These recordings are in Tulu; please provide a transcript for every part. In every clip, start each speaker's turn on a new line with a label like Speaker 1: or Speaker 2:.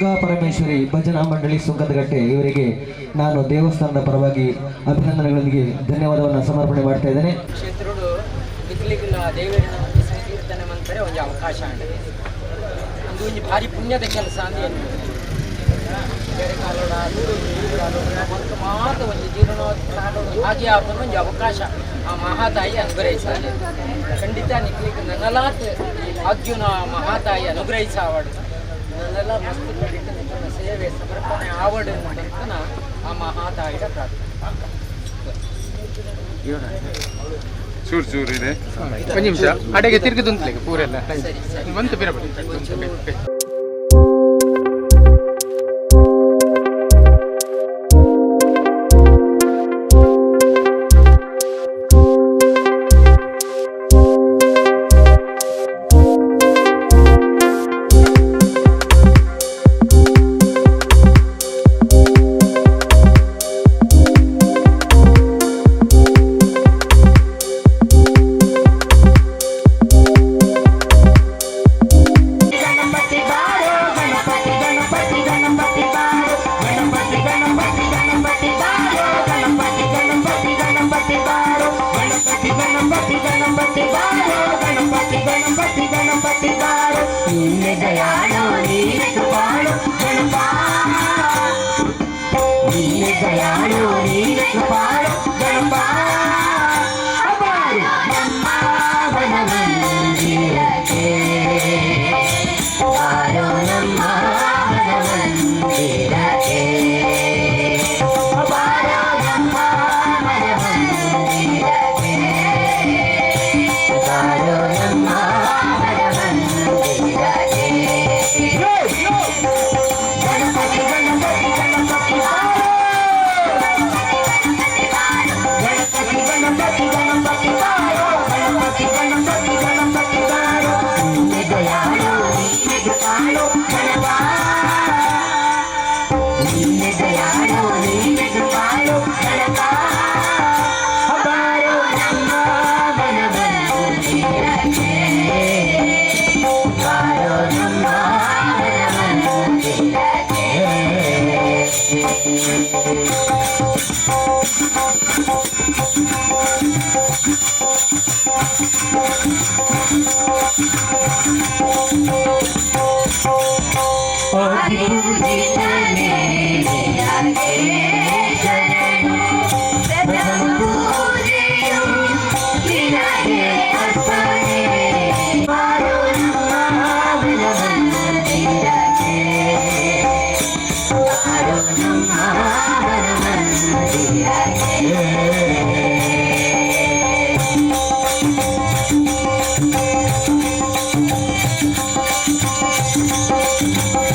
Speaker 1: ದುರ್ಗಾ ಪರಮೇಶ್ವರಿ ಭಜನಾ ಮಂಡಳಿ ಸುಂಕದಕಟ್ಟೆ ಇವರಿಗೆ ನಾನು ದೇವಸ್ಥಾನದ ಪರವಾಗಿ ಅಭಿನಂದನೆಗಳೊಂದಿಗೆ ಧನ್ಯವಾದವನ್ನು ಸಮರ್ಪಣೆ ಮಾಡ್ತಾ ಇದ್ದೇನೆ.
Speaker 2: ಕ್ಷೇತ್ರಡು ನಿಕ್ಲಿಗ್ಲ ದೇವರಿನ ಒಂದು ಸಂಕೀರ್ತನೆ ಮಂತ್ರೆ ಒಂದು ಅವಕಾಶ ಆಗಿದೆ. ಒಂದು ಒಂಜಿ ಭಾರಿ ಪುಣ್ಯದ ಕೆಲಸ ಅಂತ ಏನು ಬೇರೆ ಕಾಲೋಡ ಮತ್ತು ಮಾತ ಒಂದು ಜೀರ್ಣೋದ್ಧಾರ ಹಾಗೆ ಆಪನ ಒಂದು ಅವಕಾಶ ಆ ಮಹಾತಾಯಿ ಅನುಗ್ರಹಿಸಾಲೆ. ಖಂಡಿತ ನಿಕ್ಲಿಗ್ ನನಲಾತ್ ಈ ಭಾಗ್ಯನ ಮಹಾತಾಯಿ ಅನುಗ್ರಹಿಸಾವಡು, ನನ್ನೆಲ್ಲ ಮಸ್ತ್ ಕಡಿತ ನಿನ್ನ ಸೇವೆ ಸಮರ್ಪಣೆ ಆವಡು ಅಂತ ಆ ಮಹಾತಾಯಿಯ ಪ್ರಾರ್ಥನೆ.
Speaker 3: ಚೂರು ಚೂರು ಇದೆ.
Speaker 4: ಒಂದು ನಿಮಿಷ ಅಡೆಗೆ ತಿರುಗಿದುಂತಲೆ ಪೂರೆಲ್ಲ.
Speaker 2: ಸರಿ ಸರಿ.
Speaker 4: ಬಂತು ಬೇರೆ ಬಡಿ.
Speaker 5: ಗಣಪತಿ ಬಾರೋ, ಗಣಪತಿ ಗಣಪತಿ ಗಣಪತಿ ಬಾರೋ, ಗಣಪತಿ ಗಣಪತಿ ಗಣಪತಿ ಬಾರೋ, ಗಣಪತಿ ಗಣಪತಿ ಗಣಪತಿ ಬಾರೋ, ಗಣಪತಿ ಗಣಪತಿ ಗಣಪತಿ ಬಾರೋ, ಗಣಪತಿ ಗಣಪತಿ ಗಣಪತಿ ಬಾರೋ. ನೀನೆ ದಯಾಳು, ನೀನೆ ಕೃಪಾಳು ಗಣಪ. ನೀನೆ ದಯಾಳು, ನೀನೆ ಕೃಪಾಳು ಗಣಪ. ನಮ್ಮ ಮಂದಿರಕ್ಕೆ ಬಾರೋ, ನಮ್ಮ ಮಂದಿರಕ್ಕೆ ಬಾರೋ, ನಮ್ಮ ಮಂದಿರಕ್ಕೆ ಬಾರೋ, ನಮ್ಮ ಮಂದಿರಕ್ಕೆ. ಗಣಪತಿ ಗಣಪತಿ ಗಣಪತಿ ಬಾರೋ, ಗಣಪತಿ ಗಣಪತಿ ಗಣಪತಿ ಬಾರೋ, ಗಣಪತಿ ಗಣಪತಿ ಗಣಪತಿ ಬಾರೋ. ನೀನೆ ದಯಾಳು, ನೀನೆ ಕೃಪಾಳು ಗಣಪ. ನೀನೆ ದಯಾಳು, ನೀನೆ ಕೃಪಾಳು ಗಣಪ. ಬಾರೋ ನಮ್ಮ ಮನ ಮಂದಿರಕ್ಕೆ ಬಾರೋ, ನಮ್ಮ ಮನ ಮಂದಿರಕ್ಕೆ. ಆದಿಪೂಜಿತನೇ ನಿನಗೆ ಶರಣು. ಪ್ರಥಮ ಪೂಜೆಯು ನಿನಗೆ ಅರ್ಪಣೆ. ಬಾರೋ ನಮ್ಮ ಮನ ಮಂದಿರಕ್ಕೆ ಬಾರೋ, ನಮ್ಮ ಮನ ಮಂದಿರಕ್ಕೆ.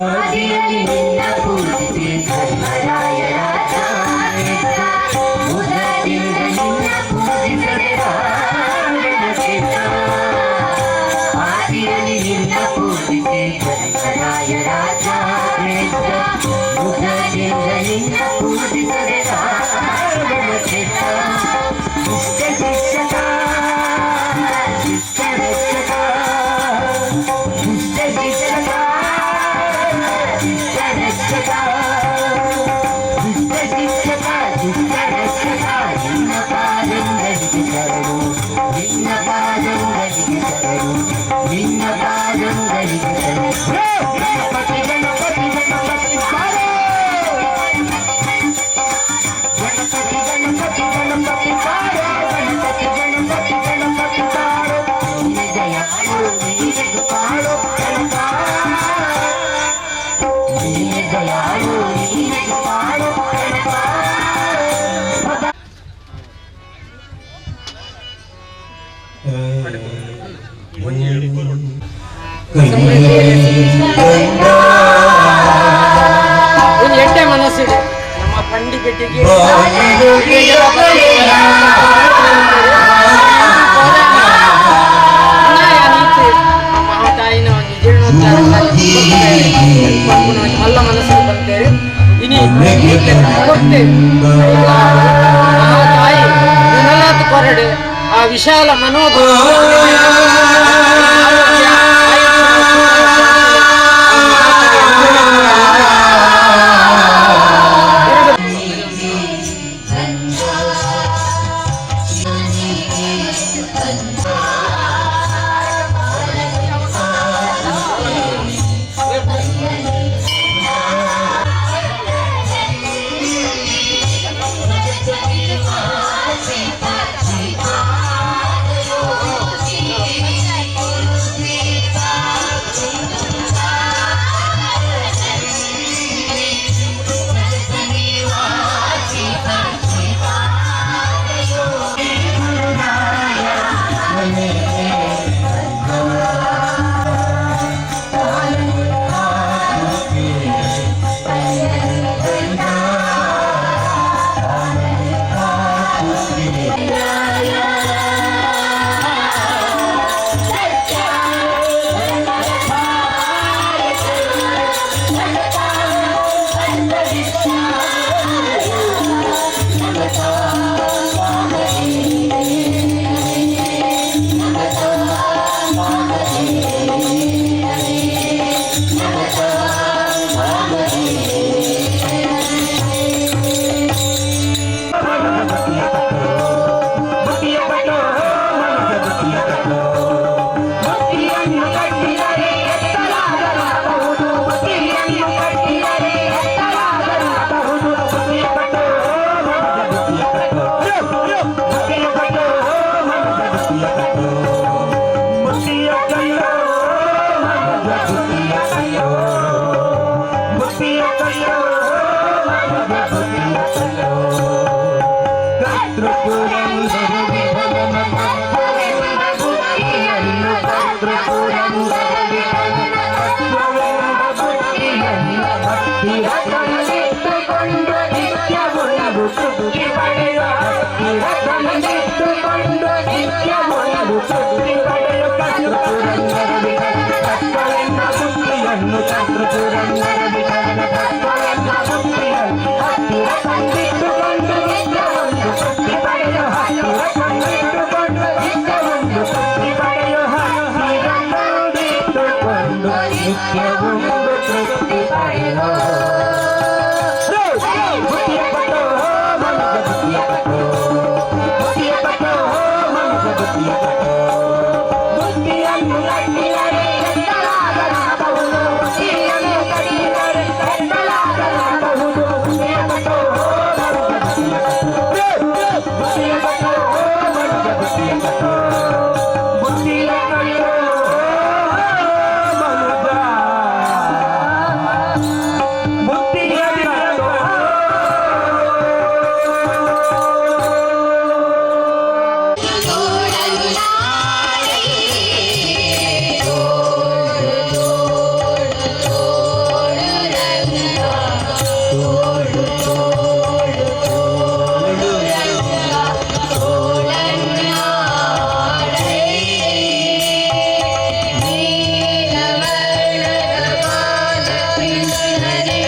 Speaker 5: ಆದಿಯಲ್ಲಿ ನಿನ್ನ ಪೂಜಿಸಿ ಧರ್ಮರಾಯರ ತಾನಿದ್ದ. ಮುದದಿಂದ ನಿನ್ನ ಪೂಜಿಸದೆ ಬಾಳನ. ಆದಿಯಲ್ಲಿ ನಿನ್ನ ಪೂಜಿಸಿ ಧರ್ಮರಾಯರ ತಾನಿದ್ದ. ಮುದದಿಂದ ನಿನ್ನ ಪೂಜಿಸದೆ ಬಾಳನ. ದುಷ್ಟ ಶಿಕ್ಷಕ, ಶಿಷ್ಟ ರಕ್ಷಕ, ದುಷ್ಟ ಶಿಕ್ಷಕ, ಶಿಷ್ಟ ರಕ್ಷಕ, ದುಷ್ಟ ಶಿಕ್ಷಕ, ಶಿಷ್ಟ ರಕ್ಷಕ, ನಿನ್ನ ಪಾದಂಗಳಿಗೆ ಶರಣು, ನಿನ್ನ ಪಾದಂಗಳಿಗೆ ಶರಣು, ನಿನ್ನ ಪಾದಂಗಳಿಗೆ ಶರಣು. ಗಣಪತಿ ಗಣಪತಿ ಗಣಪತಿ ಬಾರೋ, ಗಣಪತಿ ಗಣಪತಿ ಗಣಪತಿ ಬಾರೋ, ಗಣಪತಿ ಗಣಪತಿ ಗಣಪತಿ ಬಾರೋ. ನೀನೆ ದಯಾಳು, ನೀನೆ ಕೃಪಾಳು ಗಣಪ. ನೀನೆ ದಯಾಳು, ನೀನೆ ಕೃಪಾಳು ಗಣಪ.
Speaker 2: ಒಂದು ಎಡ್ಡೆ ಮನಸ್ಸಿದೆ ನಮ್ಮ ಪಂಡಿ ಪೆಟ್ಟಿಗೆ. ಮಹಾತಾಯಿನ ಒಂದು ಜೀರ್ಣೋದ್ಧಾರ ಮಲ್ಲ ಮನಸ್ಸು ಬಂತೇವೆ. ಇನಿ ಕೊಡ್ತೇವೆ. ಮಹಾತಾಯಿ ವಿಮಲಾತ್ ಕೊರಡು ಆ ವಿಶಾಲ ಮನೋಭಾವ ಆರೋಗ್ಯ, ಆಯುಷ್ಯ,
Speaker 6: ನೀಲವರ್ಣದ ಬಾಲಕೃಷ್ಣನೇ.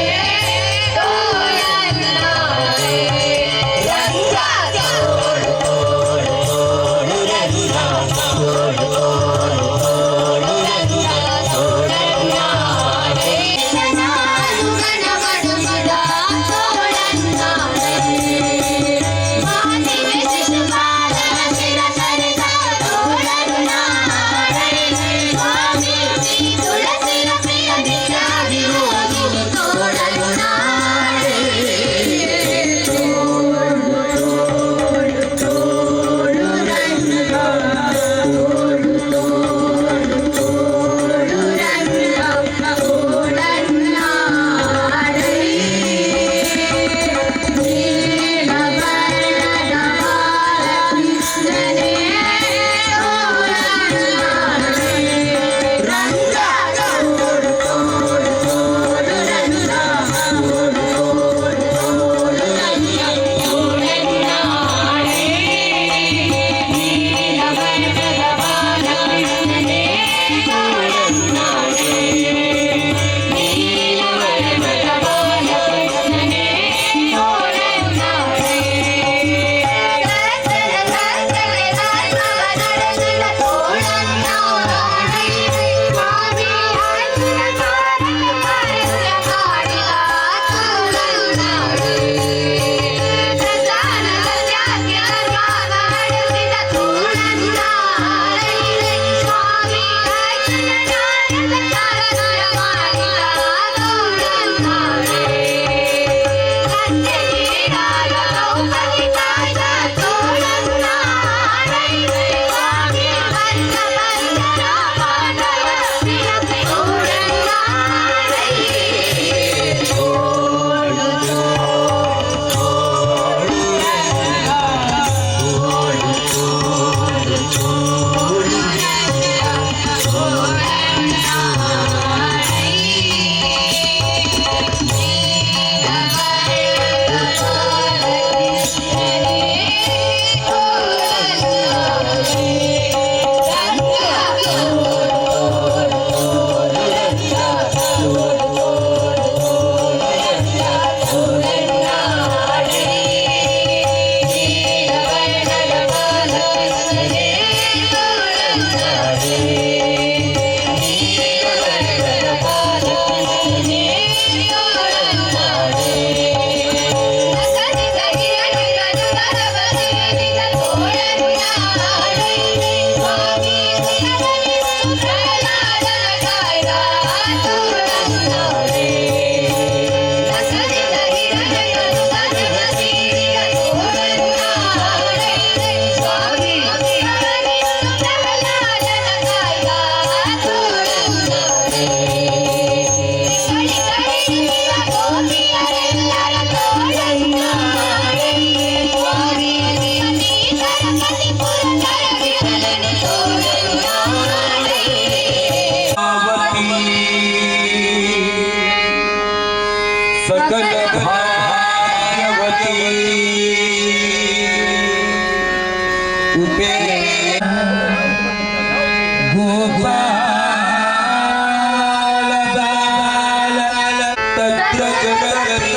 Speaker 6: सकल भाग्यवती उपे गोपाल बाल तत्र जगति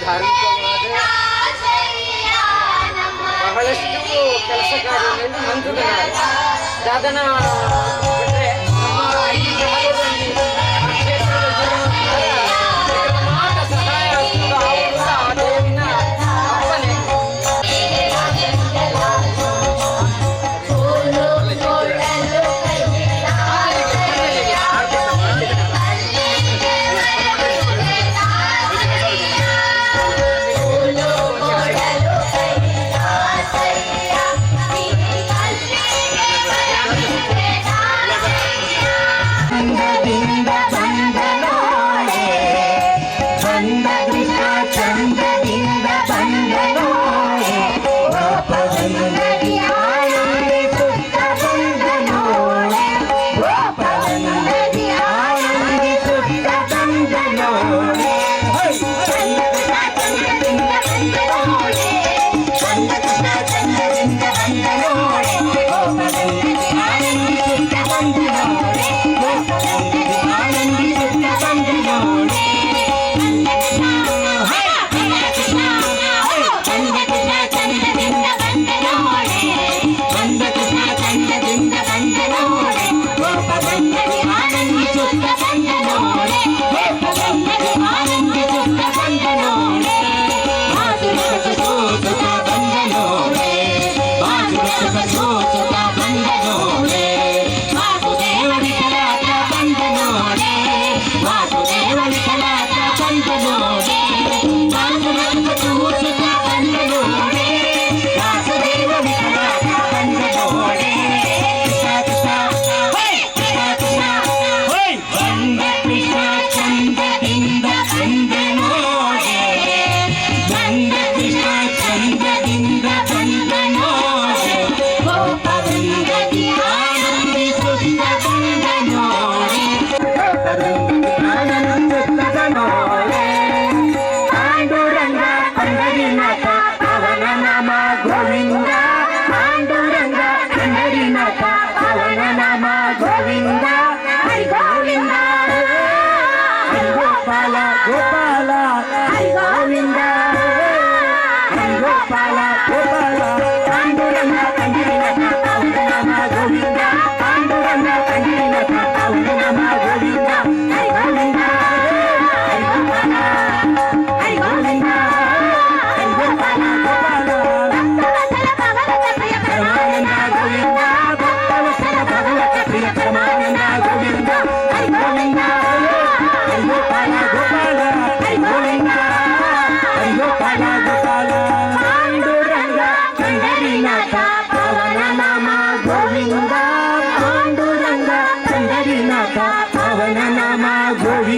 Speaker 2: ಧಾರ್ಮಿಕವಾದ ಬಹಳಷ್ಟು ಕೆಲಸ ಕಾರ್ಯಗಳನ್ನು ಮಂತ್ರಿಗಳಾದ ದಾದನ ಬಿಟ್ರೆ ನಮ್ಮ ಈ ಭಾಗದಲ್ಲಿ ಆ ಕ್ಷೇತ್ರದ ಜೀರ್ಣೋದ್ಧಾರ ಇದರ ಮಾತ್ರ ಸಹಾಯ ಆಗ್ತದೆ. ಅವರು ಸಹ ಆ ದೇವಿನ ಅಪ್ಪನೆ.
Speaker 7: ಿ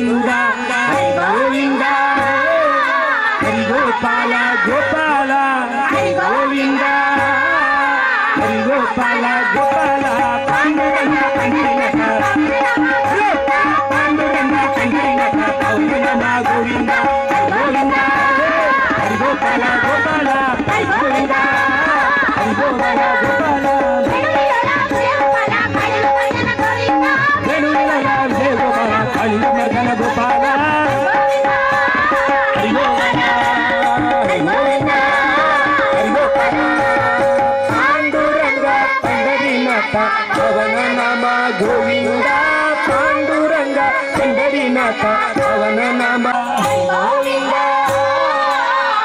Speaker 5: ಗೋವಿಂದ ಹರಿ ಗೋವಿಂದ ಹರಿ ಗೋಪಾಲ ಗೋಪಾಲ ಹರಿ ಗೋವಿಂದ ಹರಿ ಗೋಪಾಲ ಗೋಪಾಲ ಪಾಂಡುರಂಗ ಪಂಡರಿನಾಥ ಪಾಂಡುರಂಗ ಪಂಡರಿನಾಥ ಪೌರ್ಣಮ ಗೋವಿಂದ ಗೋವಿಂದ ಹರಿ ಗೋಪಾಲ ಗೋಪಾಲ ಹರಿ ಗೋವಿಂದ ಹರಿ ಗೋಪಾಲ ಗೋಪಾಲ ವಿಜಯ ಗೋಪಾಲ ಕಾಳಿಂಗ ಮರ್ದನ ಗೋಪಾಲ ಹರಿ ಗೋಪಾಲ ಹರಿ ಗೋವಿಂದ ಹರಿ ಗೋಪಾಲ ಪಾಂಡುರಂಗ ಪಂಡರಿನಾಥ ಅವನ ನಾಮ ಗೋವಿಂದ ಪಾಂಡುರಂಗ ಪಂಡರಿನಾಥ ಅವನ ನಾಮ ಗೋವಿಂದ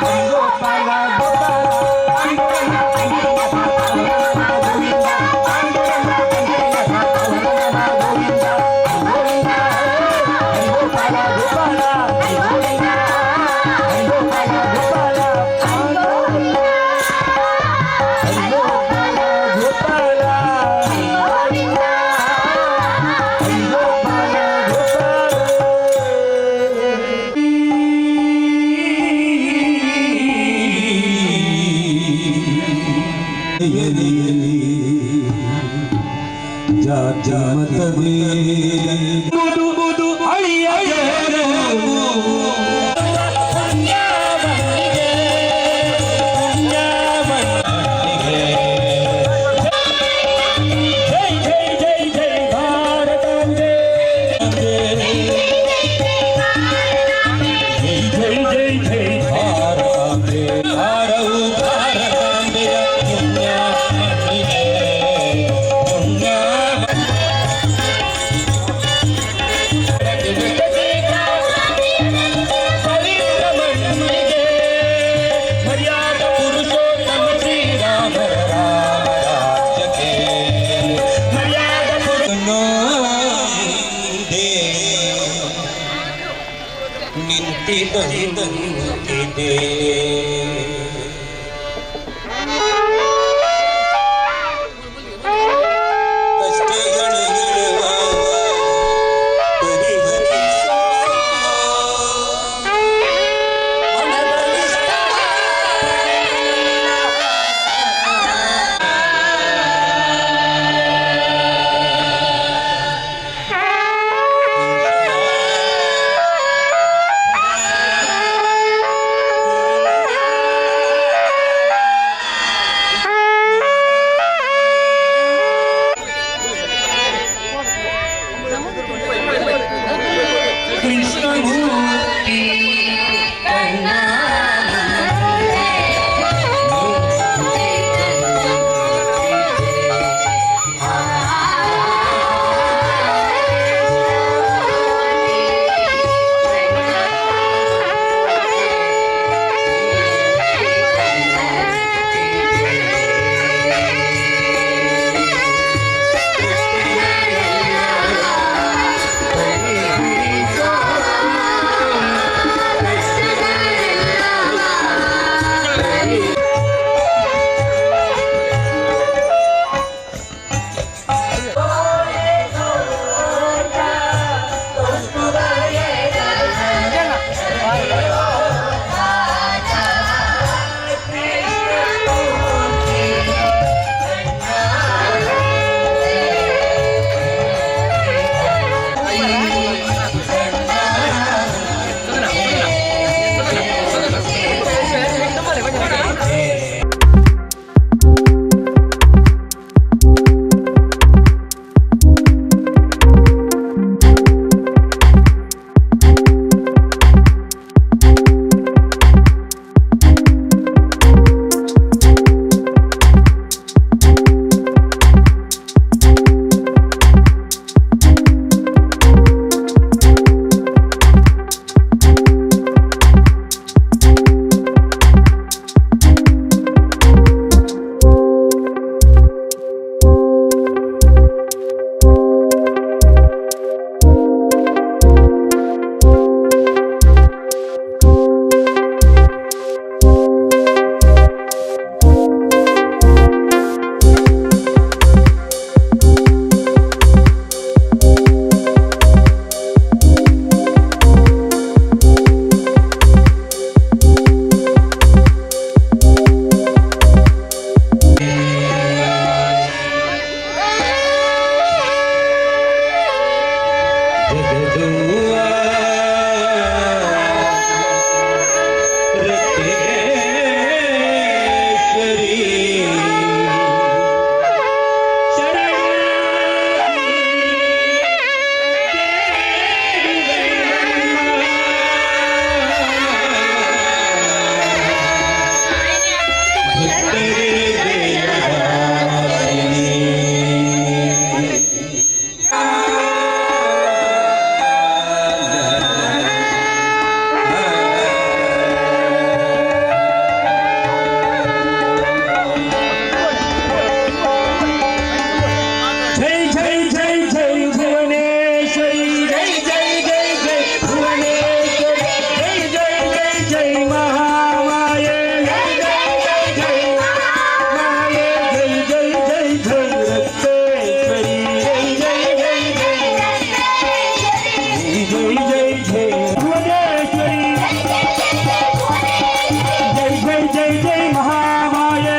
Speaker 5: ಹರಿ ಗೋಪಾಲ ಗೋಪಾಲ ಪಾಂಡುರಂಗ ಪಂಡರಿನಾಥ ಅವನ ನಾಮ ಗೋವಿಂದ ಪಾಂಡುರಂಗ ಪಂಡರಿನಾಥ ಅವನ ನಾಮ ಗೋವಿಂದ ಗೋವಿಂದ ಹರಿ ಗೋಪಾಲ ಗೋಪಾಲ ಹರಿ ಗೋವಿಂದ ಹರಿ ಗೋಪಾಲ ಗೋಪಾಲ ಹರಿ ಗೋಪಾಲ ಗೋಪಾಲ ಹರಿ ಗೋವಿಂದ ಹರಿ ಗೋಪಾಲ ಗೋಪಾಲ.
Speaker 6: ಜಾತಿ ಮತಭೇದ ಅಳಿಯರು ಜೈ ಜೈ ಜೈ ಜೈ ಭಾರತಾಂಬೆ ಜೈ ಜೈ ಜೈ ಜೈ ಭಾರತಾಂಬೆ ಭಾರವು ಭಾರತಾಂಬೆಯ ಪುಣ್ಯ ಮಣ್ಣಿಗೆ ಪುಣ್ಯ ಪವಿತ್ರ ಮಣ್ಣಿಗೆ ಮರ್ಯಾದ ಪುರುಷೋತ್ತಮ ಶ್ರೀರಾಮ ರಾಮ ರಾಜ್ಯಕ್ಕೆ ಮರ್ಯಾದ ಪುರುಷ ನಿಂತಿದೆ. ಕಷ್ಟಗಳಿರುವ ಪರಿಹರಿಸೋ ಮನಬಲಿಷ್ಠ. ಕೃಷ್ಣಮೂರ್ತಿ
Speaker 5: ಿ.
Speaker 6: ಮಾಡುವ ರಕ್ತೇಶ್ವರಿ ಶರಣಾಗಿ ಜೈ ಜೈ ಜೈ ಜೈ ಭುವನೇಶ್ವರಿ ಜೈ ಜೈ ಜೈ ಜೈ ಭುವನೇಶ್ವರಿ ಜೈ ಜೈ ಜೈ ಜೈ ಮಹಾಮಾಯೆ ಜೈ ಜೈ ಜೈ ಜೈ ಮಾಯೆ ಜೈ ಜೈ ಜೈ ಜೈ ರಕ್ತೇಶ್ವರಿ ಜೈ ಜೈ ಜೈ ಜೈ ಜೈ ಜೈ ಜೈ ಭುವನೇಶ್ವರಿ ಜೈ ಜೈ ಜೈ ಜೈ ಮಹಾಮಾಯೆ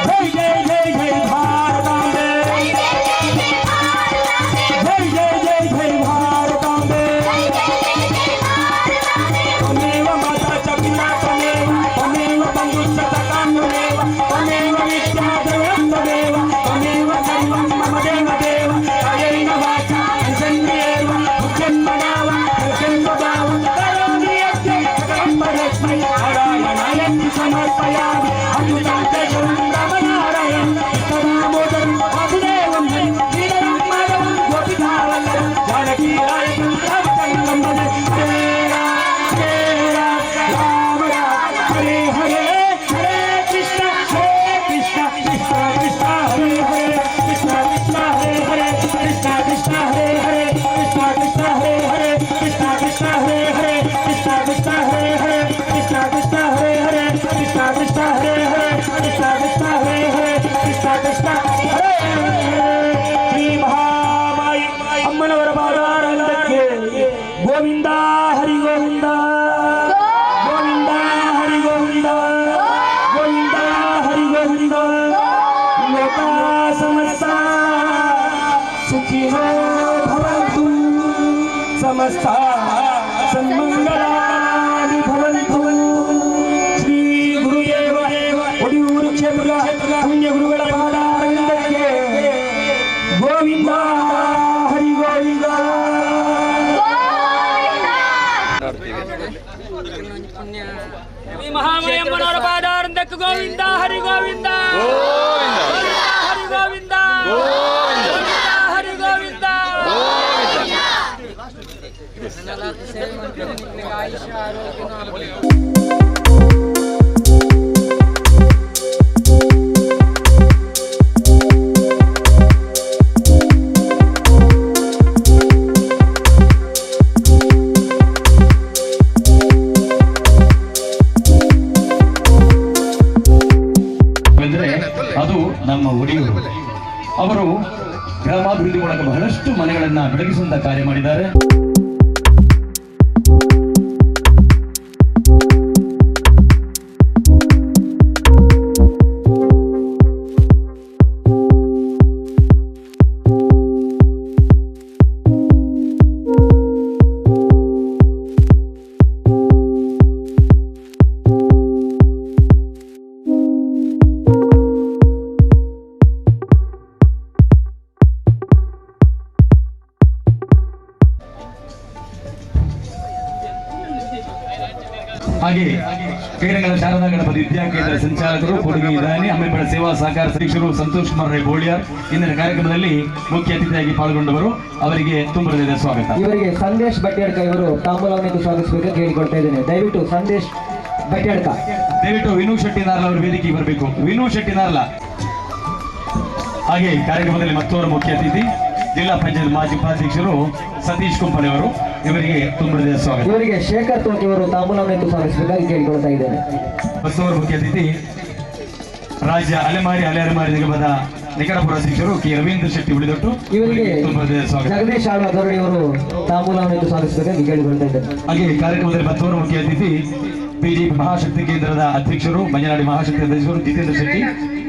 Speaker 6: ಜೈ ಜೈ ಜೈ ಜೈ ಭಾರತಾಂಬೆ ಜೈ ಜೈ ಜೈ ಜೈ ಭಾರತಾಂಬೆ ತ್ವಮೇವ ಮಾತಾ ಚ ಪಿತಾ ತ್ವಮೇವ ತ್ವಮೇವ ಬಂಧುಶ್ಚ ಸಖಾ ತ್ವಮೇವ ತ್ವಮೇವ ವಿದ್ಯಾ ದ್ರವ್ಯಂ ತ್ವಮೇವ ತ್ವಮೇವ ಸರ್ವಂ ಮಮ ದೇವ ದೇವ ಕಾಯೇನ ವಾಚಾ ಮನಸೇಂದ್ರಿಯೈರ್ವಾ ಬುದ್ಧ್ಯಾತ್ಮನಾ ವಾ ಪ್ರಕೃತಿಂ ಸ್ವಭಾವಂ ಕರೋಮಿ ಯದ್ಯತ್ ಸಕಲಂ ಪರಸ್ಮೈ ನಾರಾಯಣಾಯೇತಿ ಸಮರ್ಪಯಾಮಿ. ಅಚ್ಯುತಂ ಕೇಶವಂ ರಾಮನಾರಾಯಣಂ ಕೃಷ್ಣದಾಮೋದರಂ ವಾಸುದೇವಂ ಹರಿಂ ಶ್ರೀಧರಂ ಮಾಧವಂ ಗೋಪಿಕಾವಲ್ಲಭಂ ಜಾನಕೀ ನಾಯಕಂ ರಾಮಚಂದ್ರಂ ಭಜೆ. ಹರೇ ರಾಮ ಹರೇ ರಾಮ ರಾಮ ರಾಮ ಹರೇ ಹರೇ ಹರೇ ಕೃಷ್ಣ ಹರೇ ಕೃಷ್ಣ ಕೃಷ್ಣ ಕೃಷ್ಣ ಹರೇ ಹರೇ ಕೃಷ್ಣ ಕೃಷ್ಣ ಹರೇ ಹರೇ ಕೃಷ್ಣ ಕೃಷ್ಣ ಹರೇ ಹರೇ ಕೃಷ್ಣ ಕೃಷ್ಣ ಹರೇ ಹರೇ ಕೃಷ್ಣ ಕೃಷ್ಣ ಹರೇ ಹರೇ ಕೃಷ್ಣ ಕೃಷ್ಣ ಹರೇ ಹರೇ ಕೃಷ್ಣ ಕೃಷ್ಣ ಹರೇ ಹರೇ ಕೃಷ್ಣ ಕೃಷ್ಣ ಹರೇ ಹರೇ ಕೃಷ್ಣ ಕೃಷ್ಣ ಹರೇ ಹರೇ ಕೃಷ್ಣ ಕೃಷ್ಣ ಹರೇ ಹರೇ. ಶ್ರೀ ಮಹಾಮಾಯಿ ಅಮ್ಮನವರ ಪಾದಾರವಿಂದಕ್ಕೆ ಗೋವಿಂದ ಹರಿ ಗೋವಿಂದ ಗೋವಿಂದ ಹರಿ ಗೋವಿಂದ ಗೋವಿಂದ ಹರಿ ಗೋವಿಂದ. ಲೋಕ ಸಮಸ್ತ ಸುಖಿನೋ ಭವಂತು ಸಮಸ್ತ ಸನ್ಮಂಗಳಾನಿ ಭವಂತು. ಶ್ರೀ ಗುರುದೇವ ಒಡಿಯೂರು ಕ್ಷೇತ್ರದ ಪುಣ್ಯ ಗುರುಗಳ ಪಾದಾರವಿಂದಕ್ಕೆ ಗೋವಿಂದ ಹರಿ ಗೋವಿಂದ.
Speaker 2: ಪುಣ್ಯ
Speaker 5: ಮಹಾಮಯಮ್ಮನವರ ಪಾದಾರವಿಂದಕ್ಕೆ ಗೋವಿಂದ ಹರಿ ಗೋವಿಂದ ಹರಿ ಗೋವಿಂದ ಹರಿ ಗೋವಿಂದ.
Speaker 2: ನನ್ನಲಾದ ಸೇವೆ ಮಾಡ್ಕೊಂಡು ನಿಮಗೆ ಆಯುಷ್ಯ ಆರೋಗ್ಯನೂ ಆಗಬೇಕು.
Speaker 7: ಎಂದರೆ ಅದು ನಮ್ಮ ಒಡೆಯರು. ಅವರು ಗ್ರಾಮಾಭಿವೃದ್ಧಿ ಮೂಲಕ ಬಹಳಷ್ಟು ಮನೆಗಳನ್ನ ಬೆಳಗಿಸುವಂತ ಕಾರ್ಯ ಮಾಡಿದ್ದಾರೆ. ಹಾಗೆ ಕೈರಂಗದ ಶಾರದಾ ಗಣಪತಿ ವಿದ್ಯಾಕೇಂದ್ರ ಸಂಚಾಲಕರು ಕೊಡುಗೆ ಇದಾನಿ ಹಮ್ಮಿಪಡ ಸೇವಾ ಸಹಕಾರ ಅಧ್ಯಕ್ಷರು ಸಂತೋಷ್ ಕುಮಾರ್ ರೈ ಬೋಳಿಯಾರ್ ಇಂದಿನ ಕಾರ್ಯಕ್ರಮದಲ್ಲಿ ಮುಖ್ಯ ಅತಿಥಿಯಾಗಿ ಪಾಲ್ಗೊಂಡವರು. ಅವರಿಗೆ ತುಂಬ ಹೃದಯದ ಸ್ವಾಗತ.
Speaker 1: ಇವರಿಗೆ ಸಂದೇಶ್ ಬಟ್ಯಾಡ್ಕ ಇವರು ತಾಂಬೂಲವನ್ನು ಸ್ವಾಗತಿಸಬೇಕಂತ ಕೇಳಿಕೊಳ್ತಾ ಇದ್ದೇನೆ. ದಯವಿಟ್ಟು ಸಂದೇಶ್ ಬಟ್ಯಾಡ್ಕ.
Speaker 7: ದಯವಿಟ್ಟು ವಿನು ಶೆಟ್ಟಿ ನಾರ್ಲ ಅವರು ವೇದಿಕೆಗೆ ಬರಬೇಕು. ವಿನು ಶೆಟ್ಟಿ ನಾರ್ಲ. ಹಾಗೆ ಕಾರ್ಯಕ್ರಮದಲ್ಲಿ ಮತ್ತೋರ್ವ ಮುಖ್ಯ ಅತಿಥಿ ಜಿಲ್ಲಾ ಪಂಚಾಯತ್ ಮಾಜಿ ಉಪಾಧ್ಯಕ್ಷರು ಸತೀಶ್ ಕುಂಪಣಿ ಅವರು, ಇವರಿಗೆ ತುಂಬ ಹೃದಯದ ಸ್ವಾಗತ.
Speaker 1: ಇವರಿಗೆ ಶೇಖರ್ ತೋಟಿ ಅವರು ತಾಂಬೂಲವನ್ನು ಸ್ವಾಗತಿಸಬೇಕಾಗಿ ಕೇಳಿಕೊಳ್ತಾ ಇದ್ದೇನೆ.
Speaker 7: ಮತ್ತೋರ್ವ ಮುಖ್ಯ ಅತಿಥಿ ರಾಜ್ಯ ಅಲೆಮಾರಿ ಅಲೆ ಅಲೆಮಾರಿ ನಿಗಮದ ನಿಕಟಪುರ ಅಧ್ಯಕ್ಷರು ಕೆ ರವೀಂದ್ರ ಶೆಟ್ಟಿ ಉಳಿದೊಟ್ಟು,
Speaker 1: ಇವರಿಗೆ
Speaker 7: ತುಂಬ ಹೃದಯದ ಸ್ವಾಗತ.
Speaker 1: ಜಗದೀಶ್ ಆಳ್ವ ಗರುಡಿ ಅವರು ತಾಂಬೂಲವನ್ನು ಸ್ವಾಗತಿಸಬೇಕಾಗಿ ಕೇಳಿಕೊಳ್ತಾ ಇದ್ದೇನೆ.
Speaker 7: ಹಾಗೆ ಕಾರ್ಯಕ್ರಮದಲ್ಲಿ ಮತ್ತೋರ್ವ ಮುಖ್ಯ ಅತಿಥಿ ಬಿಜೆಪಿ ಮಹಾಶಕ್ತಿ ಕೇಂದ್ರದ ಅಧ್ಯಕ್ಷರು ಮಂಜನಾಡಿ ಮಹಾಶಕ್ತಿ ಅಧ್ಯಕ್ಷರು ಜಿತೇಂದ್ರ ಶೆಟ್ಟಿ,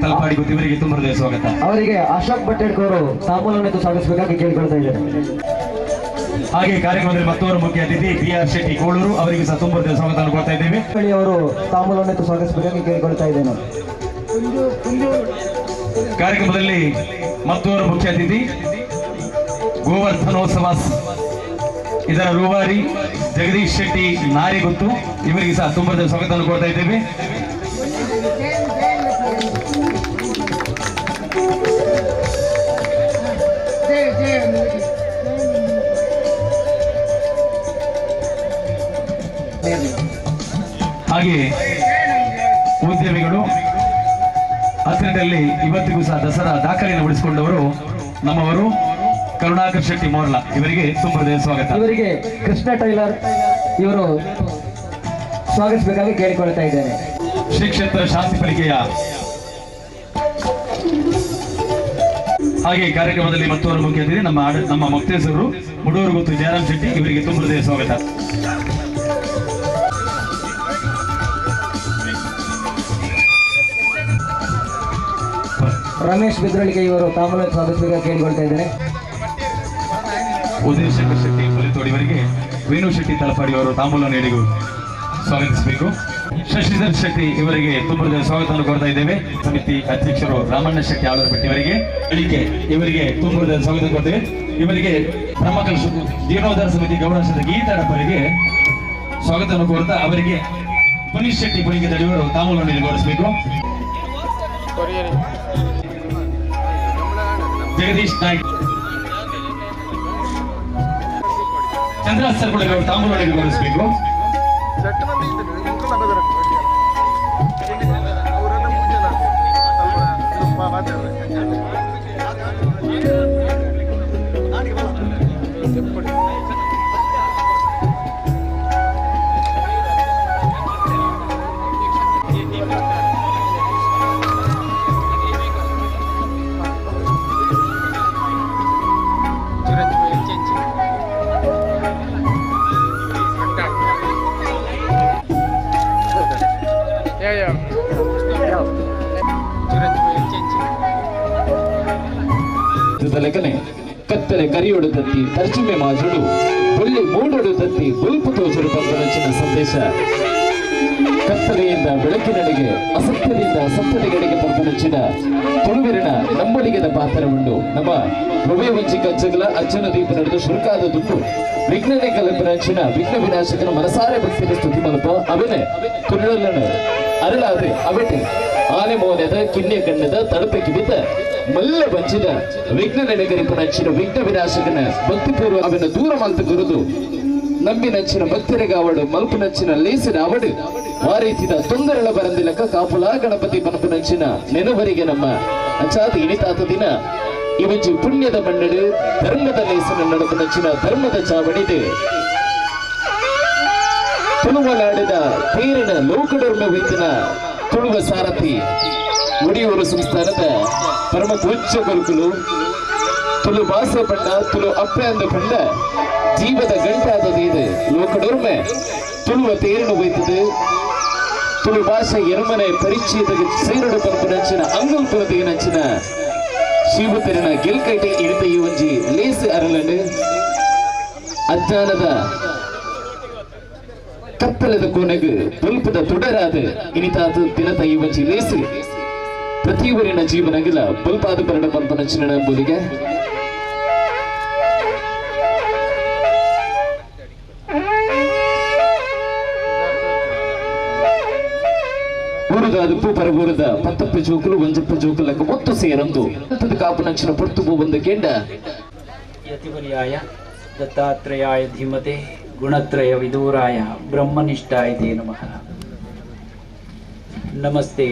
Speaker 7: ತಲಪಾಡಿ ಇವರಿಗೆ ತುಂಬ ಹೃದಯ ಸ್ವಾಗತ.
Speaker 1: ಅವರಿಗೆ ಅಶೋಕ್ ಭಟ್ಟೇಡ್ಕರ್ ಅವರು ತಾಂಬೂಲವನ್ನು ಸ್ವಾಗತಿಸಬೇಕಾಗಿ ಕೇಳಿಕೊಳ್ತಾ ಇದ್ದಾರೆ.
Speaker 7: ಹಾಗೆ ಕಾರ್ಯಕ್ರಮದಲ್ಲಿ ಮತ್ತೋರ್ವ ಮುಖ್ಯ ಅತಿಥಿ ಬಿ ಆರ್ ಶೆಟ್ಟಿ ಕೋಳೂರು ಅವರಿಗೆ ಸಹ ತುಂಬ ಹೃದಯ ಸ್ವಾಗತವನ್ನು ಕೊಡ್ತಾ ಇದ್ದೇವೆ.
Speaker 1: ಅವರು ತಾಂಬೂಲವನ್ನು ಸ್ವಾಗತಿಸಬೇಕಾಗಿ ಕೇಳಿಕೊಳ್ತಾ ಇದ್ದೇನೆ.
Speaker 7: ಕಾರ್ಯಕ್ರಮದಲ್ಲಿ ಮತ್ತೋರ್ವ ಮುಖ್ಯ ಅತಿಥಿ ಗೋವರ್ಧನೋತ್ಸವ ಇದರ ರೂವಾರಿ ಜಗದೀಶ್ ಶೆಟ್ಟಿ ನಾರಿಗುತ್ತು ಇವರಿಗೆ ಸಹ ತುಂಬ ಹೃದಯ ಸ್ವಾಗತವನ್ನು ಕೊಡ್ತಾ ಇದ್ದೇವೆ. ಹಾಗೆ ಉದ್ಯಮಿಗಳು ಹತ್ತಿರದಲ್ಲಿ ಇವತ್ತಿಗೂ ಸಹ ದಸರಾ ದಾಖಲೆಯನ್ನು ಉಳಿಸಿಕೊಂಡವರು ನಮ್ಮವರು ಕರುಣಾಕರ್ ಶೆಟ್ಟಿ ಮೋರ್ಲಾ ಇವರಿಗೆ ತುಂಬ ಹೃದಯ ಸ್ವಾಗತ.
Speaker 1: ಇವರಿಗೆ ಕೃಷ್ಣ ಟೈಲರ್ ಇವರು ಸ್ವಾಗತಿಸಬೇಕಾಗಿ ಕೇಳಿಕೊಳ್ತಾ ಇದ್ದೇನೆ.
Speaker 7: ಶ್ರೀ ಕ್ಷೇತ್ರ ಶಾಂತಿ ಫಲಿಕೆಯ ಹಾಗೆ ಕಾರ್ಯಕ್ರಮದಲ್ಲಿ ಮತ್ತೋರ್ವ ಮುಖ್ಯ ಅತಿಥಿ ನಮ್ಮ ಮೊಕ್ತೇಸರು ಮುಡೂರು ಗುತ್ತು ಜಯರಾಮ್ ಶೆಟ್ಟಿ ಇವರಿಗೆ ತುಂಬ ಹೃದಯ ಸ್ವಾಗತ.
Speaker 1: ರಮೇಶ್ ಬಿದ್ರಳಿಗೆ ಇವರು ತಾಂಬೂಲ ಸ್ವಾಗತಿಸಬೇಕಾಗಿ ಕೇಳಿಕೊಳ್ತಾ ಇದ್ದಾರೆ.
Speaker 7: ಉದಯಶಂಕರ್ ಶೆಟ್ಟಿ ಪುಲಿತೋಡಿ ಇವರಿಗೆ ವೇಣು ಶೆಟ್ಟಿ ತಲಪಾಡಿ ಅವರು ತಾಂಬೂಲ ನೀಡಿ ಸ್ವಾಗತಿಸಬೇಕು. ಶಶಿಧರ್ ಶೆಟ್ಟಿ ಇವರಿಗೆ ತುಂಬ ಸ್ವಾಗತವನ್ನು ಕೋರ್ತಾ ಇದ್ದೇವೆ. ಸಮಿತಿ ಅಧ್ಯಕ್ಷರು ರಾಮಣ್ಣ ಶೆಟ್ಟಿ ಆಳೂರುಪಟ್ಟಿ ಇವರಿಗೆ ಅಳಿಕೆ ಇವರಿಗೆ ತುಂಬ ಸ್ವಾಗತ ಕೊಡ್ತೇವೆ. ಇವರಿಗೆ ಬ್ರಹ್ಮಕಲಶ ಜೀರ್ಣೋದ್ಧಾರ ಸಮಿತಿ ಗೌರವ ಗೀತಾಡಪ್ಪರಿಗೆ ಸ್ವಾಗತವನ್ನು ಕೋರ್ತಾ ಅವರಿಗೆ ಪುನೀಶ್ ಶೆಟ್ಟಿ ಪುಣಿಗೆ ಅವರು ತಾಂಬೂಲ ನೀಡಿ ಗೌರವಿಸಬೇಕು. ಜಗದೀಶ್ ನಾಯ್ಕ್ ಚಂದ್ರಾಸ್ತರ್ ಅವರು ತಾಂಬೂಲ ನೀಡಿ ಗೌರವಿಸಬೇಕು.
Speaker 8: ಕತ್ತಲೆ ಕರಿಯೊಡು ತತ್ತಿ ತರ್ಜುಮೆ ಮಾಜುಡು ಬೊಳ್ಳಿ ಮೂಡೊಡು ತತ್ತಿ ಬೊಲ್ಪು ತೋಜುಡು ಪಂಪನಂಚಿನ ಸಂದೇಶ. ಕತ್ತಲೆಯಿಂದ ಬೆಳಕಿನಡೆಗೆ, ಅಸತ್ಯದಿಂದ ಸತ್ಯದೆಡೆಗೆ ಪಂಪನಂಚಿನ ತುಳುವಿರಿನ ನಂಬಳಿಗೆದ ಪಾತ್ರ ಉಂಡು. ನಮ್ಮ ಹೃದಯ ವಂಚಿ ಕಚ್ಚಗಲ ಅಜ್ಜನ ದೀಪ ನಡೆದು ಶುರುಕಾದ ದುಡ್ಡು ವಿಘ್ನನೆ ಕಲ್ಪನಂಚಿನ ವಿಘ್ನ ವಿನಾಶಕನ ಮನಸಾರೆ ಭಕ್ತಿಯ ಸ್ತುತಿ ಮಲ್ಪ ಅವನೇ ತುಳುವಲ್ಲನು ಅರಳಾದ್ರೆ ಅವೆಟೆ ಆನೆ ಮೋನೆದ ಕಿನ್ನೆ ಕಣ್ಣದ ತಡಪೆ ಕಿಬಿತ ಮಲ್ಲ ಬಂಚಿದ ವಿಘ್ನ ನೆನೆಗರಿಪನಂಚಿನ ವಿಘ್ನ ವಿನಾಶಕನ ಭಕ್ತಿಪೂರ್ವ ಅವನ ದೂರ ಮಲ್ತು ಗುರುದು ನಂಬಿನಂಚಿನ ಭಕ್ತರಿಗಾವಡು ಮಲ್ಪುನಂಚಿನ ಲೇಸಿನ ಅವಡು ವಾರೀತಿದ ತೊಂದರೆಳ ಬರಂದಿಲಕ ಕಾಪುಲ ಗಣಪತಿ ಪನಪುನಂಚಿನ ನೆನವರಿಗೆ ನಮ್ಮ ಅಂಚಾದ ಇನಿತಾತ ದಿನ ಇವಂಜಿ ಪುಣ್ಯದ ಮಣ್ಣಡು ಧರ್ಮದ ಲೇಸಿನ ನಡಪುನಂಚಿನ ಧರ್ಮದ ಚಾವಣಿದೆ ತುಳುವಲಾಡಿದ ತೇರಿನ ಲೋಕಡೊರ್ಮೆ ವೈದ್ಯನ ತುಳುವ ಸಾರಥಿ ಮುಡಿಯೂರು ಸಂಸ್ಥಾನದ ಪರಮ ಪೂಜ್ಯ ಗುರುಕುಲು ತುಳು ಭಾಷೆ ಪಂಡ ತುಳು ಅಪ್ಪೆ ಅಂದ ಪಂಡ ಜೀವದ ಗಂಟಾದದು ಇದು ಲೋಕಡೊರ್ಮೆ ತುಳುವ ತೇರನ್ನು ಒಯ್ತದೆ ತುಳು ಭಾಷೆ ಎರಮನೆ ಪರಿಚಯದ ಸೇರಡು ಪರಪುನಂಚಿನ ಅಂಗಲ್ಪುರದಿನಂಚಿನ ಶಿವತೆರಿನ ಗೆಲ್ಕೈಟೆ ಇಳಿತ ಈ ಒಂಜಿ ಲೇಸ್ ಅರಳಂಡು ಅಜ್ಞಾನದ ಕತ್ತಲದ ಕೋಣೆಗು ಬಲ್ಪದ ತುಡರಾದ ಇನಿತಾದ ದಿನದ ಈ ಒಂಜಿ ಲೇಸ್ ಪ್ರತಿಯೊಬ್ಬರಿನ ಜೀವನಗಿಲ ಬಲ್ಪಾದ ಬರಡ ಪಂಪನಂಚಿನ ನಂಬುದಿಗೆ ಊರುದ ಅದುಪು ಪರಬೂರದ ಪತ್ತಪ್ಪ ಜೋಕುಲು ಒಂಜಪ್ಪ ಜೋಕುಲಕ್ಕ ಒತ್ತು ಸೇರಂದು ಕಾಪುನಂಚಿನ ಪೊರ್ತು ಒಂದು ಕೆಂಡ.
Speaker 9: ಯತಿಪರ್ಯಾಯ ದತ್ತಾತ್ರೇಯಾಯ ಧೀಮತೆ ಗುಣತ್ರಯ ವಿದೂರಾಯ ಬ್ರಹ್ಮನಿಷ್ಠಾಯ ತೇ ನಮಃ. ನಮಸ್ತೆ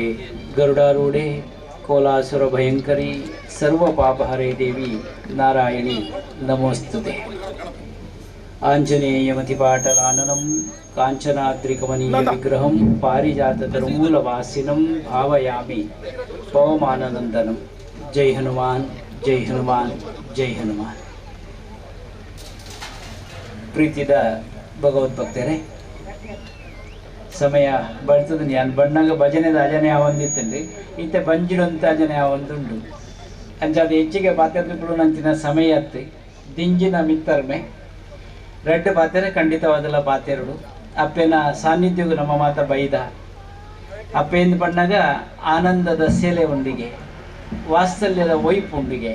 Speaker 9: ಗರುಡಾರೂಢೆ ಕೋಲಾಸುರ ಭಯಂಕರಿ ಸರ್ವ ಪಾಪಹರೇ ದೇವಿ ನಾರಾಯಣಿ ನಮೋಸ್ತುತೆ. ಆಂಜನೇಯಮತಿಪಾಟಲಾನನಂ ಕಾಂಚನಾದ್ರಿಕಮನೀಯ ವಿಗ್ರಹಂ ಪಾರಿಜಾತತರುಮೂಲವಾಸಿನಂ ಭಾವಯಾಮಿ ಪವಮಾನನಂದನಂ. ಜೈ ಹನುಮಾನ್, ಜೈ ಹನುಮಾನ್, ಜೈ ಹನುಮಾನ್. ಪ್ರೀತಿದ ಭಗವದ್ಭಕ್ತರೇ, ಸಮಯ ಬರ್ತದೆ. ನಾನು ಬಣ್ಣಗ ಭಜನೆದ ಅಜನೆ ಆವೊಂದಿತ್ತಂಡು ಇತ್ತೆ ಬಂಜಿಡೊಂತ ಅಜನೆ ಆವೊಂದುಂಡು. ಅಂಚಾದ ಹೆಚ್ಚಿಗೆ ಪಾತೆರ್ದುಗಳು ನಂಚಿನ ಸಮಯ ಅತ್ತು ದಿಂಜಿನ ಮಿತ್ತರ್ಮೆ ರಡ್ಡ್ ಪಾತೆರೆ ಖಂಡಿತವಾದಲ ಪಾತೆರುಡು. ಅಪ್ಪೆನ ಸಾನ್ನಿಧ್ಯವು ನಮ್ಮ ಮಾತ ಬೈದ ಅಪ್ಪೆಂದು ಪಣ್ಣಾಗ ಆನಂದದ ಸೆಲೆ ಉಂಡಿಗೆ, ವಾತ್ಸಲ್ಯದ ಒಯ್ಪು ಉಂಡಿಗೆ.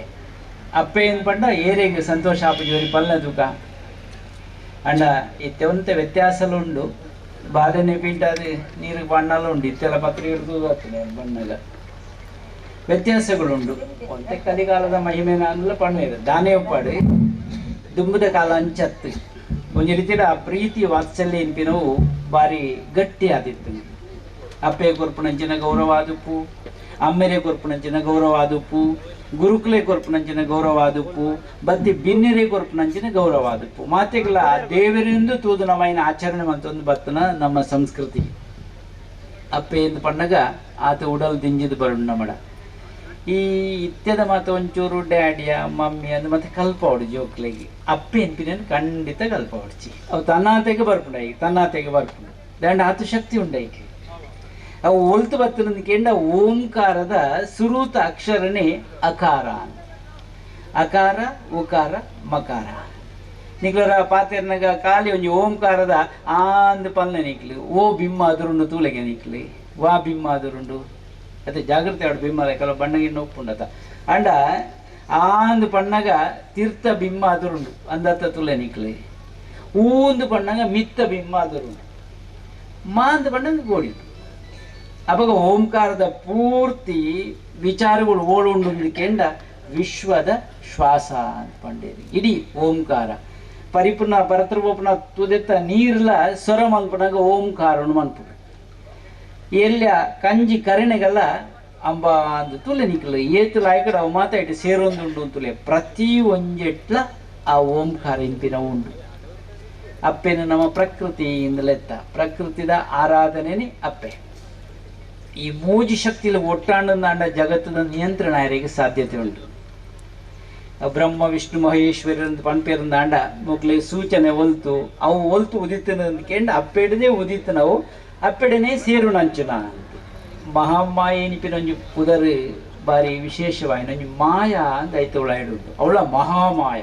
Speaker 9: ಅಪ್ಪೆಂದು ಪಂಡ ಏರೆಗ್ ಸಂತೋಷ ಆಪುಜಿ ಪಲ್ನ ದುಃಖ ಅಂಡ ಇತ್ತೆ ಒಂತೆ ವ್ಯತ್ಯಾಸಲು ಉಂಡು. ಬಾಲೆನೆ ಪಿಂಟಾದ ನೀರು ಬಣ್ಣಲು ಉಂಡು, ಇತ್ತೆಲ್ಲ ಪತ್ರಿ ಹಿಡಿದು ಆಗ್ತದೆ ಬಣ್ಣಗ ವ್ಯತ್ಯಾಸಗಳುಂಡು. ಒಂತೆ ಕಲಿಕಾಲದ ಮಹಿಮೆ ನಾನೆಲ್ಲ ಪಣ್ಣು ದಾನೆ ಉಪ್ಪಾಡು ದುಂಬುದ ಕಾಲ ಅಂಚತ್ತು ಒಂಜಿ ರೀತಿಯ ಆ ಪ್ರೀತಿ ವಾತ್ಸಲ್ಯ ಇನ್ಪಿನವು ಭಾರಿ ಗಟ್ಟಿ ಆದಿತ್ತು. ಅಪ್ಪೆ ಕೊರ್ಪುನಂಚಿನ ಗೌರವ ಆದುಪ್ಪು, ಅಮ್ಮೆರೆ ಕೊರ್ಪುನಂಚಿನ ಗೌರವ ಆದುಪ್ಪು, ಗುರುಕುಲೆ ಕೊರ್ಪುನಂಚಿನ ಗೌರವ ಆದುಪ್ಪು, ಬತ್ತಿ ಬಿನ್ನೆರೆ ಕೊರ್ಪುನಂಚಿನ ಗೌರವ ಆದುಪ್ಪು. ಮಾತೆಗಳ ದೇವರಿಂದ ತೂದು ನಮ್ಮೈನ ಆಚರಣೆ ಮಂತೊಂದು ಬತ್ತನ ನಮ್ಮ ಸಂಸ್ಕೃತಿ. ಅಪ್ಪೆ ಎಂದು ಪಣ್ಣಗ ಆತ ಉಡಲ್ ದಿಂಜಿದ್ ಬರುಂಡು ನಮ್ಮಡ. ಈ ಇತ್ಯದ ಮಾತ ಒಂಚೂರು ಡ್ಯಾಡಿಯ ಮಮ್ಮಿ ಅಂದ್ ಮತ್ತೆ ಕಲ್ಪಾವಡು ಜೋಕ್ಲೆಗೆ. ಅಪ್ಪೆ ಎನ್ಪಿನ ಖಂಡಿತ ಕಲ್ಪಾವಡ್ಚಿ ಅವು ತನ್ನಾತೆಗೆ ಬರ್ಪುಂಡು, ಐಕ್ ತನ್ನಾತೆಗೆ ಬರ್ಪುಂಡು. ದಂಡ ಆತು ಶಕ್ತಿ ಉಂಡು ಐಕೆ. ಅವು ಒಲ್ತು ಬತ್ತನಂದು ಕೇಂಡ ಓಂಕಾರದ ಸುರೂತ ಅಕ್ಷರನೇ ಅಕಾರ. ಅಕಾರ ಉಕಾರ ಮಕಾರ ನಿಕ್ಲರ ಪಾತೆರ್ನಗ ಖಾಲಿ ಒಂಜಿ ಓಂಕಾರದ ಆಂದ್ ಪಲ್ನ ನಿಕ್ಲು ಓ ಬಿಮ್ಮ ಅದುರುಂಡು ತೂಲೆಗೆ ನಿಕ್ಲಿ ವಾ ಬಿಮ್ಮ ಅದುರುಂಡು ಅದೇ ಜಾಗೃತಿ ಆಡು ಬಿಮ್ಮ ಕೆಲವು ಬಣ್ಣಗಿಣ್ಣ ಒಪ್ಪುಂಡತ ಅಂಡ ಆಂದ್ ಪಣ್ಣಗ ತೀರ್ಥ ಬಿಮ್ಮ ಅದುರುಂಡು ಅಂದತ್ತ ತುಲೆ ನಿಕ್ಲಿ ಊಂದು ಪಣ್ಣಗ ಮಿತ್ತ ಬಿಮ್ಮ ಅದುರುಂಡು ಮಾಂದ್ ಪಣ್ಣಗ ಗೋಡಿ. ಅವಾಗ ಓಂಕಾರದ ಪೂರ್ತಿ ವಿಚಾರಗಳು ಓಳುಂಡು ಕೆಂಡ ವಿಶ್ವದ ಶ್ವಾಸ ಅಂತ ಪಂಡೇರಿ. ಇಡೀ ಓಂಕಾರ ಪರಿಪೂರ್ಣ ಭರತೃಪನ ತುದೆತ್ತ ನೀರ್ಲ ಸ್ವರ ಮಲ್ಪನಾಗ ಓಂಕಾರನು ಮನ್ಪುಡು. ಎಲ್ಲ ಕಂಜಿ ಕರಣೆಗೆಲ್ಲ ಅಂಬ ಅಂದು ತುಲೆ ನಿಕ್ಲು ಏತು ಲಾಯ್ಕಡ ಅವು ಮಾತಾಯಿಟ್ಟು ಸೇರೊಂದುಂಡು ಅಂತುಲೆ ಪ್ರತಿ ಒಂಜೆಟ್ಲ ಆ ಓಂಕಾರ ಇಂಪಿನ ಉಂಡು. ಅಪ್ಪೆನ ನಮ್ಮ ಪ್ರಕೃತಿ ಇಂದಲೆತ್ತ ಪ್ರಕೃತಿದ ಆರಾಧನೆನೇ ಅಪ್ಪೆ. ಈ ಮೂಜಿ ಶಕ್ತಿಲು ಒಟ್ಟಾಂಡ ಜಗತ್ತದ ನಿಯಂತ್ರಣ ಯಾರಿಗೆ ಸಾಧ್ಯತೆ ಉಂಟು. ಬ್ರಹ್ಮ ವಿಷ್ಣು ಮಹೇಶ್ವರ ಅಂತ ಪನ್ಪೇರಂದಾಂಡ ಮಕ್ಳಿಗೆ ಸೂಚನೆ ಒಲ್ತು ಅವು ಒಲ್ತು ಉದಿತನ ಕೇಂಡ ಅಪ್ಪೆಡದೆ ಉದಿತ ನಾವು ಅಪ್ಪೆಡನೆ ಸೇರುಣಂಚುನ ಮಹಾಮಾಯೆ ನಿಪಿನೊಂಜಿ ಪುದರ್ ಬಾರಿ ವಿಶೇಷವಾಯಿನ ಒಂಜಿ ಮಾಯಾ ಅಂತ ಐತವಳ ಉಂಟು. ಅವಳ ಮಹಾಮಾಯ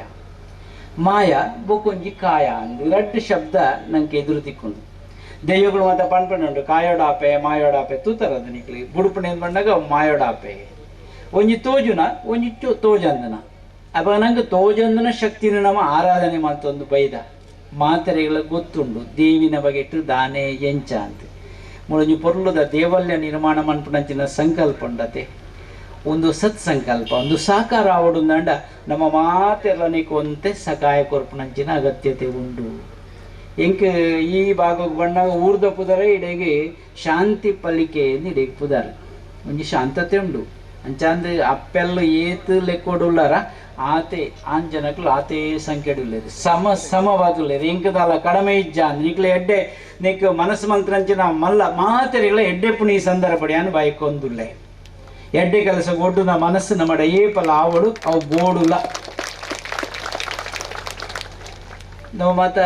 Speaker 9: ಮಾಯ ಬೊಕೊಂಜಿ ಕಾಯ ಅಂದ್ ರಡ್ಡು ಶಬ್ದ ನಂಗೆ ಎದುರು ತಿಕ್ಕೊಂಡು. ದೈವಗಳು ಮಾತ ಪಣ್ಪಣ್ಣುಂಡು ಕಾಯೋಡಾಪೆ ಮಾಯೋಡಾಪೆ ತೂತಾರದ ನಿಕ್ಲಿ ಬುಡುಪಣೆ ಬಂದಾಗ ಮಾಯೋಡಾಪೆ ಒಂಜಿ ತೋಜುನ ಒಂಜಿ ತೋಜಂದನ. ಅಪ್ಪ ನಂಗೆ ತೋಜಂದನ ಶಕ್ತಿನ ನಮ್ಮ ಆರಾಧನೆ ಮಂತೊಂದು ಬೈದ ಮಾತೆರೆಗಳ ಗೊತ್ತುಂಡು ದೇವಿನ ಬಗೆಟ್ಟು ದಾನೆ ಎಂಚ ಅಂತ ಮುಳೊಂಜಿ ಪೊರ್ಲುದ ದೇವಲ್ಯ ನಿರ್ಮಾಣ ಮನ್ಪುನಂಚಿನ ಸಂಕಲ್ಪ ಉಂಡತೆ ಒಂದು ಸತ್ಸಂಕಲ್ಪ ಒಂದು ಸಾಕಾರ ಆವಡುಂದಂಡ ನಮ್ಮ ಮಾತೆಲ್ಲನಿಗೆ ಒಂತೆ ಸಕಾಯ ಕೊರ್ಪುನಂಚಿನ ಅಗತ್ಯತೆ ಉಂಡು. ಎಂಕ್ ಈ ಭಾಗಕ್ಕೆ ಬಣ್ಣಾಗ ಊರ್ದ ಪುದರ ಇಡೆಗೆ ಶಾಂತಿ ಪಲಿಕೆ ಇಡೆಗೆ ಪುದರ್ ಒಂಜಿ ಶಾಂತತೆ ಉಂಡು. ಅಂಚಾಂದ್ ಅಪ್ಪೆಲ್ಲ ಏತ್ ಲೆಕ್ಕೊಡುಲ್ಲಾರ ಆತೆ ಆಂಜನಕ್ಲು ಆತೇ ಸಂಖ್ಯೆಡುಲ್ಲೇರು ಸಮ ಸಮವಾದುಲ್ಲೇರು ಎಂಕದಾಲ ಕಡಿಮೆ ಇಜ್ಜ ಅಂದ್ ನಿಕ್ಲೆ ಎಡ್ಡೆ ನಿಕ್ ಮನಸ್ಸು ಮಂತ್ರಂಚಿನ ಮಲ್ಲ ಮಾತೆರೆಗಳ ಎಡ್ಡೆ ಪುಣಿ ಸಂದರ್ಭಡಿಯಾನು ಬಾಯ್ಕೊಂದುಲ್ಲೆ ಎಡ್ಡೆ ಕೆಲಸ ಒಡ್ಡುನ ಮನಸ್ಸು ನಮ್ಮಡ ಏಪಲ ಆವಡು ಅವು ಬೋಡುಲ ನಾವು ಮಾತ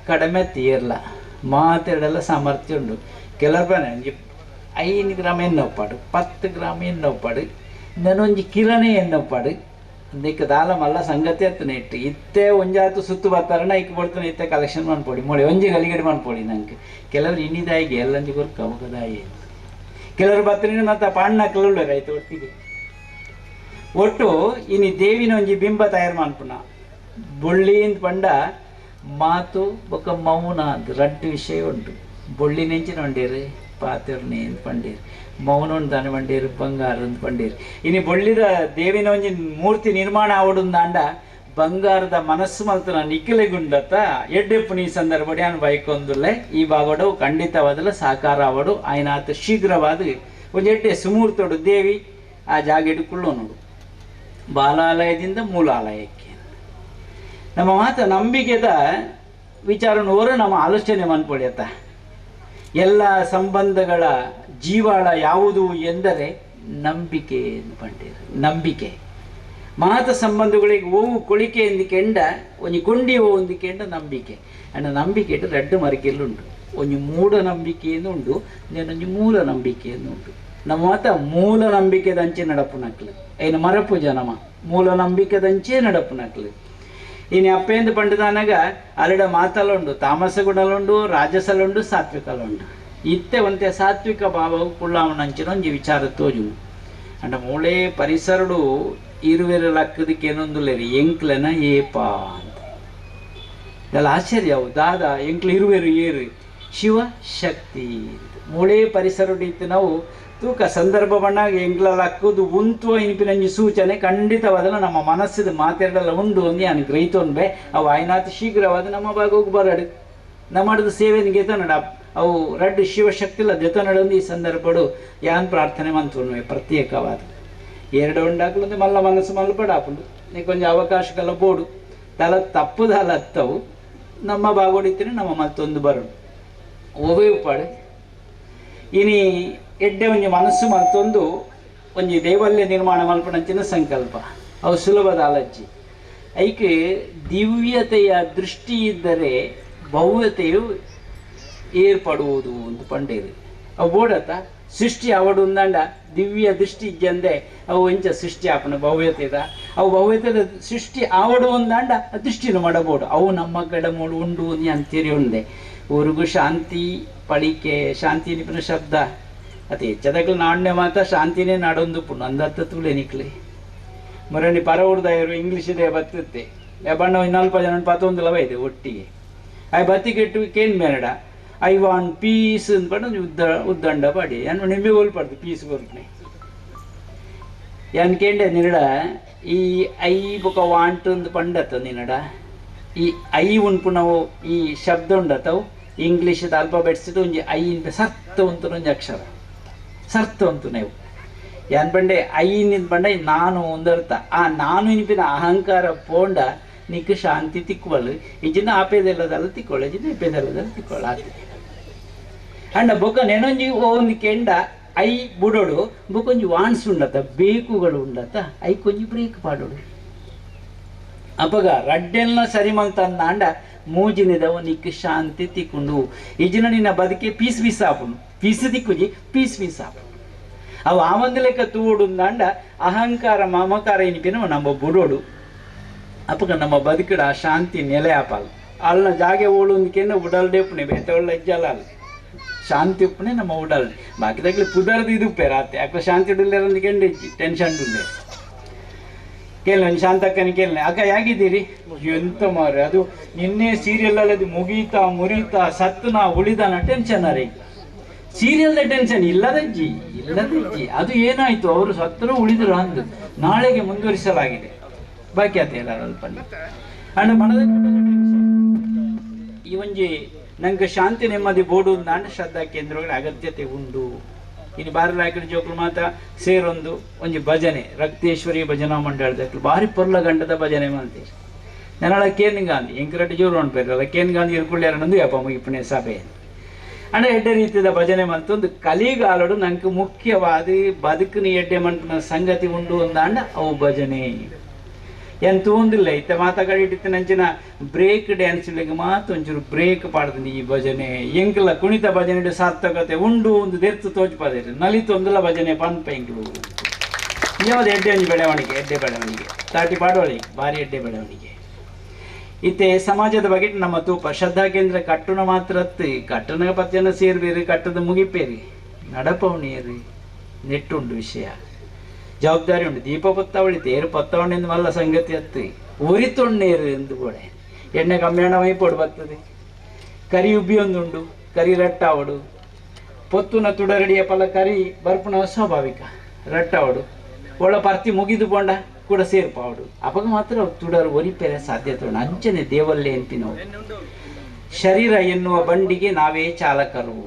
Speaker 9: ಕಡಿಮೆ ತೀರ್ಲ ಮಾತೆರಡೆಲ್ಲ ಸಾಮರ್ಥ್ಯ ಉಂಡು. ಕೆಲವರು ಒಂಜಿ 5 ಗ್ರಾಮ್ ಎಣ್ಣೆ 10 ಗ್ರಾಮ್ ಎಣ್ಣೆ ನನೊಂಜಿ ಕಿರಣೆ ಎಣ್ಣೆ ಇಂದಕ್ಕೆ ದಾಲ ಮಲ್ಲ ಸಂಗತಿ ಅತ್ತನೆ ಇಟ್ಟು ಇತ್ತೆ ಒಂಜಾತು ಸುತ್ತು ಬರ್ತಾರಣ ಇಕ್ ಬಡ್ತಾನೆ ಇತ್ತೆ ಕಲೆಕ್ಷನ್ ಮನ್ಪೊಡಿ ಮೊಳೆ ಒಂಜಿ ಗಲಿಗಡೆ ಮನ್ಪೊಡಿ ನಂಗೆ. ಕೆಲವರು ಇನ್ನಿದಾಯಿಗೆ ಎಲ್ಲಂಜಿ ಕೊರ್ಕ ಅವಗದಾಯಿ ಕೆಲವರು ಬರ್ತಾನೆ ಮತ್ತು ಪಾಣ್ಣ ಕೆಲವರು ಆಯ್ತು ಒಟ್ಟಿಗೆ ಒಟ್ಟು ಇನಿ ದೇವಿನ ಒಂಜಿ ಬಿಂಬ ತಯಾರು ಮನ್ಪುನ ಬೊಳ್ಳಿಯಿಂದ ಪಂಡ ಮಾತು ಬೊಕ್ಕ ಮೌನ ಅಂತ ರಡ್ಡು ವಿಷಯ ಉಂಟು. ಬೊಳ್ಳಿ ನೆಂಚಿನ ಒಂಡೇರು ಪಾತೆರ್ನೆ ಅಂತ ಪಂಡೇರು ಮೌನ ಉಂಟಾನೆ ಬಂಡೇರು ಬಂಗಾರ ಅಂತ ಪಂಡೇರು. ಇನಿ ಬೊಳ್ಳಿದ ದೇವಿನ ಒಂಜಿ ಮೂರ್ತಿ ನಿರ್ಮಾಣ ಆವಡುಂದಾಂಡ ಬಂಗಾರದ ಮನಸ್ಸು ಮಲ್ತನ ನಿಕ್ಕಿಲೆಗುಂಡತ್ತ ಎಡ್ಡೆಪ್ಪು ಈ ಸಂದರ್ಭ ಅನ್ ಬೈಕೊಂದುಲ್ಲೆ ಈ ಭಾಗಡು ಖಂಡಿತವಾದಲ ಸಾಕಾರ ಆವಡು ಆಯ್ನಾತ ಶೀಘ್ರವಾದ ಒಂಜಿ ಎಡ್ಡೆ ಸುಮೂರ್ತೋಡು ದೇವಿ ಆ ಜಾಗೆಡು ಕುಳ್ಳೋನುಡು ಬಾಲಾಲಯದಿಂದ ಮೂಲಾಲಯಕ್ಕೆ. ನಮ್ಮ ಮಾತ ನಂಬಿಕೆದ ವಿಚಾರನೋರು ನಮ್ಮ ಆಲೋಚನೆ ಮನ್ಪೊಳಿಯತ್ತ ಎಲ್ಲ ಸಂಬಂಧಗಳ ಜೀವಾಳ ಯಾವುದು ಎಂದರೆ ನಂಬಿಕೆ ಎಂದು ಪಂಡೇರು. ನಂಬಿಕೆ ಮಾತ ಸಂಬಂಧಗಳಿಗೆ ಓವು ಕೊಳಿಕೆ ಎಂದು ಕೆಂಡ ಒಂಜಿ ಕೊಂಡಿ ಓವು ಎಂದು ಕೆಂಡ ನಂಬಿಕೆ ಅಂಡ ನಂಬಿಕೆ ರಡ್ಡು ಮರಿಕೆಲ್ಲುಂಟು. ಒಂಜಿ ಮೂಢನಂಬಿಕೆಯನ್ನು ಉಂಡು, ನೆನೊಂಜಿ ಮೂಲ ನಂಬಿಕೆಯನ್ನು ಉಂಡು. ನಮ್ಮ ಮಾತ ಮೂಲ ನಂಬಿಕೆದಂಚೆ ನಡಪುನಕ್ಲು ಐನ ಮರಪು ಜನಮ ಮೂಲ ನಂಬಿಕೆದಂಚೆ ನಡಪುನಕ್ಲು. ಇನಿ ಅಪ್ಪೇಂದು ಪಂಡದಾನಾಗ ಅಲ್ಲಿಡ ಮಾತಲುಂಡು, ತಾಮಸ ಗುಣಲುಂಡು, ರಾಜಸಲುಂಡು, ಸಾತ್ವಿಕಲುಂಡು. ಇತ್ತೆ ಒಂತೆ ಸಾತ್ವಿಕ ಭಾವವು ಕುಳ್ಳಾವಣಂಚಿನ ಒಂಜಿ ವಿಚಾರ ತೋಜು. ಅಂಡ ಮೂಳೆ ಪರಿಸರಡು ಇರುವೆರು ಲಕ್ಕದಕ್ಕೆ ಏನೊಂದುಲೇರಿ ಎಂಕ್ಲೆನ ಏಪ ಅಂತ ಇದೆಲ್ಲ ಆಶ್ಚರ್ಯ. ಅವು ದಾದ ಎಂಕ್ಲು ಇರುವೆರು ಏರು ಶಿವ ಶಕ್ತಿ ಮೂಳೆ ಪರಿಸರಡು ಇತ್ತು. ನಾವು ತೂಕ ಸಂದರ್ಭ ಬಣ್ಣಾಗ ಎಂಕ್ಲ ಲಕ್ಕದು ಉಂತುವ ಇನ್ಪಿನಂಜಿ ಸೂಚನೆ ಖಂಡಿತವಾದಲ್ಲ ನಮ್ಮ ಮನಸ್ಸಿದ ಮಾತೆರಡೆಲ್ಲ ಉಂಡು ಅಂದು ನಾನು ಗ್ರಹಿತೊನ್ಬೆ. ಅವು ಆಯ್ನಾತ್ ಶೀಘ್ರವಾದ ನಮ್ಮ ಭಾಗಕ್ಕೆ ಬರಡು ನಮ್ಮಡದ ಸೇವೆನಿಗೆ ನಡ ಅವು ರಡ್ಡು ಶಿವಶಕ್ತಿಲ್ಲ ದೆತನಡಂದು ಈ ಸಂದರ್ಭಡು ಯಾನ್ ಪ್ರಾರ್ಥನೆ ಮಂತುನ್ವೆ ಪ್ರತ್ಯೇಕವಾದ ಎರಡು ಉಂಡಾಕ್ಲೊಂದು ಮಲ್ಲ ಮನಸ್ಸು ಮಲ್ಪಡಾಪುಂಡು. ನೀ ಕೊಂಚ ಅವಕಾಶಕ್ಕೆಲ್ಲ ಬೋಡು ತಲ ತಪ್ಪುದಲ್ಲ ಹತ್ತವು ನಮ್ಮ ಬಾಗೋಡಿತ್ತೀನಿ ನಮ್ಮ ಮತ್ತೊಂದು ಬರೋಡು ಒವೇ ಉಪಾಡು. ಇನಿ ಎಡ್ಡೆ ಒಂಜಿ ಮನಸ್ಸು ಮತ್ತೊಂದು ಒಂಜಿ ದೇವಲ್ಯ ನಿರ್ಮಾಣ ಮಲ್ಪಣಂಚಿನ ಸಂಕಲ್ಪ ಅವು ಸುಲಭದ ಅಲಜ್ಜಿ. ಐಕೆ ದಿವ್ಯತೆಯ ದೃಷ್ಟಿ ಇದ್ದರೆ ಭವ್ಯತೆಯು ಏರ್ಪಡುವುದು ಅಂತ ಪಂಡೇರಿ. ಅವು ಬೋಡತ್ತ ಸೃಷ್ಟಿ ಅವಡು ಉಂದಂಡ ದಿವ್ಯ ದೃಷ್ಟಿ ಇಜ್ಜಂದೆ ಅವು ಎಂಚ ಸೃಷ್ಟಿ ಆಪನ ಭವ್ಯತೆದ ಅವು ಭವ್ಯತೆದ ಸೃಷ್ಟಿ ಆವಡು ಒಂದಾಂಡ ದೃಷ್ಟಿನ ಮಾಡಬೋಡು ಅವು ನಮ್ಮ ಗಡಮೋಡು ಉಂಡು ಅಂತೇರಿ ಉಂಡೆ. ಊರಿಗೂ ಶಾಂತಿ ಪಳಿಕೆ ಶಾಂತಿ ನಿಪುಣ ಶಬ್ದ ಅತಿ ಹೆಚ್ಚದಕ್ಕೆ ನಾಣ್ಯ ಮಾತ್ರ ಶಾಂತಿನೇ ನಾಡೊಂದು ಪುಣ್ಣ ಅಂದತ್ತ ತುಳೆ ನಿಕ್ಲಿ ಮರಣಿ ಪರ ಊರ್ದಾಯರು ಇಂಗ್ಲೀಷ್ ಇದೆ ಬತ್ತುತ್ತೆ ಬಣ್ಣ ಇನ್ನಲ್ಪ ಜನ ಪತ್ತೊಂದು ಲವ ಇದೆ ಒಟ್ಟಿಗೆ I ಬತ್ತಿಗೆಟ್ಟು ಕೇನ್ ಮೇರಡ I want piece ಅಂದ್ಕೊಂಡು ಉದ್ದ ಉದ್ದಂಡ ಪಾಡಿ ಯಾನು ನಿಂಬೆ ಹೋಲ್ಪಡ್ದು ಪೀಸ್ ಕೊರ್ಪಣೆ ಯಾನ್ ಕೇಂಡೆ ನಿರಡ ಈ I ಬೊಕ ವಾಂಟ್ ಅಂದ್ ಪಂಡತ್ತ ನಿನ್ನಡ ಈ I ಉಂಪು ನಾವು ಈ ಶಬ್ದ ಉಂಡತ್ತವು ಇಂಗ್ಲೀಷದ ಆಲ್ಫಾಬೆಟ್ಸ್ ಒಂಜಿ I ಇಂದ ಸರ್ತ ಉಂತು ಒಂಜಿ ಅಕ್ಷರ ಸರ್ತ ಉಂತು ನೀವು ಯಾನ್ ಪಂಡೆ I ನಿಂದ ಪಂಡೆ ನಾನು ಒಂದರ್ಥ ಆ ನಾನು ಇನ್ಪಿನ ಅಹಂಕಾರ ಪೋಂಡ ನಿಕ್ ಶಾಂತಿ ತಿಕ್ಕುವಳು ಇಜಿನ ಆಪೇದೆಲ್ಲದಲ್ಲ ತಿಕ್ಕೊಳ್ಳ ಇಜಿನ ಇಪ್ಪೇದೆಲ್ಲದಲ್ಲ ತಿಕ್ಕೊಳ್ಳ ಆತ ಅಂಡ ಬೊಕ್ಕ ನೆನೊಂಜಿ ಒಂದು ಕೆಂಡ I ಬುಡೋಡು ಬೊಕ್ಕೊಂಜಿ ವಾನ್ಸ್ ಉಂಡತ್ತ ಬೇಕುಗಳು ಉಂಡತ್ತ I ಕೊಂಜಿ ಬ್ರೇಕ್ ಪಾಡೋಡು ಅಪಗ ರಡ್ಡೆಲ್ಲ ಸರಿ ಮಂತಂದಾಂಡ ಮೂಜಿನಿದವು ನಿಕ್ ಶಾಂತಿ ತಿಕ್ಕೊಂಡು ಇಜಿನ ನಿನ್ನ ಬದುಕೆ ಪೀಸ್ ಪೀಸ್ ಆಪುಂಡು ಪೀಸ್ ತಿಕ್ಕುಜಿ ಪೀಸ್ ಪೀಸ್ ಆಪುಂಡು ಅವು ಆ ಒಂದು ಲೆಕ್ಕ ತೂಡುಂದಾಂಡ ಅಹಂಕಾರ ಮಮಕಾರ ಇನಿಪಿನ ನಮ್ಮ ಬುಡೋಡು ಅಪಗ ನಮ್ಮ ಬದುಕಡ ಶಾಂತಿ ನೆಲೆ ಆಪಲ್ ಅಲ್ಲ ಜಾಗೆ ಓಳುಂದಕೇನು ಉಡಲ್ ಡೇಪುಣೆ ಬೇತವಳ್ಳ ಇಜ್ಜಲ್ಲ ಅಲ್ಲ ಶಾಂತಿ ಉಪ್ಪುಣೆ ನಮ್ಮ ಉಡಲ್ ಬಾಕಿದಾಗಲಿ ಪುದರ್ದು ಇದು ರಾತ್ರಿ ಯಾಕೆ ಶಾಂತಿ ಉಡಲ್ಲೇರಂದು ಟೆನ್ಷನ್ ಉಂಡೆ ಕೇಳಿ ಶಾಂತಕ್ಕನ ಕೇಳಿ ಅಕ್ಕ ಹೇಗಿದ್ದೀರಿ ಎಂತ ಮಾರ್ರೆ ಅದು ನಿನ್ನೆ ಸೀರಿಯಲ್ ಅಲ್ಲಿ ಅದು ಮುಗೀತಾ ಮುರಿತಾ ಸತ್ತನ ಉಳಿದಾನ ಟೆನ್ಷನ್ ಅರೆ ಸೀರಿಯಲ್ದ ಟೆನ್ಷನ್ ಇಲ್ಲದಜ್ಜಿ ಇಲ್ಲದಜ್ಜಿ ಅದು ಏನಾಯ್ತು ಅವರು ಸತ್ತರು ಉಳಿದ್ರು ಅಂದು ನಾಳೆಗೆ ಮುಂದುವರಿಸಲಾಗಿದೆ ಬಾಕಿ ಆತ ಎಲ್ಲ ಅಲ್ಪ ಅಂಡ್ ಮನದ ಈ ಒಂಜಿ ನಂಗೆ ಶಾಂತಿ ನೆಮ್ಮದಿ ಬೋಡು ಅಂದ ಶ್ರದ್ಧಾ ಕೇಂದ್ರಗಳ ಅಗತ್ಯತೆ ಉಂಡು. ಇನ್ನು ಬಾರಿ ಜೋಕುಲು ಮಾತ ಸೇರೊಂದು ಒಂಜಿ ಭಜನೆ ರಕ್ತೇಶ್ವರಿ ಭಜನಾ ಮಂಡಳದ ಭಾರಿ ಪೊರ್ಲ ಗಂಡದ ಭಜನೆ ಮಾಡ್ತೀರಿ. ನನ್ನಳ ಕೇನ್ ಗಾಂಧಿ ಎಂಕರಡ್ಡಿ ಜೋರು ಅನ್ಪೇರಲ್ಲ ಕೇನ್ ಗಾಂಧಿ ಇರ್ಕೊಳ್ಳ್ಯಾರನೊಂದು ಯಪ್ಪ ಮುಗಿಪುಣೆ ಸಭೆ ಅಂಡ ಎಡ್ಡೆ ರೀತಿಯ ಭಜನೆ ಮಂತೊಂದು ಕಲಿಗಾಲಡು ನಂಗೆ ಮುಖ್ಯವಾದ ಬದುಕಿನ ಎಡ್ಡೆ ಮಂಟನ ಸಂಗತಿ ಉಂಡು ಅಂದಾಂಡ ಅವು ಭಜನೆ ಎಂತ ಒಂದಿಲ್ಲ. ಇತ್ತ ಮಾತಾಡಿಟ್ಟಿತ್ತು ನಂಚಿನ ಬ್ರೇಕ್ ಡ್ಯಾನ್ಸ್ ಮಾತು ಒಂಚೂರು ಬ್ರೇಕ್ ಪಾಡ್ತೀನಿ ಈ ಭಜನೆ ಎಂಕಲ ಕುಣಿತ ಭಜನೆ ಸಾರ್ಥಕತೆ ಉಂಡು ಒಂದು ದೆರ್ತು ತೋಜ್ಪದೇರಿ ನಲಿತೊಂದುಲ ಭಜನೆ ಪನ್ಪ ಎಂಕಲು ಯಾವ್ದು ಎಡ್ಡೆ ಒಂಜಿ ಬೆಳವಣಿಗೆ ಎಡ್ಡೆ ಬೆಳವಣಿಗೆ ತಾಟಿ ಪಾಡೋಳಿ ಭಾರಿ ಎಡ್ಡೆ ಬೆಳವಣಿಗೆ. ಇತ್ತೆ ಸಮಾಜದ ಬಗ್ಗೆ ನಮ್ಮ ತೂಪ ಶ್ರದ್ಧಾ ಕೇಂದ್ರ ಕಟ್ಟುನ ಮಾತ್ರ ಕಟ್ಟನ ಪತ್ಯನ ಸೇರ್ಬೇರಿ ಕಟ್ಟದ ಮುಗಿಪೇರಿ ನಡಪವಣಿಯರಿ ನೆಟ್ಟುಂಡು ವಿಷಯ ಜವಾಬ್ದಾರಿ ಉಂಟು. ದೀಪ ಪತ್ತಾವಳಿ ತೇರು ಪತ್ತಾವಣಿ ಮಲ್ಲ ಸಂಗತಿ ಅತ್ತು ಉರಿತೊಣ್ಣೇರು ಎಂದು ಬೋಡೆ ಎಣ್ಣೆ ಕಮ್ಯಾಣ ಮೈಪೋಡು ಬರ್ತದೆ ಕರಿ ಉಬ್ಬಿ ಒಂದುಂಡು ಕರಿ ರಟ್ಟಾವಡು ಪೊತ್ತುನ ತುಡರಡಿಯ ಪಲ ಕರಿ ಬರ್ಪುಣ ಸ್ವಾಭಾವಿಕ ರಟ್ಟಾವಡು ಒಳ ಪರ್ತಿ ಮುಗಿದು ಪೋಂಡ ಕೂಡ ಸೇರ್ಪಾವಡು ಅಪಗ ಮಾತ್ರ ತುಡರು ಒರಿಪೆರೆ ಸಾಧ್ಯತೆ ಉಂಟು. ಅಂಚನೆ ದೇವಲ್ಲೇ ಅಂತಿನವು ಶರೀರ ಎನ್ನುವ ಬಂಡಿಗೆ ನಾವೇ ಚಾಲಕರು.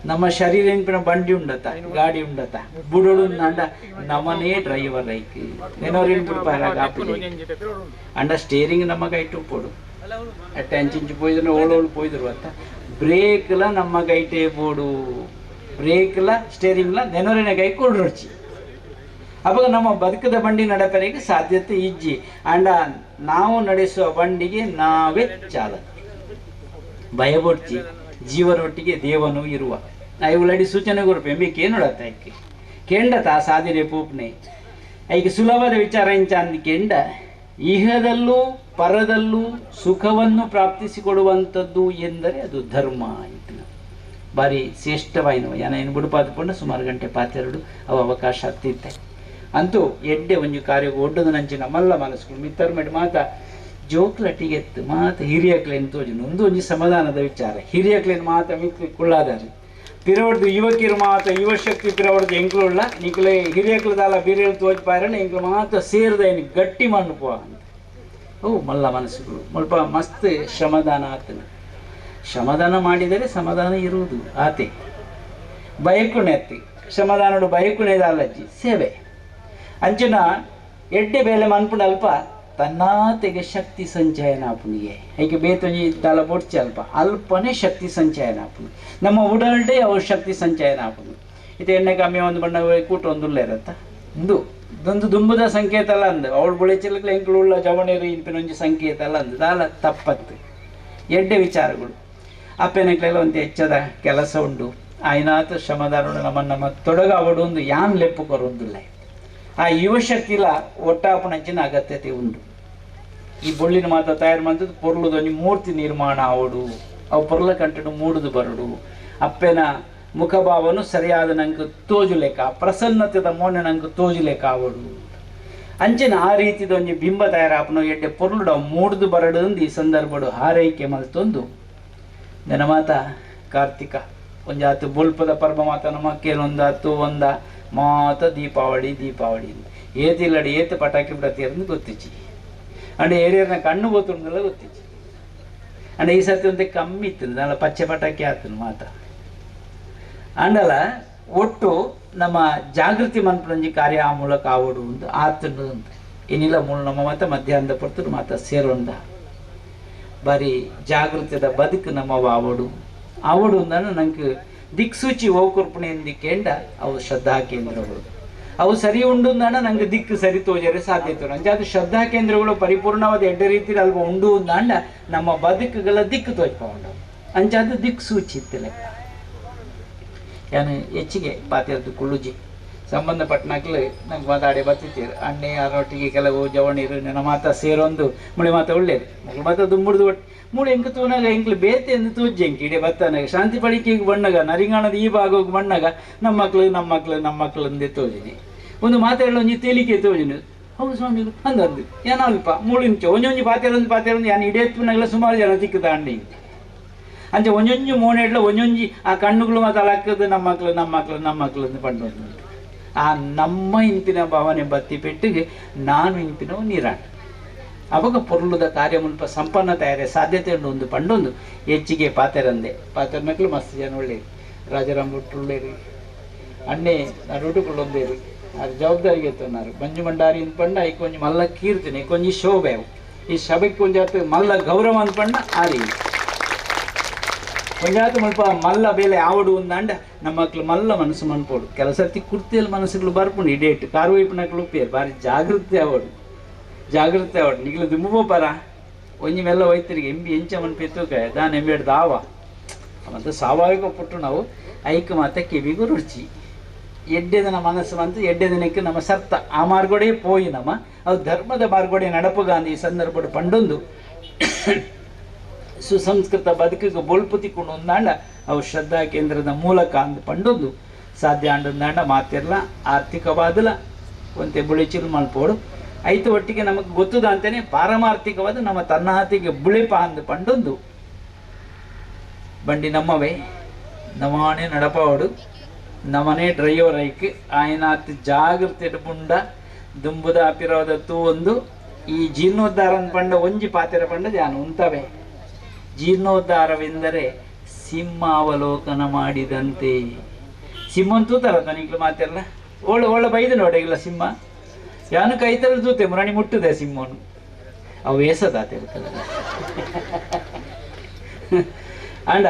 Speaker 9: ನಮ್ಮ ಶರೀರ ಎನ್ಪಿನ ಬಂಡಿ ಉಂಡತ ಗಾಡಿ ಉಂಡತ ಬುಡೋಡು ಅಂಡ ನಮ್ಮನೇ ಡ್ರೈವರ್ ಐಕ್ ನೆನೋರು ಅಂಡ ಸ್ಟೇರಿಂಗ್ ನಮ್ಮ ಕೈಟು ಪೋಡು ಅಟ್ಟೆ ಅಂಚಿಂಚು ಪೋಯ್ದ್ರು ಓಳೋಳು ಪೋಯ್ದ್ರು ಅತ್ತ ಬ್ರೇಕ್ಲ ನಮ್ಮ ಕೈಟೇ ಬೋಡು ಬ್ರೇಕ್ಲ ಸ್ಟೇರಿಂಗ್ಲ ನೆನೋರಿನ ಕೈ ಕೊಡ್ರೊಚ್ಚಿ ಅವಾಗ ನಮ್ಮ ಬದುಕದ ಬಂಡಿ ನಡಪರಿಗೆ ಸಾಧ್ಯತೆ ಇಜ್ಜಿ ಅಂಡ ನಾವು ನಡೆಸುವ ಬಂಡಿಗೆ ನಾವೇ ಚಾಲಕ. ಭಯಪಡ್ಚಿ ಜೀವರೊಟ್ಟಿಗೆ ದೇವನು ಇರುವ ಇವುಳಡಿ ಸೂಚನೆ ಕೊರ್ಪೆ ಎಂಬಿ ಕೇನುಡತ್ತ ಐಕೆ ಕೆಂಡತ ಆ ಸಾಧನೆ ಪೂಪ್ನೆ ಐಕೆ ಸುಲಭದ ವಿಚಾರ ಇಂಚ ಅಂದ್ ಕೆಂಡ ಇಹದಲ್ಲೂ ಪರದಲ್ಲೂ ಸುಖವನ್ನು ಪ್ರಾಪ್ತಿಸಿಕೊಡುವಂಥದ್ದು ಎಂದರೆ ಅದು ಧರ್ಮ ಆಯಿತು. ಭಾರಿ ಶ್ರೇಷ್ಠವಾಯಿನವ ಯಾನ ಏನು ಬುಡುಪಾದ ಸುಮಾರು ಗಂಟೆ ಪಾತೆರಡು ಅವ ಅವಕಾಶ ಆಗ್ತಿತ್ತೆ. ಅಂತೂ ಎಡ್ಡೆ ಒಂಜಿ ಕಾರ್ಯ ಒಡ್ಡದ ನಂಚಿನ ಮಲ್ಲ ಮನಸ್ಸುಗಳು ಮಿತ್ತರ್ಮೆಡ್ ಮಾತ ಜೋಕ್ಲಟ್ಟಿಗೆತ್ತು ಮಾತ ಹಿರಿಯಕ್ಲೇನು ತೋಜುನು ಒಂದು ಒಂಜಿ ಸಮಾಧಾನದ ವಿಚಾರ. ಹಿರಿಯಕ್ಲೇನು ಮಾತ ಮಿತ್ ಕುಳ್ಳಾದಾರೆ ಪಿರವಡ್ದು ಯುವಕಿರು ಮಾತ ಯುವಶಕ್ತಿ ಪಿರವಡ್ದು ಎಂಕ್ಲುಳ್ಳ ನಿಕ್ಲೆ ಹಿರಿಯಕ್ಲದಾಲ ಬಿರಿಯಲು ತೋಜ್ ಪಾರಣ ಎಂಕ್ಲು ಮಾತ ಸೇರಿದ ಏನು ಗಟ್ಟಿ ಮಣ್ಣು ಅಂತ. ಅವು ಮಲ್ಲ ಮನಸ್ಸುಗಳು ಮುಲ್ಪ ಮಸ್ತ್ ಶ್ರಮದಾನ ಆತನ. ಶ್ರಮದಾನ ಮಾಡಿದರೆ ಸಮಾಧಾನ ಇರುವುದು ಆತೆ ಬಯಕುಣೆತ್ತಿ ಶ್ರಮದಾನಡು ಬಯಕುಣೆದಾಲಜ್ಜಿ ಸೇವೆ ಅಂಚಿನ ಎಡ್ಡೆ ಬೇಲೆ ಮನ್ಪುಣ ಅಲ್ಪ ತನ್ನಾತೆಗೆ ಶಕ್ತಿ ಸಂಚಯನ ಆಪುನಿಗೆ ಐಕೆ ಬೇತೊಂಜಿ ದಾಲ ಬೊಡ್ಚಿ ಅಲ್ಪ ಅಲ್ಪನೇ ಶಕ್ತಿ ಸಂಚಯನ ಆಪುನು ನಮ್ಮ ಉಡಲ್ಡೇ ಅವು ಶಕ್ತಿ ಸಂಚಯನ ಆಪುನು. ಇದು ಎಣ್ಣೆ ಕಮ್ಮಿ ಒಂದು ಬಣ್ಣ ಕೂಟ ಒಂದುಲ್ಲ ಇರತ್ತ ಇಂದು ಇದೊಂದು ದುಂಬುದ ಸಂಕೇತ ಅಲ್ಲ ಅಂದು ಅವಳು ಬುಳೆಚಿಲಕ್ಲೆ ಎಂಕ್ಲು ಉಳ್ಳ ಜವಣೇರು ಇನ್ಪಿನೊಂಜಿ ಸಂಕೇತ ಅಲ್ಲ ಅಂದು ದಾಲ ತಪ್ಪತ್ತು ಎಡ್ಡೆ ವಿಚಾರಗಳು. ಅಪ್ಪೆನಕ್ಲೆಲ್ಲ ಒಂದು ಹೆಚ್ಚದ ಕೆಲಸ ಉಂಡು ಆಯ್ನಾತ ಶ್ರಮದಾರುಡು ನಮ್ಮ ನಮ್ಮ ತೊಡಗ ಅವಡು ಒಂದು ಯಾನ್ ಲೆಪ್ಪು ಕೊರೊಂದಿಲ್ಲ ಆ ಯುವಶಕ್ತಿಲ ಒಟ್ಟಾಪಣಂಚಿನ ಅಗತ್ಯತೆ ಉಂಡು. ಈ ಬೊಳ್ಳಿನ ಮಾತ ತಯಾರು ಮಂತದ್ದು ಪೊರ್ಲುದೊಂಜಿ ಮೂರ್ತಿ ನಿರ್ಮಾಣ ಆವಡು ಅವು ಪೊರ್ಲ ಕಂಟಡು ಮೂಡುದು ಬರಡು ಅಪ್ಪೆನ ಮುಖಭಾವನು ಸರಿಯಾದ ನಂಗೆ ತೋಜುಲೇಕ ಪ್ರಸನ್ನತೆದ ಮೋನೆ ನಂಗೆ ತೋಜುಲೇಕ ಆವಡು ಅಂಚಿನ ಆ ರೀತಿದೊಂಜಿ ಬಿಂಬ ತಯಾರಾಪನ ಎಡ್ಡೆ ಪೊರ್ಲುಡ ಮೂಡುದು ಬರಡು ಈ ಸಂದರ್ಭಡು ಹಾರೈಕೆ ಮಲ್ತೊಂದು ನೆನ ಮಾತ ಕಾರ್ತಿಕ ಒಂಜಾತು ಬೊಲ್ಪದ ಪರ್ವ ಮಾತ ನಮ್ಮ ಕೇಳೊಂದಾತು ಒಂದ ಮಾತ ದೀಪಾವಳಿ ದೀಪಾವಳಿ ಏತಿಲ್ಲಡಿ ಏತು ಪಟಾಕಿ ಬಿಡತ್ತೀರಂದು ಗೊತ್ತಿಚ್ಚಿ ಅಂಡ್ ಏರಿಯರ್ನ ಕಣ್ಣು ಗೊತ್ತುಂಡಲ್ಲ ಗೊತ್ತಿಚ್ಚಿ ಅಂಡ್ ಈ ಸರ್ತಿ ಒಂದೇ ಕಮ್ಮಿ ಇತ್ತು ನಾಳೆ ಪಚ್ಚೆ ಪಟಾಕಿ ಆತನು ಮಾತ ಅಂಡಲ ಒಟ್ಟು ನಮ್ಮ ಜಾಗೃತಿ ಮನ್ಪುನಂಜಿ ಕಾರ್ಯ ಆ ಮೂಲಕ ಆವಡು ಒಂದು ಆತನು ಅಂತ ಏನಿಲ್ಲ ಮೂಲ ನಮ್ಮ ಮಾತ ಮಧ್ಯಾಹ್ನದ ಪೊರ್ತುಡು ಮಾತ ಸೇರೊಂದ ಬಾರಿ ಜಾಗೃತಿದ ಬದುಕು ನಮ್ಮ ಆವಡು ಆವಡು ಅಂದಾನು ನಂಗೆ ದಿಕ್ಸೂಚಿ ಓಕುರ್ಪಣೆ ಎಂದಿಕ್ಕೇಂಡ ಅವು ಶ್ರದ್ಧಾ ಕೇಂದ್ರಗಳು ಅವು ಸರಿ ಉಂಡು ಅಂದಾಣ ನಂಗೆ ದಿಕ್ಕು ಸರಿ ತೋಜರೆ ಸಾಧ್ಯತೆ ಉಂಟು. ಅದು ಶ್ರದ್ಧಾ ಕೇಂದ್ರಗಳು ಪರಿಪೂರ್ಣವಾದ ಎಡ್ಡೆ ರೀತಿಯಲ್ಲಿ ಅಲ್ಪ ಉಂಡು ಅಂದಾಂಡ ನಮ್ಮ ಬದುಕುಗಳ ದಿಕ್ಕು ತೋಜ್ಪ ಉಂಡು ಅಂಚಾದ ದಿಕ್ಸೂಚಿ ಇತ್ತು ಲೆಕ್ಕ. ಯಾನು ಹೆಚ್ಚಿಗೆ ಪಾತಿರದ್ದು ಕುಳ್ಳುಜಿ ಸಂಬಂಧಪಟ್ಟನಾಗ್ಲೇ ನಂಗೆ ಮಾತಾಡಿ ಬತ್ತಿತ್ತೀರು ಅಣ್ಣೆ ಅದರೊಟ್ಟಿಗೆ ಕೆಲವು ಜವಣಿರು ನನ್ನ ಮಾತ ಸೇರೊಂದು ಮುಳಿ ಮಾತ ಒಳ್ಳೇದು ಮುಳಿ ಮಾತ ದುಂಬುಡ್ದು ಒಟ್ಟು ಮೂಳೆ ಎಂಕ ತೂನಾಗ ಎಂಕ್ಲು ಬೇತೆ ಎಂದು ತೂಜ್ಜೆ ಎಂಕ್ ಇಡೀ ಬತ್ತನಾಗ ಶಾಂತಿ ಪಡಿಕೆಗೆ ಬಣ್ಣಗ ನರಿಂಗಾಣದ ಈ ಭಾಗಕ್ಕೆ ಬಣ್ಣಗ ನಮ್ಮ ಮಕ್ಳು ನಮ್ಮ ಮಕ್ಳು ನಮ್ಮ ಮಕ್ಳು ಅಂದೇ ತೋಜಿನಿ ಒಂದು ಮಾತಾಡಲು ಒಂಜಿ ತೇಲಿಕೆ ತೋಜಿನಿ ಹೌದು ಸ್ವಾಮಿ ಅಂದಂದು ಏನೋ ಅಲ್ಪ ಮೂಳಿಂಚ ಒಂಜೊಂಜಿ ಪಾತೆರೊಂದು ಪಾತೆರೊಂದು ಯಾನು ಇಡೀ ತೂನಾಗಲ ಸುಮಾರು ಜನ ತಿಕ್ಕದ ಅಣ್ಣೆ ಅಂಚೆ ಒಂಜೊಂಜಿ ಮೋನೆಡ್ಲ ಒಂಜೊಂಜಿ ಆ ಕಣ್ಣುಗಳು ಮಾತಾಡಕ್ಕದು ನಮ್ಮ ಮಕ್ಳು ನಮ್ಮ ಮಕ್ಳು ನಮ್ಮ ಮಕ್ಳು ಅಂತ ಪಂಡು ಆ ನಮ್ಮ ಇಂಪಿನ ಭಾವನೆ ಬತ್ತಿ ಪೆಟ್ಟಿಗೆ ನಾನು ಇಂಪಿನವು ನೀರಾಟ ಅವಾಗ ಪೊರ್ಲುದ ಕಾರ್ಯ ಮುಲ್ಪ ಸಂಪನ್ನ ತಯಾರಿ ಸಾಧ್ಯತೆ ಉಂಡು ಒಂದು ಪಂಡೊಂದು ಹೆಚ್ಚಿಗೆ ಪಾತೆರಂದೆ ಪಾತೆರನಕ್ಲು ಮಸ್ತ್ ಜನ ಒಳ್ಳೇರು ರಾಜಾರಾಮ್ ಭಟ್ರು ಒಳ್ಳೇರು ಅಣ್ಣೆ ನಡುಟುಕೊಳ್ಳೊಂದೇರು ಅದು ಜವಾಬ್ದಾರಿಗೆ ಎತ್ತುన్నారు ಮಂಜು ಮಂಡಾರಿ ಅಂದ್ಪಂಡ ಐಕ್ ಒಂಜಿ ಮಲ್ಲ ಕೀರ್ತನೆ ಕೊಂಜಿ ಶೋಭೆ ಅವು ಈ ಸಭೆಗೆ ಒಂಜಾತು ಮಲ್ಲ ಗೌರವ ಅಂದ್ಪಂಡ ಆರಿ ಒಂಜಾತು ಮುಲ್ಪ ಮಲ್ಲ ಬೇಲೆ ಆವಡು ಅಂದಾಂಡ ನಮ್ಮ ಮಕ್ಳು ಮಲ್ಲ ಮನಸ್ಸು ಮನ್ಪೋಡು ಕೆಲವು ಸರ್ತಿ ಕುರ್ತಿಯಲ್ಲಿ ಮನಸ್ಸುಗಳು ಬರ್ಪುಂಡು ಇಡೇಟ್ ಕಾರು ವೈಪುನಕ್ಲು ಉಪ್ಪೇರು ಭಾರಿ ಜಾಗೃತಿ ಆವಡು ಜಾಗೃತಿ ಆವಡು ನಿಗ್ಲು ದುಂಬು ಪರ ಒಂಜಿ ಮೆಲ್ಲ ಹೋಯ್ತರಿಗೆ ಎಂಬಿ ಎಂಚ ಮನ್ಪೆತ್ತುಕ ದಾನ ಎಂಬೇಡ್ ದಾವ ಮತ್ತು ಸ್ವಾಭಾವಿಕ ಪುಟ್ಟು ನಾವು ಐಕ್ ಮಾತ ಕಿವಿಗೂ ರುಚಿ ಎಡ್ಡೆದನ ಮನಸ್ಸು ಬಂತು ಎಡ್ಡೆ ದಿನಕ್ಕೆ ನಮ್ಮ ಸರ್ತ ಆ ಮಾರ್ಗೋಡೆ ಪೋಯಿ ನಮ್ಮ ಅದು ಧರ್ಮದ ಮಾರ್ಗೋಡೆ ನಡಪುಗಾಂಧಿ ಈ ಸಂದರ್ಭದ ಪಂಡೊಂದು ಸುಸಂಸ್ಕೃತ ಬದುಕಿಗೆ ಬೊಲ್ಪುತಿಕೊಂಡು ಒಂದಾಂಡ ಅವು ಶ್ರದ್ಧಾ ಕೇಂದ್ರದ ಮೂಲಕ ಅಂದು ಪಂಡೊಂದು ಸಾಧ್ಯ ಅಂಡಂದಾಂಡ ಮಾತಿರ್ಲ ಆರ್ಥಿಕವಾದಲ ಒಂತೆ ಬುಳಿಚಿಲ್ ಮಲ್ಪೋಡು ಐತು ಒಟ್ಟಿಗೆ ನಮಗೆ ಗೊತ್ತದ ಅಂತಾನೆ ಪಾರಮಾರ್ಥಿಕವಾದ ನಮ್ಮ ತನ್ನಹಾತಿಗೆ ಬುಳಿಪ ಅಂದು ಪಂಡೊಂದು ಬಂಡಿ ನಮ್ಮವೇ ನಮಾನೆ ನಡಪವಡು ನಮನೆ ಡ್ರೈವರ್ ಐಕ್ ಆಯನಾತ್ ಜಾಗೃತಿ ಪುಂಡ ದುಂಬುದ ಅಪಿರೋದ ತೂ ಒಂದು ಈ ಜೀರ್ಣೋದ್ಧಾರ ಪಂಡ ಒಂಜಿ ಪಾತೆರ ಪಂಡ ಜಾನು ಉಂತವೆ. ಜೀರ್ಣೋದ್ಧಾರವೆಂದರೆ ಸಿಂಹಾವಲೋಕನ ಮಾಡಿದಂತೆ. ಸಿಂಹನ್ ತೂತಾರ ತನಿಗ್ಲು ಮಾತೆಲ್ಲ ಒಳ್ಳೆ ಒಳ್ಳೆ ಬೈದು ನೋಡಿ ಇಲ್ಲ ಸಿಂಹ ಯಾನು ಕೈತಲ್ ತೂತೆ ಮುರಾಣಿ ಮುಟ್ಟುದೆ ಸಿಂಹನು ಅವು ವೇಸದಾತಿರ್ತದೆ. ಅಂಡ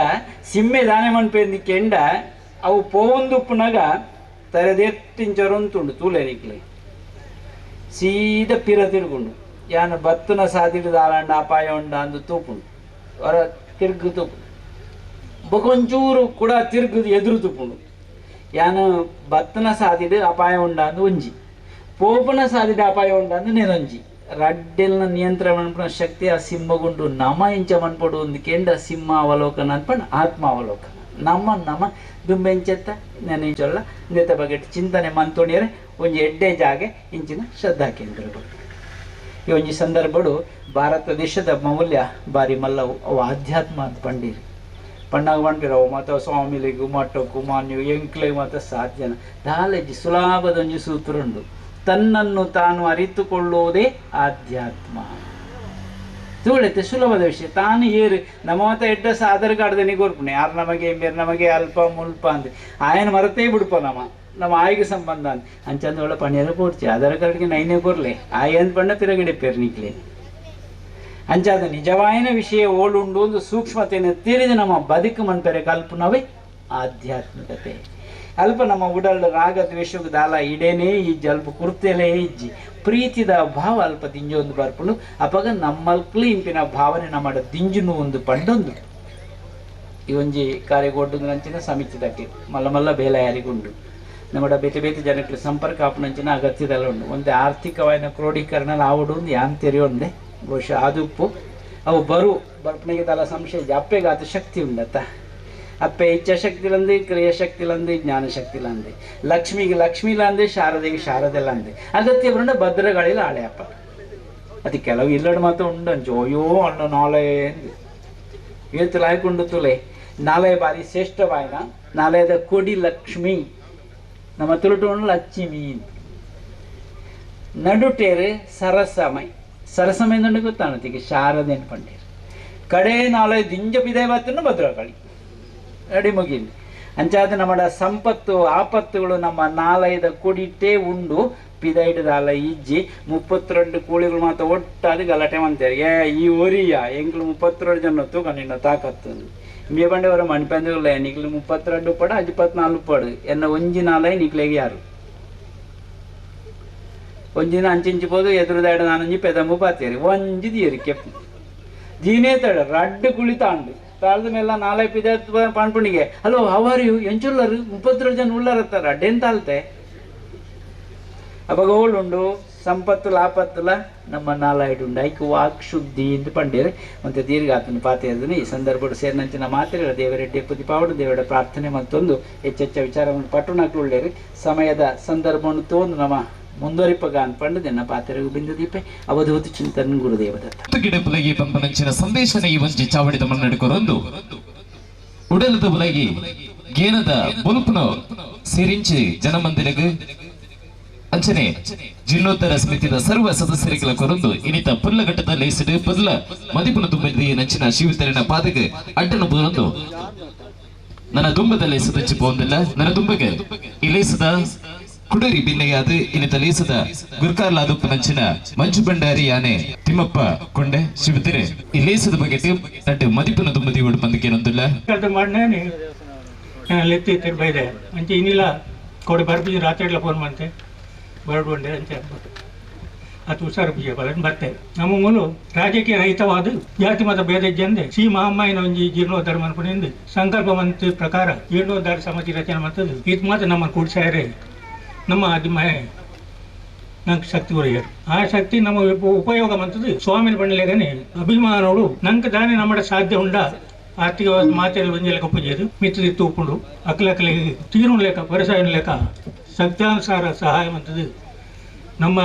Speaker 9: ಸಿಮ್ಮೆ ದಾನೆ ಮನ್ಪೇಂದಿ ಕೆಂಡ ಅವು ಪೋವೊಂದುಪ್ಪುನಗ ತರೆದೆತ್ತಿಂಚರೊಂತುಂಡು ತೂಲೆನಿಕ್ಲೆ ಸೀದ ಪಿರ ತಿರುಗುಂಡು ಯಾನು ಬತ್ತುನ ಸಾದಿಡು ದಾಲಾಂಡ ಅಪಾಯ ಉಂಡ ಅಂದು ತೂಪುಂಡು ಹೊರ ತಿರುಗು ತೂಪು ಬೊಕೊಂಚೂರು ಕೂಡ ತಿರುಗುದು ಎದುರು ತುಪ್ಪುಂಡು ಯಾನು ಬತ್ತನ ಸಾದಿಡು ಅಪಾಯ ಉಂಡಾಂದು ಒಂಜಿ ಪೋಪನ ಸಾದಿಡು ಅಪಾಯ ಉಂಡಾಂದು ನೆನೊಂಜಿ ರಡ್ಡೆಲ್ನ ನಿಯಂತ್ರಣ ಮನ್ಪುನ ಶಕ್ತಿ ಆ ಸಿಂಹಗುಂಡು ನಮ ಇಂಚ ಮನ್ಪೊಡು ಒಂದು ಕೆಂಡ ಸಿಂಹ ಅವಲೋಕನ ಅನ್ಪಂಡು ಆತ್ಮ ಅವಲೋಕನ ನಮ್ಮ ನಮ ದುಂಬೆಂಚೆತ್ತ ನೆನೆಂಚೊಲ್ಲ ಇಂದೆತ ಬಗ್ಗೆ ಚಿಂತನೆ ಮಂತೋಣಿಯರೆ ಒಂಜಿ ಎಡ್ಡೆ ಜಾಗೆ ಇಂಚಿನ ಶ್ರದ್ಧಾ ಕೇಂದ್ರಗಳು. ಈ ಒಂಜಿ ಸಂದರ್ಭಡು ಭಾರತ ದೇಶದ ಮೌಲ್ಯ ಬಾರಿ ಮಲ್ಲವು ಅವು ಆಧ್ಯಾತ್ಮ ಅಂತ ಪಂಡೀರಿ ಪಣ್ಣಾಗ ಪಂಡಿರ ಅವು ಮಾತ ಸ್ವಾಮಿಲಿಗು ಮಠಕ್ಕೂ ಮಾನ್ಯು ಎಂಕ್ಲೆಗ್ ಮಾತ ಸಾಧ್ಯನ ದಾಲೆಜಿ ಸುಲಭದ ಒಂಜಿ ಸೂತ್ರ ಉಂಡು ತನ್ನನ್ನು ತಾನು ಅರಿತುಕೊಳ್ಳುವುದೇ ಆಧ್ಯಾತ್ಮ. ತೂಳೆತ್ತೆ ಸುಲಭದ ವಿಷಯ ತಾನು ಏರು ನಮ್ಮ ಮಾತ ಎಡ್ಡ ಆಧಾರ್ ಕಾರ್ಡ್ ಕೊರ್ಪುಣೆ ಯಾರು ನಮಗೆ ಬೇರೆ ನಮಗೆ ಅಲ್ಪ ಮುಲ್ಪ ಅಂದ್ ಆಯನ ಮರತೇ ಬಿಡ್ಪ ನಮ್ಮ ನಮ್ಮ ಆಯಿಗೆ ಸಂಬಂಧ ಅಂತ ಅಂಚಂದ ಒಳ್ಳೆ ಪಣಿಯರ ಕೊಡ್ಚಿ ಆಧಾರ್ ಕಾರ್ಡ್ಗೆ ನೈನೇ ಕೊರ್ಲೆ ಆಯ್ ಅಂದ್ ಪಣ್ಣ ಪಿರಗಡೆ ಪೆರ್ನಿಕ್ಲೆ ಅಂಚಾದ ನಿಜವಾಯಿನ ವಿಷಯ ಓಳುಂಡು ಒಂದು ಸೂಕ್ಷ್ಮತೆಯನ್ನು ತಿಳಿದು ನಮ್ಮ ಬದುಕು ಮನ್ಪೆರೆ ಕಲ್ಪನವೇ ಆಧ್ಯಾತ್ಮಿಕತೆ. ಅಲ್ಪ ನಮ್ಮ ಉಡಲ್ ರಾಗ ದ್ವೇಷಕ್ಕೆ ದಾಲ ಇಡೇನೇ ಇಜ್ಜಿ ಅಲ್ಪ ಕುರ್ತೆಲೇ ಇಜ್ಜಿ ಪ್ರೀತಿದ ಭಾವ ಅಲ್ಪ ದಿಂಜೊಂದು ಬರ್ಪುಂಡು ಅಪಗ ನಮ್ಮಲ್ಕ್ಲು ಇಂಪಿನ ಭಾವನೆ ನಮ್ಮ ದಿಂಜುನು ಒಂದು ಪಂಡೊಂದು ಈ ಒಂಜಿ ಕಾರ್ಯಗೊಡ್ಡು ನಂಚಿನ ಸಮಿತಿದಕ್ಕೆ ಮಲ್ಲ ಮಲ್ಲ ಬೇಲೆ ಯಾರಿಗುಂಡು ನಮ್ಮಡ ಬೇತೆ ಬೇತೆ ಜನಕ್ಕೆ ಸಂಪರ್ಕ ಆಪುನಂಚಿನ ಅಗತ್ಯದಲ್ಲ ಉಂಡು ಒಂದು ಆರ್ಥಿಕವಾದ ಕ್ರೋಢೀಕರಣ ಆವಡು ಒಂದು ಯಾನ್ ತೆರೆಯೊಂದೆ ಬಹುಶಃ ಆದುಪ್ಪು ಅವು ಬರು ಬರ್ಪಣಿಗೆ ತಲ ಸಂಶಯ ಅಪ್ಪೆಗಾತ ಶಕ್ತಿ ಉಂಡತ್ತ ಅಪ್ಪೆ ಇಚ್ಛಾಶಕ್ತಿಲಂದೆ ಕ್ರಿಯಾಶಕ್ತಿಲಂದೆ ಜ್ಞಾನಶಕ್ತಿಲಂದೆ ಲಕ್ಷ್ಮಿಗೆ ಲಕ್ಷ್ಮೀಲಂದೆ ಶಾರದೆಗೆ ಶಾರದೆಲಂದೆ ಅಗತ್ಯ ಬರಂಡ ಭದ್ರಗಳಿಲ್ಲ ಆಳೆ ಅಪ್ಪ ಅದು ಕೆಲವು ಇಲ್ಲಡು ಮಾತ್ರ ಉಂಡಂಚು ಅಯ್ಯೋ ಅಣ್ಣ ನಾಳೆ ಏತು ಲಾಯ್ಕೊಂಡು ತುಲೆ ನಾಳೆ ಬಾರಿ ಶ್ರೇಷ್ಠವಾಯನ ನಾಳೆದ ಕೊಡಿ ಲಕ್ಷ್ಮಿ ನಮ್ಮ ತುಳುಟು ಲಕ್ಷ್ಮಿ ನಡುಟೇರು ಸರಸಮೈ ಸರಸಮೈ నుండి ಗೊತ್ತಾಣತಿಗೆ ಶಾರದೆ ಪಂಡೇರು ಕಡೆ ನಾಳೆ ದಿಂಜ ಪಿದೆ ಬತ್ತನ್ನು ಭದ್ರಕಾಳಿ ಅಡಿ ಮುಗಿಲಿ ಅಂಚಾದ ನಮ್ಮ ಸಂಪತ್ತು ಆಪತ್ತುಗಳು ನಮ್ಮ ನಾಲಯದ ಕೊಡಿಟ್ಟೇ ಉಂಡು ಪಿದೈಡದಾಲ ಇಜ್ಜಿ 32 ಕೋಳಿಗಳು ಮಾತ್ರ ಒಟ್ಟಾದ ಗಲಾಟೆ ಅಂತಾರೆ ಏ ಈ ಒರಿಯ ಎಂಕ್ಲು 32 ಜನ ತೂಕ ನಿನ್ನ ತಾಕತ್ತು ಮೇ ಬಂಡೆವರ ಮಣಿಪಂದಿಲ್ಲ ನಿಕ್ಲು 32 ಪಡ 24 ಪಡು ಎನ್ನ ಒಂಜಿ ನಾಲಯ ನಿಕ್ಲೆಗೆ ಯಾರು ಒಂಜಿನ ಅಂಚಿಂಚಿ ಪೋದು ಎದುರುದಾಡ ನಾನೊಂಜಿ ಪೆದಂಬು ಪಾತೇರಿ ಒಂಜಿ ದಿಯರಿ ಕೆಪ್ಪು ದೀನೇ ತಡ ರಡ್ಡು ಕುಳಿ ತಾಂಡು ತಾಳ್ದ ಮೇಲೆ ನಾಲ್ಕು ಪಿದ ಪಣ್ಪುಣಿಗೆ ಹಲೋ how are you ಎಂಚುಲ್ಲರು 32 ಜನ ಉಳ್ಳರತ್ತಾರ ಅಡ್ಡೇನು ತಾಳ್ತೆ ಅವಾಗ ಓಳುಂಡು ಸಂಪತ್ತುಲ ಆಪತ್ತುಲ ನಮ್ಮ ನಾಲಾಯ್ಡು ಉಂಡು ಐಕು ವಾಕ್ ಶುದ್ಧಿ ಅಂತ ಪಂಡೇರಿ ಮತ್ತು ದೀರ್ಘಾತನ ಪಾತೆ ಈ ಸಂದರ್ಭ ಸೇರಿನಂಚಿನ ಮಾತ್ರೆ ದೇವರೆಡ್ಡಿ ಪುದಿಪಾವಡು ದೇವರ ಪ್ರಾರ್ಥನೆ ಮತ್ತೊಂದು ಹೆಚ್ಚೆಚ್ಚ ವಿಚಾರವನ್ನು ಪಟ್ಟಣಕ್ಕೆ ಉಳ್ಳೇರಿ ಸಮಯದ ಸಂದರ್ಭವನ್ನು ತೋಂದು ನಮ್ಮ ಮುಂದುವರಿಪಗ ಅನ್ಪಂಡು ನಿನ್ನ ಪಾತ್ರೆಗೂ ಬಿಂದು ದೀಪೆ ಅವಧೂತ ಚಿಂತನ್ ಗುರುದೇವದತ್ತ
Speaker 8: ಗಿಡಪುಲಗಿ ಪಂಪನಂಚಿನ ಸಂದೇಶನ ಈ ಒಂಜಿ ಚಾವಡಿದ ಮನ್ನಡಿಕೊರೊಂದು ಉಡಲದ ಬುಲಗಿ ಗೇನದ ಬುಲ್ಪುನ ಸಿರಿಂಚಿ ಜನಮಂದಿರಗು ಅಂಚನೆ ಜೀರ್ಣೋತ್ತರ ಸಮಿತಿದ ಸರ್ವ ಸದಸ್ಯರಿಗಳ ಕೊರೊಂದು ಇನಿತ ಪುಲ್ಲಘಟ್ಟದ ಲೇಸಿಡು ಪುಲ್ಲ ಮದಿಪುನ ತುಂಬಿದ ನಂಚಿನ ಶಿವತರಿನ ಪಾದಕ ಅಡ್ಡನ ಬುರೊಂದು ನನ್ನ ದುಂಬದ ಲೇಸದಂಚಿ ಪೋಂದಿಲ್ಲ ನನ್ನ ದುಂಬಗೆ ಈ ಲೇಸದ ಕುಡರಿ ಬಿನ್ನೆಯಾದ ಇನಿತ ಲೇಸದ ಗುರ್ಕಾರ್ಲಾದುಪ್ಪ ನಂಚಿನ ಮಂಜು ಭಂಡಾರಿ ಯಾನೆ ತಿಮ್ಮಪ್ಪ ಕೊಂಡೆ ಶಿವತಿರೆ ಈ ಲೇಸದ ಬಗ್ಗೆ ತಟ್ಟು ಮದಿಪುನ ತುಂಬದಿ ಓಡು ಬಂದಕ್ಕೇನೊಂದಿಲ್ಲ
Speaker 10: ಮಾಡಿ ಲೆತ್ತಿ ಬೈದೆ ಅಂಚೆ ಇನ್ನಿಲ್ಲ ಕೊಡಿ ಬರ್ಬಿದ್ದು ರಾತ್ರಿ ಫೋನ್ ಮಾಡ್ತೆ ಬರಡ್ಕೊಂಡೆ ಅಂಚೆ ಅದು ಹುಷಾರು ಬಿಜೆ ಬಲನ್ ಬರ್ತೆ ನಮ್ಮ ಮೂಲು ರಾಜಕೀಯ ರಹಿತವಾದ ಜಾತಿ ಮತ ಭೇದ ಜಂದೆ ಶ್ರೀ ಮಹಾಮಾಯಿನ ಒಂಜಿ ಜೀರ್ಣೋದ್ಧಾರ ಮನ್ಪುಣಿಂದು ಸಂಕಲ್ಪ ಮಂತ್ ಪ್ರಕಾರ ಜೀರ್ಣೋದ್ಧಾರ ಸಮಿತಿ ರಚನೆ ಮಾಡ್ತದೆ ಇದು ಮಾತ್ರ ನಮ್ಮ ಕೂಡ್ಸಾಯರೆ ನಮ್ಮ ಆದಿಮಯ ನಂಗೆ ಶಕ್ತಿ ಕೊರಿಯರು ಆ ಶಕ್ತಿ ನಮ್ಮ ಉಪಯೋಗ ಮಂತದ್ದು ಸ್ವಾಮಿನ ಬಂಡಲೇಗನೆ ಅಭಿಮಾನೋಡು ನಂಗೆ ದಾನೆ ನಮ್ಮ ಸಾಧ್ಯ ಉಂಡ ಆರ್ಥಿಕವಾದ ಮಾತೆಲ್ಲ ಒಂಜೆಲ್ಲ ಕಪ್ಪುಜೇರು ಮಿತ್ತದಿತ್ತು ಉಪ್ಪುಂಡು ಅಕ್ಲಕ್ಲೆ ತೀರು ಲೇಖ ಪರಿಸಾಯನ ಲೇಖ ಶಕ್ತ್ಯಾನುಸಾರ ಸಹಾಯ ಮಂತದ್ದು ನಮ್ಮ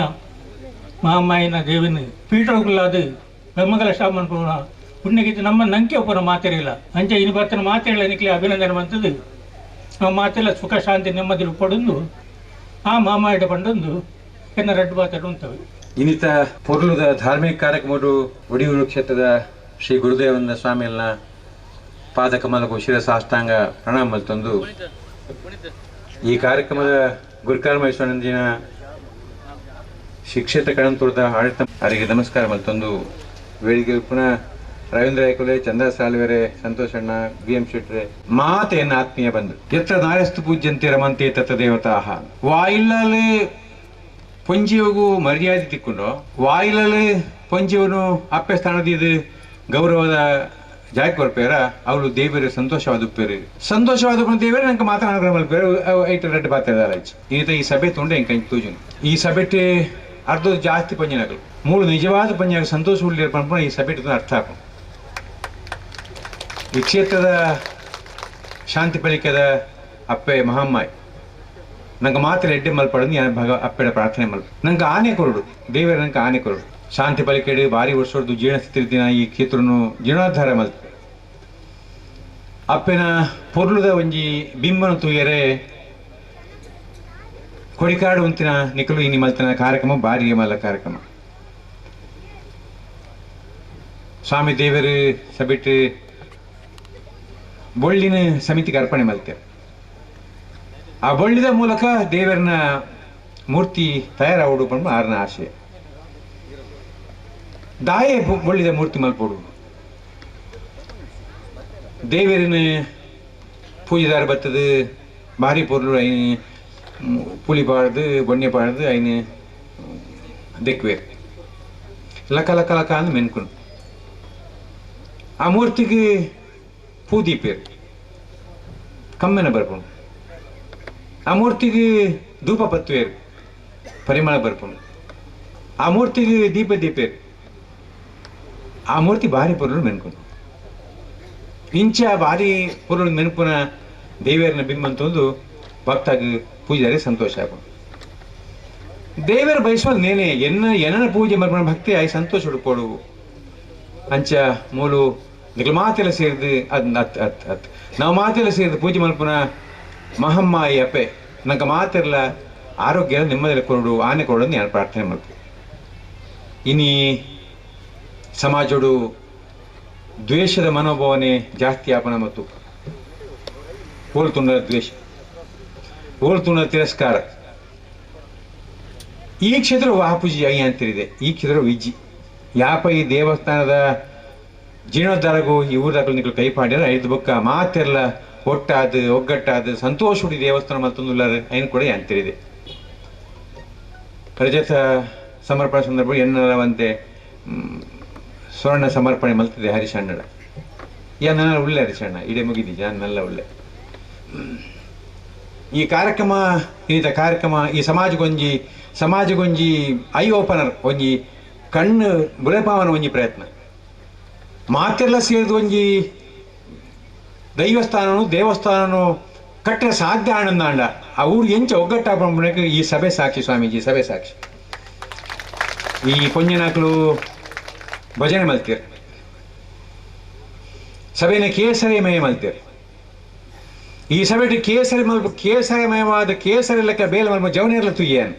Speaker 10: ಮಹಾಮಾಯಿನ ದೇವಿನ ಪೀಠೋಗುಲಾದ ಬ್ರಹ್ಮಕಲ ಶಾಮನ್ ಪುಣ್ಯಗೀತೆ ನಮ್ಮ ನಂಗೆ ಒಬ್ಬರ ಮಾತೆರಿಲ್ಲ ಅಂಚೆ ಇನ್ನು ಬರ್ತನ ಮಾತೆಲ್ಲ ನಿಕ್ಲೆ ಅಭಿನಂದನೆ ಮಂತದ್ದು ನಮ್ಮ ಮಾತೆಲ್ಲ ಸುಖ ಶಾಂತಿ ನೆಮ್ಮದಿ ಪಡೊಂದು ಆ ಮಾಮಾಯಿಡ ಪಂಡೊಂದು ಎನ್ನ ರಡ್ಡು ಮಾತಾಡು ಉಂಟವೆ.
Speaker 11: ಇನ್ನಿತ ಪೊರ್ಲುದ ಧಾರ್ಮಿಕ ಕಾರ್ಯಕ್ರಮಡು ಒಡಿಯೂರು ಕ್ಷೇತ್ರದ ಶ್ರೀ ಗುರುದೇವನ ಸ್ವಾಮಿಯನ್ನ ಪಾದಕಮಲಕು ಶಿರಸಾಷ್ಟಾಂಗ ಪ್ರಣಾಮ ಮಲ್ತೊಂದು ಈ ಕಾರ್ಯಕ್ರಮದ ಗುರುಕರ್ಮೇಶ್ವರಂದಿನ ಶ್ರೀ ಕ್ಷೇತ್ರ ಕಣಂತೂರದ ಆಡಳಿತ ಅವರಿಗೆ ನಮಸ್ಕಾರ ಮಲ್ತೊಂದು ವೇದಿಕೆ ಪುನಃ ರವೀಂದ್ರ ಐಕುಲೆ, ಚಂದ್ರ ಸಾಲ್ವೆರೆ, ಸಂತೋಷಣ್ಣ, ಬಿ ಎಂ ಶೆಟ್ರೆ ಮಾತೆಯನ್ನು ಆತ್ಮೀಯ ಬಂದು ಎತ್ರ ನಾರಸ್ತು ಪೂಜ್ಯಂತೆ ರಮಂತೆ ತತ್ತ ದೇವತಾಹ ವಾಯಿಲ್ಲಲ್ಲಿ ಪೊಂಜಿಯವಗೂ ಮರ್ಯಾದೆ ತಿಕ್ಕೊಂಡು ವಾಯಿಲಲ್ಲಿ ಪೊಂಜಿಯವನು ಅಪ್ಪೆ ಸ್ಥಾನದ ಇದು ಗೌರವದ ಜಾಯ್ ಕೊರ್ಪೇರ ಅವಳು ದೇವರು ಸಂತೋಷವಾದ ಉಪ್ಪೇರು ಸಂತೋಷವಾದ ದೇವರು ನಂಗೆ ಮಾತ್ರ ಅನುಗ್ರಹ ಮಲ್ಪೇರು ಐಟ ರೆಡ್ಡು ಪಾತ್ರ ಈತ ಈ ಸಭೆ ತೊಂಡೆ ಎಂಕ ತೂಜುನು ಈ ಸಭೆಟ್ ಅರ್ಧ ಜಾಸ್ತಿ ಪಂಜನಗಳು ಮೂಳು ನಿಜವಾದ ಪಂಜಾಗ ಸಂತೋಷ ಉಳ್ಳಿರ ಪಂಪನ ಈ ಸಭೆ ಅರ್ಥ ಆಪು. ಈ ಕ್ಷೇತ್ರದ ಶಾಂತಿ ಪಲಿಕದ ಅಪ್ಪೆ ಮಹಾಮ್ಮಾಯಿ ನಂಗೆ ಮಾತ್ರ ಎಡ್ಡೆ ಮಲ್ಪಡೋದು ಯಾನ್ ಭಗ ಅಪ್ಪೆಡ ಪ್ರಾರ್ಥನೆ ಮಲ್ಪ ನಂಗೆ ಆನೆ ಕೊರಡು ದೇವರ ನಂಗೆ ಆನೆ ಕೊರಡು ಶಾಂತಿ ಪಲಿಕೆಡು ಭಾರಿ ವರ್ಷದ್ದು ಜೀರ್ಣಸ್ಥಿತಿ ದಿನ ಈ ಕ್ಷೇತ್ರನು ಜೀರ್ಣೋದ್ಧಾರ ಮಲ್ತ ಅಪ್ಪೆನ ಪೊರ್ಲುದ ಒಂಜಿ ಬಿಂಬನ ತೂಯರೆ ಕೊಡಿಕಾಡು ಅಂತಿನ ನಿಕಲು ಇನಿ ಮಲ್ತನ ಕಾರ್ಯಕ್ರಮ ಭಾರಿ ಮಲ್ಲ ಕಾರ್ಯಕ್ರಮ. ಸ್ವಾಮಿ ದೇವರು ಸಬಿಟ್ಟು ಬೊಳ್ಳಿನ ಸಮಿತಿಗೆ ಅರ್ಪಣೆ ಮಲ್ತೆ. ಆ ಬೊಳ್ಳಿದ ಮೂಲಕ ದೇವರನ ಮೂರ್ತಿ ತಯಾರಾವಡು ಪಂಡ ಆರನ ಆಶೆ. ದಾಯೆ ಬೊಳ್ಳಿದ ಮೂರ್ತಿ ಮಲ್ಪೋಡು ದೇವರನ ಪೂಜೆದಾರ ಬತ್ತದ ಭಾರಿ ಪೊರ್ಲು ಐನು ಪುಳಿ ಪಾಡ್ದು ಬೊಣ್ಣೆ ಪಾಡ್ದು ಐನು ದೆಕ್ವೇರ್ ಲಕ ಲಕ ಲಕ ಅಂದು ಮೆನ್ಕುನು ಆ ಮೂರ್ತಿಗೆ ಪೂ ದೀಪೇರು ಕಮ್ಮೆನ ಬರ್ಪುಂಡು ಆ ಮೂರ್ತಿಗೆ ಧೂಪ ಪತ್ತುವೇರು ಪರಿಮಳ ಬರ್ಪುಂಡು ಆ ಮೂರ್ತಿಗೆ ದೀಪ ದೀಪೇರು ಆ ಮೂರ್ತಿ ಭಾರಿ ಪೊರ್ಲು ಮೆನ್ಕುನು ಇಂಚ ಭಾರಿ ಪೊರ್ಲು ಮೆನ್ಕುನ ದೇವರನ ಬಿಂಬಂತೊಂದು ಭಕ್ತಾಗಿ ಪೂಜಾರಿ ಸಂತೋಷ ಆಪುಂಡು. ದೇವರು ಬಯಸುವ ನೇನೆ ಎನ್ನ ಎನ್ನ ಪೂಜೆ ಮರ್ಪಣ ಭಕ್ತಿ ಆಯಿ ಸಂತೋಷ ಹುಡುಕೋಡು ಅಂಚ ಮೂಲು ನಿಗಲು ಮಾತೆಲ್ಲ ಸೇರಿದು ಅದ್ ಅತ್ ಅತ್ ಅತ್ ನಾವು ಮಾತೆಲ್ಲ ಸೇರಿದು ಪೂಜೆ ಮಲ್ಪುನ ಮಹಮ್ಮಾಯಿ ಅಪ್ಪೆ ನಂಗೆ ಮಾತೆಲ್ಲ ಆರೋಗ್ಯ ನೆಮ್ಮದಿಲ್ಲ ಕೊರಡು ಆನೆ ಕೊರಡು ನಾನು ಪ್ರಾರ್ಥನೆ ಮಾಡ್ತು. ಇನಿ ಸಮಾಜೋಡು ದ್ವೇಷದ ಮನೋಭಾವನೆ ಜಾಸ್ತಿ ಆಪನ ಮತ್ತು ಹೋಲ್ತುಂಡ ದ್ವೇಷ ಹೋಲ್ತುಂಡ ತಿರಸ್ಕಾರ. ಈ ಕ್ಷೇತ್ರ ವಾಪುಜಿ I ಅಂತಿರಿದೆ ಈ ಕ್ಷೇತ್ರ ವಿಜಿ ಯಾಪ ಈ ದೇವಸ್ಥಾನದ ಜೀರ್ಣೋದ್ಧಾರಗೂ ಈ ಊರದಾಗಲು ನಿಕ್ಕಲು ಕೈ ಪಾಡ್ಯಾರ ಐದು ಬೊಕ್ಕ ಮಾತೆಲ್ಲ ಒಟ್ಟಾದ ಒಗ್ಗಟ್ಟಾದ ಸಂತೋಷುಡಿ ದೇವಸ್ಥಾನ ಮತ್ತೊಂದುಲ್ಲಾರ ಐನು ಕೂಡ ಅಂತಿರಿದೆ. ರಜತ ಸಮರ್ಪಣೆ ಸಂದರ್ಭ ಎನ್ನಲವಂತೆ ಸ್ವರ್ಣ ಸಮರ್ಪಣೆ ಮಲ್ತಿದೆ ಹರಿಶಣ್ಣಡ ಯಾ ನನ್ನ ಉಳ್ಳೆ ಹರಿಶಣ್ಣ ಇಡೇ ಮುಗಿದಿ ನಾನು ನಲ್ಲ ಉಳ್ಳೆ. ಈ ಕಾರ್ಯಕ್ರಮ ಇನ್ನಿತ ಕಾರ್ಯಕ್ರಮ ಈ ಸಮಾಜಗೊಂಜಿ ಸಮಾಜಗೊಂಜಿ I opener ಒಂಜಿ ಕಣ್ಣು ಬುಲೆಪಾವನ ಒಂಜಿ ಪ್ರಯತ್ನ ಮಾತೆಲ್ಲ ಸೇರಿದ ಒಂಜಿ ದೈವಸ್ಥಾನನು ದೇವಸ್ಥಾನನು ಕಟ್ಟರೆ ಸಾಧ್ಯ ಆನಂದಾಂಡ ಆ ಊರು ಎಂಚ ಒಗ್ಗಟ್ಟಾಪಣಕ್ಕೆ ಈ ಸಭೆ ಸಾಕ್ಷಿ ಸ್ವಾಮೀಜಿ ಸಭೆ ಸಾಕ್ಷಿ. ಈ ಪೊಂಜನಾಕ್ಲು ಭಜನೆ ಮಲ್ತೀರ್ ಸಭೆನ ಕೇಸರಿ ಮಯ ಮಲ್ತೀರ್ ಈ ಸಭೆಟ್ ಕೇಸರಿ ಮಲ್ಪ ಕೇಸರಿ ಮಯವಾದ ಕೇಸರಿ ಲೆಕ್ಕ ಬೇಲೆ ಮಲ್ಪ ಜವನೇರ್ಲ ತುಯ್ಯಾನ್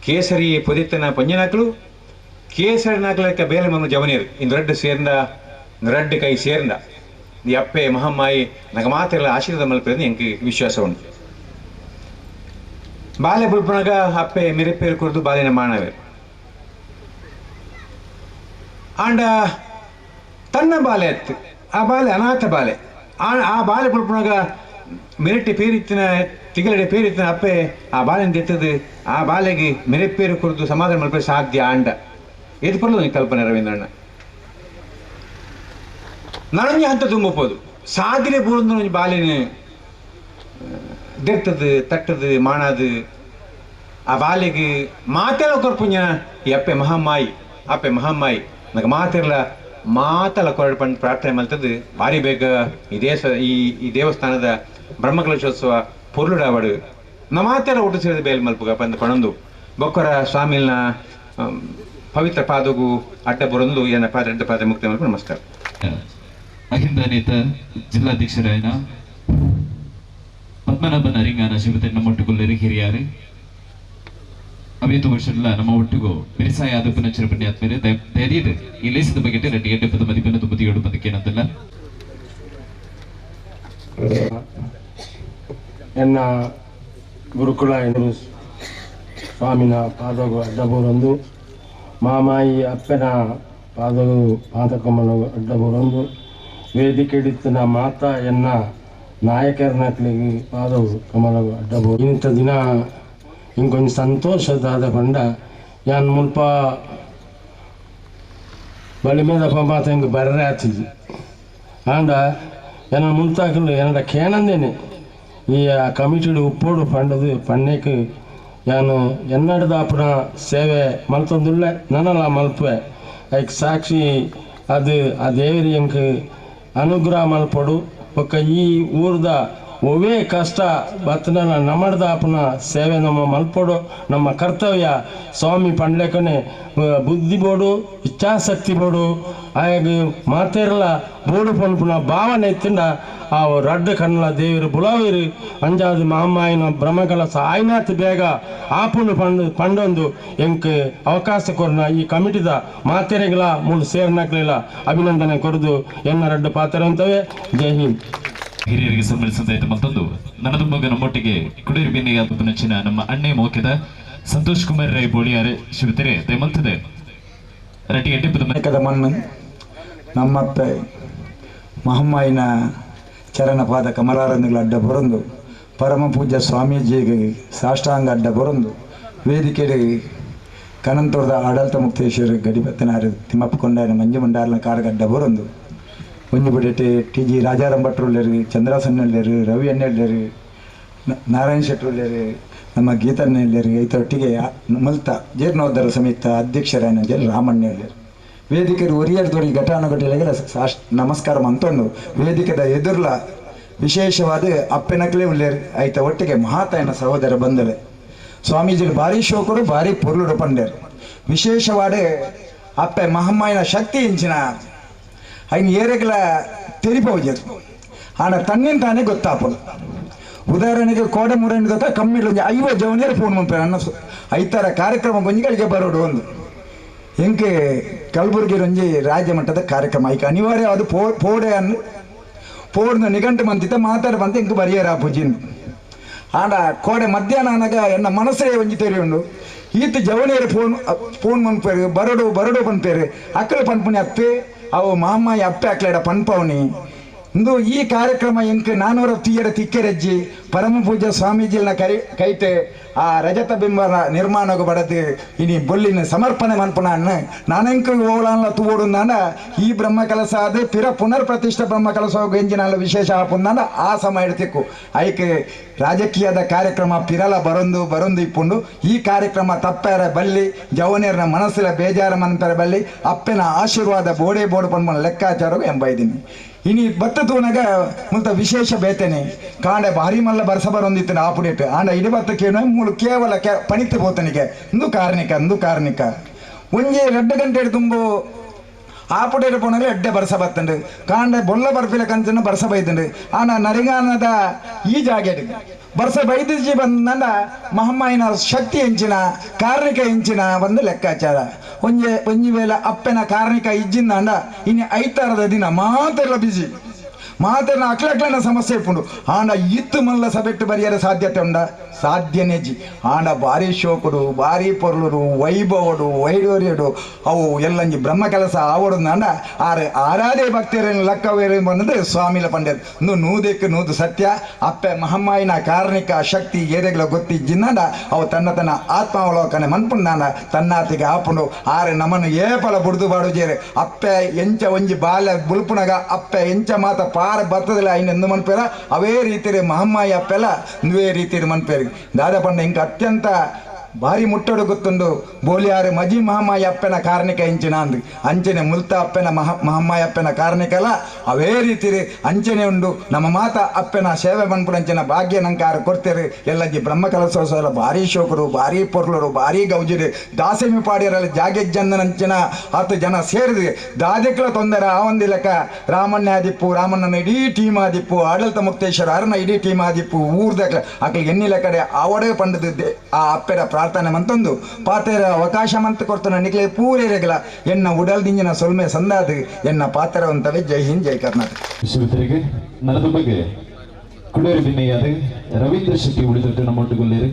Speaker 11: ಕೇಸರಿ ಪೊದಿತ್ತನ ಪಂಜನಾಕ್ಲು ಕೇಸರಿ ನಾಕ್ಲ ಲೆಕ್ಕ ಬೇಲೆ ಮಲ್ಪ ಜವನೇರು ಇಂದು ರಡ್ಡು ಸೇರ್ಂದ ರಡ್ಡು ಕೈ ಸೇರ್ಂದ ಈ ಅಪ್ಪೆ ಮಹಮ್ಮಾಯಿ ನಗ ಮಾತೆಲ್ಲ ಆಶೀರ್ವಾದ ಮಲ್ಪೇರು ಎಂಕ್ ವಿಶ್ವಾಸ ಉಂಟು. ಬಾಲೆ ಬುಲ್ಪನಾಗ ಅಪ್ಪೆ ಮಿರೆಪೇರು ಕುರಿದು ಬಾಲಿನ ಮಾಣವೇರು ಆಂಡ ತನ್ನ ಬಾಲೆ ಅತ್ತು ಆ ಬಾಲೆ ಅನಾಥ ಬಾಲೆ ಆ ಬಾಲೆ ಬುಲ್ಪನಾಗ ಮಿರಟ್ಟಿ ಪೇರಿತ್ತಿನ ತಿಗಲಡೆ ಪೇರಿತ್ತಿನ ಅಪ್ಪೆ ಆ ಬಾಲೆನ ತೆತ್ತದು ಆ ಬಾಲೆಗೆ ಮಿರೆಪೇರು ಕುರಿದು ಸಮಾಧಾನ ಮಲ್ಪೆ ಸಾಧ್ಯ ಆಂಡ ಎದು ಪರ್ಲು ಕಲ್ಪನೆ ರವೀಂದ್ರಣ್ಣ ನನಂಜಿ ಹಂತ ತುಂಬಬೋದು ಸಾಧ್ಯನೆ ಪೂರ್ಣ ಒಂಜಿ ಬಾಲೆನ ದೆತ್ತದು ತಟ್ಟದು ಮಾಣದು ಆ ಬಾಲೆಗೆ ಮಾತೆಲ್ಲ ಕೊರ್ಪುಂಜ ಈ ಅಪ್ಪೆ ಮಹಾಮಾಯಿ ಅಪ್ಪೆ ಮಹಾಮಾಯಿ ನನಗೆ ಮಾತಿರಲ್ಲ ಮಾತಲ್ಲ ಕೊರಡು ಪಂಡ್ ಪ್ರಾರ್ಥನೆ ಮಲ್ತದ್ದು ಭಾರಿ ಬೇಗ ಈ ದೇಶ ಈ ದೇವಸ್ಥಾನದ ಬ್ರಹ್ಮಕಲಶೋತ್ಸವ ಪೊರ್ಲುಡಾವಡು ನಮ್ಮ ಮಾತೆಲ್ಲ ಒಟ್ಟು ಸೇರಿದ ಬೇಲ್ ಮಲ್ಪುಗ ಪಂದ್ ಪಣೊಂದು ಬೊಕ್ಕರ ಸ್ವಾಮಿಲ್ನ ಪವಿತ್ರ ಪಾದಗು ಅಡ್ಡ ಬರೊಂದು ಏನ ಪಾದ ಅಡ್ಡ ಪಾದ ಮುಕ್ತಿ ಮಲ್ಪ ನಮಸ್ಕಾರ.
Speaker 8: ಅಹಿಂದ ನೇತ ಜಿಲ್ಲಾಧ್ಯಕ್ಷರಾಯನ ಪದ್ಮನಾಭ ನರಿಂಗಾನ ಶಿವತೆ ನಮ್ಮೊಟ್ಟುಗೊಲ್ಲರು ಹಿರಿಯಾರು ಅವೇತು ವರ್ಷಗಳ ನಮ್ಮ ಒಟ್ಟಿಗೂ ಬಿರಿಸಾಯ ಆದ ಪುನಶ್ಚರ ಪುಣ್ಯಾತ್ಮರೆ ಧೈರ್ಯದ ಈ ಲೇಸದ ಬಗ್ಗೆ 2 8 10 ಮದಿಪನ್ನು ತುಮತಿಯೋಡು ಬದುಕೇನಂತಲ್ಲ.
Speaker 12: ಎನ್ನ ಗುರುಕುಲ ಸ್ವಾಮಿನ ಪಾದಗು ಅಡ್ಡಬೂರೊಂದು ಮಾಮಾಯಿ ಅಪ್ಪನ ಪಾದಗು ಪಾದಕಮಲ ಅಡ್ಡಬೂರೊಂದು ವೇದಿಕೆ ಹಿಡಿತನ ಮಾತಾ ಎನ್ನ ನಾಯಕರನಕ್ಲಿಗೆ ಪಾದವು ಕಮಲಗು ಅಡ್ಡಬೂರು. ಇಂಥ ದಿನ ಇಂಕೊಂಚ ಸಂತೋಷದಾದ ಪಂಡ ಯಾನ್ ಮುಲ್ಪ ಬಳಿಮೇದ ಮಾತ ಹಿಂಗೆ ಬರ್ರೆ ಆತಿದ್ವಿ. ಆಂಡ ಎನ್ನ ಮುಲ್ತಾಕಲು ಎನ್ನಡ ಕೇನಂದೇನೆ ಈ ಆ ಕಮಿಟಿಡು ಉಪ್ಪೋಡು ಪಂಡದು ಪಣ್ಣೆಕ್ ಯಾನು ಎನ್ನಡದಾಪುನ ಸೇವೆ ಮಲ್ತೊಂದುಳ್ಳೆ ನನಲ ಮಲ್ಪುವೆ ಐಕ್ ಸಾಕ್ಷಿ ಅದು ಆ ದೇವರಿ ಎಂಕ್ ಅನುಗ್ರಹ ಮಲ್ಪೊಡು ಬೊಕ್ಕ ಈ ಊರ್ದ ಒವೇ ಕಷ್ಟ ಬತ್ತನ ನಮ್ಮಡ್ದಾಪುನ ಸೇವೆ ನಮ್ಮ ಮಲ್ಪೊಡು ನಮ್ಮ ಕರ್ತವ್ಯ ಸ್ವಾಮಿ ಪಂಡ್ಲೆಕನೆ ಬುದ್ಧಿ ಬೋಡು ಇಚ್ಛಾಶಕ್ತಿ ಬೋಡು ಆಯಾಗ ಮಾತೇರಲ ಬೋಡು ಪನ್ಪುನ ಭಾವನೆ ಇತ್ತಿಂಡ ಆ ರಡ್ಡು ಕಣ್ಣಲ ದೇವರು ಬುಲಾವಿರು ಅಂಜಾದು ಮಾಮಾಯಿನ ಬ್ರಹ್ಮಕಲಸ ಆಯ್ನಾತ್ ಬೇಗ ಆಪುನು ಪಂಡು ಪಂಡೊಂದು ಎಂಕ್ ಅವಕಾಶ ಕೊರ್ನ ಈ ಕಮಿಟಿದ ಮಾತೆರೆಗಳ ಮೂಲು ಸೇರ್ನಕ್ಲೆಲ ಅಭಿನಂದನೆ ಕೊರದು ಎನ್ನ ರಡ್ಡು ಪಾತ್ರ ಅಂತವೇ. ಜೈ ಹಿಂದ್.
Speaker 8: ಹಿರಿಯರಿಗೆ ಸನ್ಮಾನಿಸಿದ್ದಾಯ್ತು. ಮತ್ತೊಂದು ನನದುಂಬಗ ನಮ್ಮೊಟ್ಟಿಗೆ ಕುಡೀರು ಬೆನ್ನಿಗೆ ನೆಚ್ಚಿನ ನಮ್ಮ ಅಣ್ಣೆ ಮೋಕೆದ ಸಂತೋಷ್ ಕುಮಾರ್ ರೈ ಬೋಳಿಯಾರ್ ಶಿವತೆರೆ ದಯಮಲ್ತದೆ ರಟಿ ಎಡ್ಡಿಪದ
Speaker 13: ಮಣ್ಣು ನಮ್ಮತ್ತೆ ಮಹಮ್ಮಾಯಿನ ಚರಣಪಾದ ಕಮಲಾರಂದಿಗಳ ಅಡ್ಡ ಬರೊಂದು ಪರಮ ಪೂಜ್ಯ ಸ್ವಾಮೀಜಿಗೆ ಸಾಷ್ಟಾಂಗ ಅಡ್ಡ ಬರೊಂದು ವೇದಿಕೆಗೆ ಕನಂತೋರದ ಆಡಳಿತ ಮುಕ್ತೇಶ್ವರ ಗಡಿಪತ್ತನಾರು ತಿಮ್ಮಪ್ಪ ಕೊಂಡಾರ ಮಂಜು ಮಂಡಾರನ ಕಾರಗಡ್ಡ ಬರೊಂದು ಒಂಜಿ ಬಡೆಟೆ ಟಿ ಜಿ ರಾಜಾರಾಮ್ ಭಟ್ರುಳ್ಳೇರು, ಚಂದ್ರಾಸಣ್ಣಳ್ಳೇರು, ರವಿ ಅಣ್ಣಳ್ಳೇರು, ನಾರಾಯಣ ಶೆಟ್ಟರುಳ್ಳೇರು, ನಮ್ಮ ಗೀತಣ್ಣಳ್ಳೇರು, ಐತೊಟ್ಟಿಗೆ ಮುಲ್ತ ಜೀರ್ಣೋದ್ಧಾರ ಸಮಿತ ಅಧ್ಯಕ್ಷರಾಯನ ಜನ ರಾಮಣ್ಣಳ್ಳೇರು ವೇದಿಕೆಗೆ ಒರಿಯರ್ದೊರಿ ಘಟಾನುಘಟಿಲೆಗೆ ನಮಸ್ಕಾರ ಮಂತೊಂಡು ವೇದಿಕೆದ ಎದುರ್ಲ ವಿಶೇಷವಾದ ಅಪ್ಪೆನಕ್ಲೇ ಉಳ್ಳೇರು ಐತ ಒಟ್ಟಿಗೆ ಮಹಾತಾಯನ ಸಹೋದರ ಬಂದವೆ ಸ್ವಾಮೀಜಿಗಳು ಭಾರಿ ಶೋಕರು ಭಾರಿ ಪೊರ್ಲುಡು ಪಂಡೇರು ವಿಶೇಷವಾದ ಅಪ್ಪೆ ಮಹಮ್ಮಾಯಿನ ಶಕ್ತಿ ಇಂಚಿನ ಐನ್ ಏರೆಗಳ ತೆರಿಪೋಜರು ಆನ ತನ್ನಿನ ತಾನೇ ಗೊತ್ತಾಪದು. ಉದಾಹರಣೆಗೆ ಕೋಡೆ ಮೂರಣ್ಣು ಗೊತ್ತಾ ಕಮ್ಮಿ 50 ಜವನಿಯರು ಫೋನ್ ಮಾಡ್ತಾರೆ ಅನ್ನ ಐತರ ಕಾರ್ಯಕ್ರಮ ಗೊಂಜಿಗಳಿಗೆ ಬರೋಡು ಒಂದು ಎಂಕೆ ಕಲಬುರಗಿ ಒಂಜಿ ರಾಜ್ಯ ಮಟ್ಟದ ಕಾರ್ಯಕ್ರಮ ಐಕ ಅನಿವಾರ್ಯ ಅದು ಪೋಡೆ ಅನ್ನು ಪೋಡ್ನ ನಿಘಂಟು ಮಂತಿತ್ತ ಮಾತಾಡ ಬಂತ ಎಂಕ್ ಬರಿಯರ ಪೂಜಿನ್ ಆಂಡ ಕೋಡೆ ಮಧ್ಯಾಹ್ನ ಅನಗ ಎನ್ನ ಮನಸ್ಸೇ ಒಂಜಿ ತೆರಿಯುಂಡು ಈತ ಜವನಿಯರು ಫೋನ್ ಫೋನ್ ಮನ್ಪೇರು ಬರೋಡು ಬರೋಡು ಪನ್ಪೇರು ಅಕ್ಕಳು ಪನ್ಪುನಿ ಅತ್ತೆ ಅವು ಮಾಮಾಯಿ ಅಪ್ಪೆ ಅಕ್ಲೇಡ ಪನ್ಪವನಿ ಇಂದು ಈ ಕಾರ್ಯಕ್ರಮ ಎಂಕ್ 400 ತೀಯರ ತಿಕ್ಕೆರಜ್ಜಿ ಪರಮ ಪೂಜ್ಯ ಸ್ವಾಮೀಜಿನ ಕೈ ಕೈತೆ ಆ ರಜತ ಬಿಂಬನ ನಿರ್ಮಾಣకు ಬಡದು ಇನಿ ಬೊಲ್ಲಿನ ಸಮರ್ಪಣೆ ಮನ್ಪುನ ನಾನೆಂಕ್ ಓಲಾನ್ಲ ತೂವೊಡು ಈ ಬ್ರಹ್ಮ ಕಲಸ ಅದು ಪಿರ ಪುನರ್ ಪ್ರತಿಷ್ಠೆ ಬ್ರಹ್ಮ ಕಲಸ ಎಂಜಿನಾಲ ವಿಶೇಷ ಆಪುಂದಾಂಡ ಆ ಸಮಯ ತಿಕ್ಕು ಐಕ್ ರಾಜಕೀಯದ ಕಾರ್ಯಕ್ರಮ ಪಿರಲ ಬರೊಂದು ಬರೊಂದು ಇಪ್ಪುಂಡು ಈ ಕಾರ್ಯಕ್ರಮ ತಪ್ಪೆರ ಬಲ್ಲಿ ಜವನಿಯರ್ನ ಮನಸ್ಸಿನ ಬೇಜಾರ ಮನ್ಪೆರ ಬಲ್ಲಿ ಅಪ್ಪೆನ ಆಶೀರ್ವಾದ ಬೋಡೆ ಬೋಡು ಪನ್ಪುನ ಲೆಕ್ಕಾಚಾರ ಎಂಬೈದಿನಿ ಇನಿ ಬತ್ತ ತೂನಗ ಮುಲ್ತ ವಿಶೇಷ ಬೇತನೆ ಕಾಂಡೆ ಭಾರಿ ಮಲ್ಲ ಬರ್ಸ ಬರೊಂದಿತ್ತು ಆಪುಡಿಟ್ಟು ಆಂಡ ಇಡಿ ಬತ್ತಕ್ಕೇನು ಮೂಲು ಕೇವಲ ಪಣಿತು ಪೋತನಿಗೆ ಇಂದು ಕಾರ್ಣಿಕ ಇಂದು ಕಾರ್ಣಿಕ ಒಂಜಿ 2 ಗಂಟೆ ತುಂಬು ಆಪುಡಿಟ್ಟು ಪೋನಾಗ ಎಡ್ಡೆ ಬರ್ಸ ಬತ್ತಂಡು ಕಾಂಡೆ ಬೊಲ್ಲ ಬರ್ಪಿಲ ಕಂಚನ ಬರ್ಸ ಬೈತಂಡು ಆನ ನರಿಗಾನದ ಈ ಜಾಗೆಡ್ ಬರ್ಸ ಬೈದಿಜಿ ಬಂದ ಮಹಮ್ಮಾಯಿನ ಶಕ್ತಿ ಎಂಚಿನ ಕಾರ್ಣಿಕ ಎಂಚಿನ ಬಂದು ಲೆಕ್ಕಾಚಾರ ಒಂಜೆ ಒಂಜಿ ವೇಳೆ ಅಪ್ಪೆನ ಕಾರ್ಣಿಕ ಇಜ್ಜಿಂದಾಂಡ ಇನ್ನು ಐತಾರದ ದಿನ ಮಾತೆಲ್ಲ ಬಿಜಿ ಮಾತೆಲ್ಲ ಅಕ್ಲಕ್ಲನ ಸಮಸ್ಯೆ ಇಪ್ಪುಂಡು ಆಂಡ ಇತ್ತು ಮಲ್ಲ ಸಬೆಟ್ಟು ಬರಿಯರ ಸಾಧ್ಯತೆ ಉಂಡ ಸಾಧ್ಯನೇಜಿ ಆಂಡ ಭಾರಿ ಶೋಕುಡು ಭಾರಿ ಪೊರ್ಲುಡು ವೈಭವಡು ವೈಡೂರ್ಯಡು ಅವು ಎಲ್ಲಂಜಿ ಬ್ರಹ್ಮ ಕೆಲಸ ಆವಡುಂದಾಂಡ ಆರು ಆರಾಧೆ ಭಕ್ತರನ್ನು ಲಕ್ಕವೇರು ಬಂದದ್ದು ಸ್ವಾಮಿಲ ಪಂಡ್ಯರು ಇಂದು ನೂದಕ್ಕೆ ನೂದು ಸತ್ಯ ಅಪ್ಪೆ ಮಹಮ್ಮಾಯಿನ ಕಾರ್ಣಿಕ ಶಕ್ತಿ ಏರೆಗಳ ಗೊತ್ತಿಜ್ಜಿಂದಾಂಡ ಅವು ತನ್ನ ತನ್ನ ಆತ್ಮಾವಲೋಕನೆ ಮನ್ಪುಂದಾಂಡ ತನ್ನಾತಿಗೆ ಆಪುಂಡು ಆರು ನಮನು ಏಪಲ ಬುಡ್ದು ಬಾಡು ಜೇರು ಅಪ್ಪೆ ಎಂಚ ಒಂಜಿ ಬಾಲ್ಯ ಬುಲ್ಪುನಗ ಅಪ್ಪೆ ಎಂಚ ಮಾತ ಪಾರ ಬರ್ತದಿಲ್ಲ ಐನ್ ಎಂದು ಮನ್ಪೇರ ಅವೇ ರೀತಿಯ ಮಹಮ್ಮಾಯಿ ಅಪ್ಪೆಲ್ಲ ಇಂದುವೇ ರೀತಿಯ ಮನ್ಪೇರು ದಾದಾ ಪಂಡ ಇಂಕ ಅತ್ಯಂತ ಭಾರಿ ಮುಟ್ಟಡು ಗೊತ್ತುಂಡು ಬೋಲಿಯಾರು ಮಜಿ ಮಹಮ್ಮಾಯಿ ಅಪ್ಪನ ಕಾರ್ಣಿಕ ಇಂಚಿನ ಅಂದು ಅಂಚನೆ ಮುಲ್ತ ಅಪ್ಪನ ಮಹಮ್ಮಾಯಿ ಅಪ್ಪನ ಕಾರ್ಣಿಕಲ ಅವೇ ರೀತಿ ಅಂಚನೆ ಉಂಡು ನಮ್ಮ ಮಾತ ಅಪ್ಪನ ಸೇವೆ ಮನ್ಪುಡಂಚಿನ ಭಾಗ್ಯ ನಂಕಾರ ಕೊಡ್ತೇರು ಎಲ್ಲಂಜಿ ಬ್ರಹ್ಮ ಕಲಸೋತ್ಸವ ಭಾರಿ ಶೋಕರು ಭಾರಿ ಪೊರ್ಲರು ಭಾರಿ ಗೌಜಿರು ದಾಸೆಮಿ ಪಾಡಿಯರಲ್ಲಿ ಜಾಗೆಜ್ಜಂದನಂಚಿನ 10 ಜನ ಸೇರಿದು ದಾದೆಕ್ಲ ತೊಂದರೆ ಆ ಒಂದು ಲೆಕ್ಕ ರಾಮಣ್ಣ ಆದಿಪ್ಪು ರಾಮಣ್ಣನ ಇಡೀ ಟೀಮ್ ಆದಿಪ್ಪು ಆಡಳಿತ ಮುಕ್ತೇಶ್ವರ ಅರನ ಇಡೀ ಟೀಮ್ ಆದಿಪ್ಪು ಊರ್ದಕ್ಲ ಅಕ್ಲಿಗೆ ಎನ್ನಿಲ ಕಡೆ ಆವಡೇ ಪಂಡದ ಆ ಅಪ್ಪೆರ ಪ್ರಾರ್ಥನೆ ಮಂತೊಂದು ಪಾತೆರ ಅವಕಾಶ ಮಂತ್ ಕೊಡ್ತಾನೆ ನಿಕ್ಲೆ ಪೂರೇರೆಗಳ ಎನ್ನ ಉಡಲ್ ದಿಂಜಿನ ಸೊಲ್ಮೆ ಸಂದಾದು ಎನ್ನ ಪಾತ್ರವಂತವೇ. ಜೈ ಹಿಂದ್, ಜೈ ಕರ್ನಾಟಕ.
Speaker 8: ಶಿವತರಿಗೆ ನನದ ಬಗ್ಗೆ ಕುಡೇರಿ ಬಿನ್ನೆಯಾದ ರವೀಂದ್ರ ಶೆಟ್ಟಿ ಉಳಿದೊಟ್ಟು ನಮ್ಮೊಟ್ಟುಗೊಲ್ಲೇರು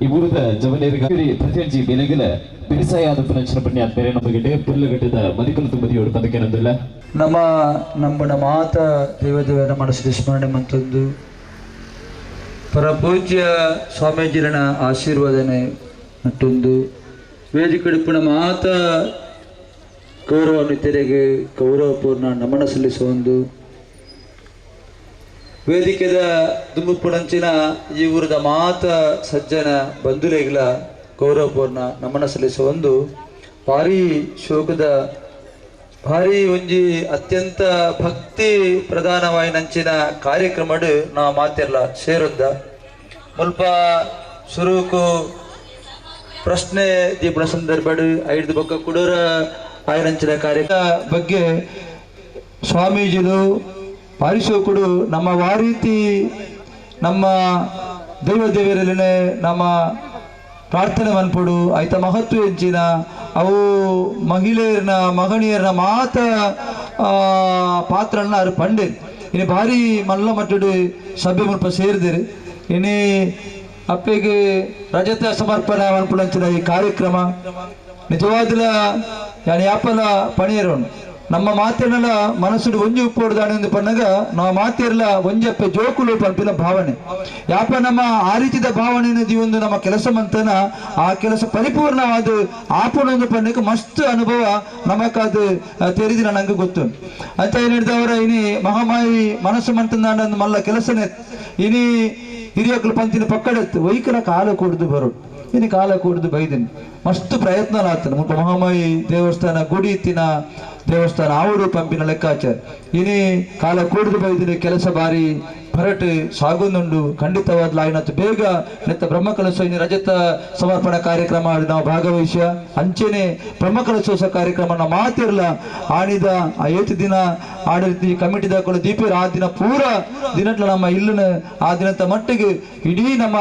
Speaker 8: ಈ ಊರದ ಜವನೇರಿಗೆ ಪ್ರತಿಯೊಂಜಿ ಬೆಲೆಗಳ ಬಿಡಿಸಾಯಾದ ಪುನಂಚಿನ ಪುಣ್ಯ ಬೇರೆ ನಮ್ಮ ಪುಲ್ಲಗಟ್ಟದ ಮದಿಕಲು ತುಂಬದಿಯೋಡು ಪದಕೇನಂದಿಲ್ಲ
Speaker 14: ನಮ್ಮ ನಂಬನ ಮಾತ ದೇವದೇವರ ಮನಸ್ಸಿನ ಸ್ಮರಣೆ ಮಂತೊಂದು ಪರಪೂಜ್ಯ ಸ್ವಾಮೀಜಿರನ ಆಶೀರ್ವಾದನೆ ಮತ್ತೊಂದು ವೇದಿಕೆಡುಪುನ ಮಾತ ಗೌರವ ಮಿತ್ರರಿಗೆ ಗೌರವಪೂರ್ಣ ನಮನ ಸಲ್ಲಿಸುವೊಂದು ವೇದಿಕೆದ ದುಂಬುಪುಣಂಚಿನ ಈ ಊರದ ಮಾತ ಸಜ್ಜನ ಬಂಧುಲೆಗ್ಲ ಗೌರವಪೂರ್ಣ ನಮನ ಸಲ್ಲಿಸುವ ಒಂದು ಭಾರಿ ಶೋಕದ ಭಾರಿ ಒಂಜಿ ಅತ್ಯಂತ ಭಕ್ತಿ ಪ್ರಧಾನವಾಯಿನಂಚಿನ ಕಾರ್ಯಕ್ರಮಡು ನಾವು ಮಾತಿರ್ಲ ಸೇರುದ್ದ ಮುಲ್ಪ ಸುರುಕು ಪ್ರಶ್ನೆ ದೀಪನ ಸಂದರ್ಭಡು ಐದು ಬೊಕ್ಕ ಕುಡೂರ ಆಯನಂಚಿನ ಕಾರ್ಯ ಬಗ್ಗೆ ಸ್ವಾಮೀಜಿಲು ಪಾರಿಸೋಕುಡು ನಮ್ಮ ವಾರೀತಿ ನಮ್ಮ ದೈವ ದೇವರಲ್ಲಿನೇ ನಮ್ಮ ಪ್ರಾರ್ಥನೆ ಮನ್ಪುಡು ಐತ ಮಹತ್ವ ಎಂಚಿನ ಅವು ಮಹಿಳೆಯರನ್ನ ಮಗಣಿಯರನ್ನ ಮಾತ ಪಾತ್ರನ ಅರು ಪಂಡೆ ಇನಿ ಭಾರಿ ಮಲ್ಲ ಮಟ್ಟಡು ಸಭೆ ಮುಲ್ಪ ಸೇರಿದಿರಿ. ಇನಿ ಅಪ್ಪೆಗೆ ರಜತ ಸಮರ್ಪಣೆ ಮನ್ಪುಡಂಚಿನ ಈ ಕಾರ್ಯಕ್ರಮ ನಿಜವಾದಲ ಯಾನ್ ಯಾಪಲ ಪಣಿಯರೋನು ನಮ್ಮ ಮಾತಿನಲ್ಲ ಮನಸ್ಸುಡು ಒಂಜಿ ಉಪ್ಪೋಡ್ದಾನೆ ಎಂದು ಪನ್ನಗ ನಾವು ಮಾತಿರ್ಲ ಒಂಜಪ್ಪೆ ಜೋಕುಲು ಪಂಪಿನ ಭಾವನೆ ಯಾಪ ನಮ್ಮ ಆ ರೀತಿಯ ಭಾವನೆ ಒಂದು ನಮ್ಮ ಕೆಲಸ ಮಂತನ ಆ ಕೆಲಸ ಪರಿಪೂರ್ಣವಾದ ಆಪುಣೊಂದು ಪನ್ನಕ್ಕೆ ಮಸ್ತ್ ಅನುಭವ ನಮಕದು ತೆರಿದಿನ ನಂಗೆ ಗೊತ್ತು ಅಂತ ಏನ್ ಹಿಡಿದವರ ಇನಿ ಮಹಾಮಾಯಿ ಮನಸ್ಸು ಮಂತನ ಮಲ್ಲ ಕೆಲಸನೇ ಇನಿ ಹಿರಿಯಕಲು ಪಂತಿನ ಪಕ್ಕಡೆತ್ತು ವೈಕಲ ಕಾಲ ಕೂಡ್ದು ಬರು ಇನಿ ಕಾಲ ಕೂಡ್ದು ಬೈದಿನಿ ಮಸ್ತ್ ಪ್ರಯತ್ನ ಆತನ ಮುಲ್ಪ ಮಹಾಮಾಯಿ ದೇವಸ್ಥಾನ ಗುಡಿ ಇತ್ತಿನ ದೇವಸ್ಥಾನ ಆವಡು ಪಂಪಿನ ಲೆಕ್ಕಾಚಾರ ಇನಿ ಕಾಲ ಕೂಡ್ದು ಬೈದಿನಿ ಕೆಲಸ ಬಾರಿ ಭರಟು ಸಾಗುಂದುಂಡು ಖಂಡಿತವಾದ ಲಾಯಿನತ್ತು ಬೇಗ ನೆತ್ತ ಬ್ರಹ್ಮಕಲಶ ಇನಿ ರಜತ ಸಮರ್ಪಣಾ ಕಾರ್ಯಕ್ರಮ ನಾವು ಭಾಗವಹಿಸ ಅಂಚೆನೆ ಬ್ರಹ್ಮಕಲಶೋತ್ಸವ ಕಾರ್ಯಕ್ರಮ ನಾವು ಮಾತಿರ್ಲ ಆಡಿದ ಆ ಏತು ದಿನ ಆಡಿರ್ತಿ ಕಮಿಟಿ ದಾಕಲು ದೀಪೇರು ಆ ದಿನ ಪೂರ ದಿನಟ್ಲ ನಮ್ಮ ಇಲ್ಲನ ಆ ದಿನದ ಮಟ್ಟಿಗೆ ಇಡೀ ನಮ್ಮ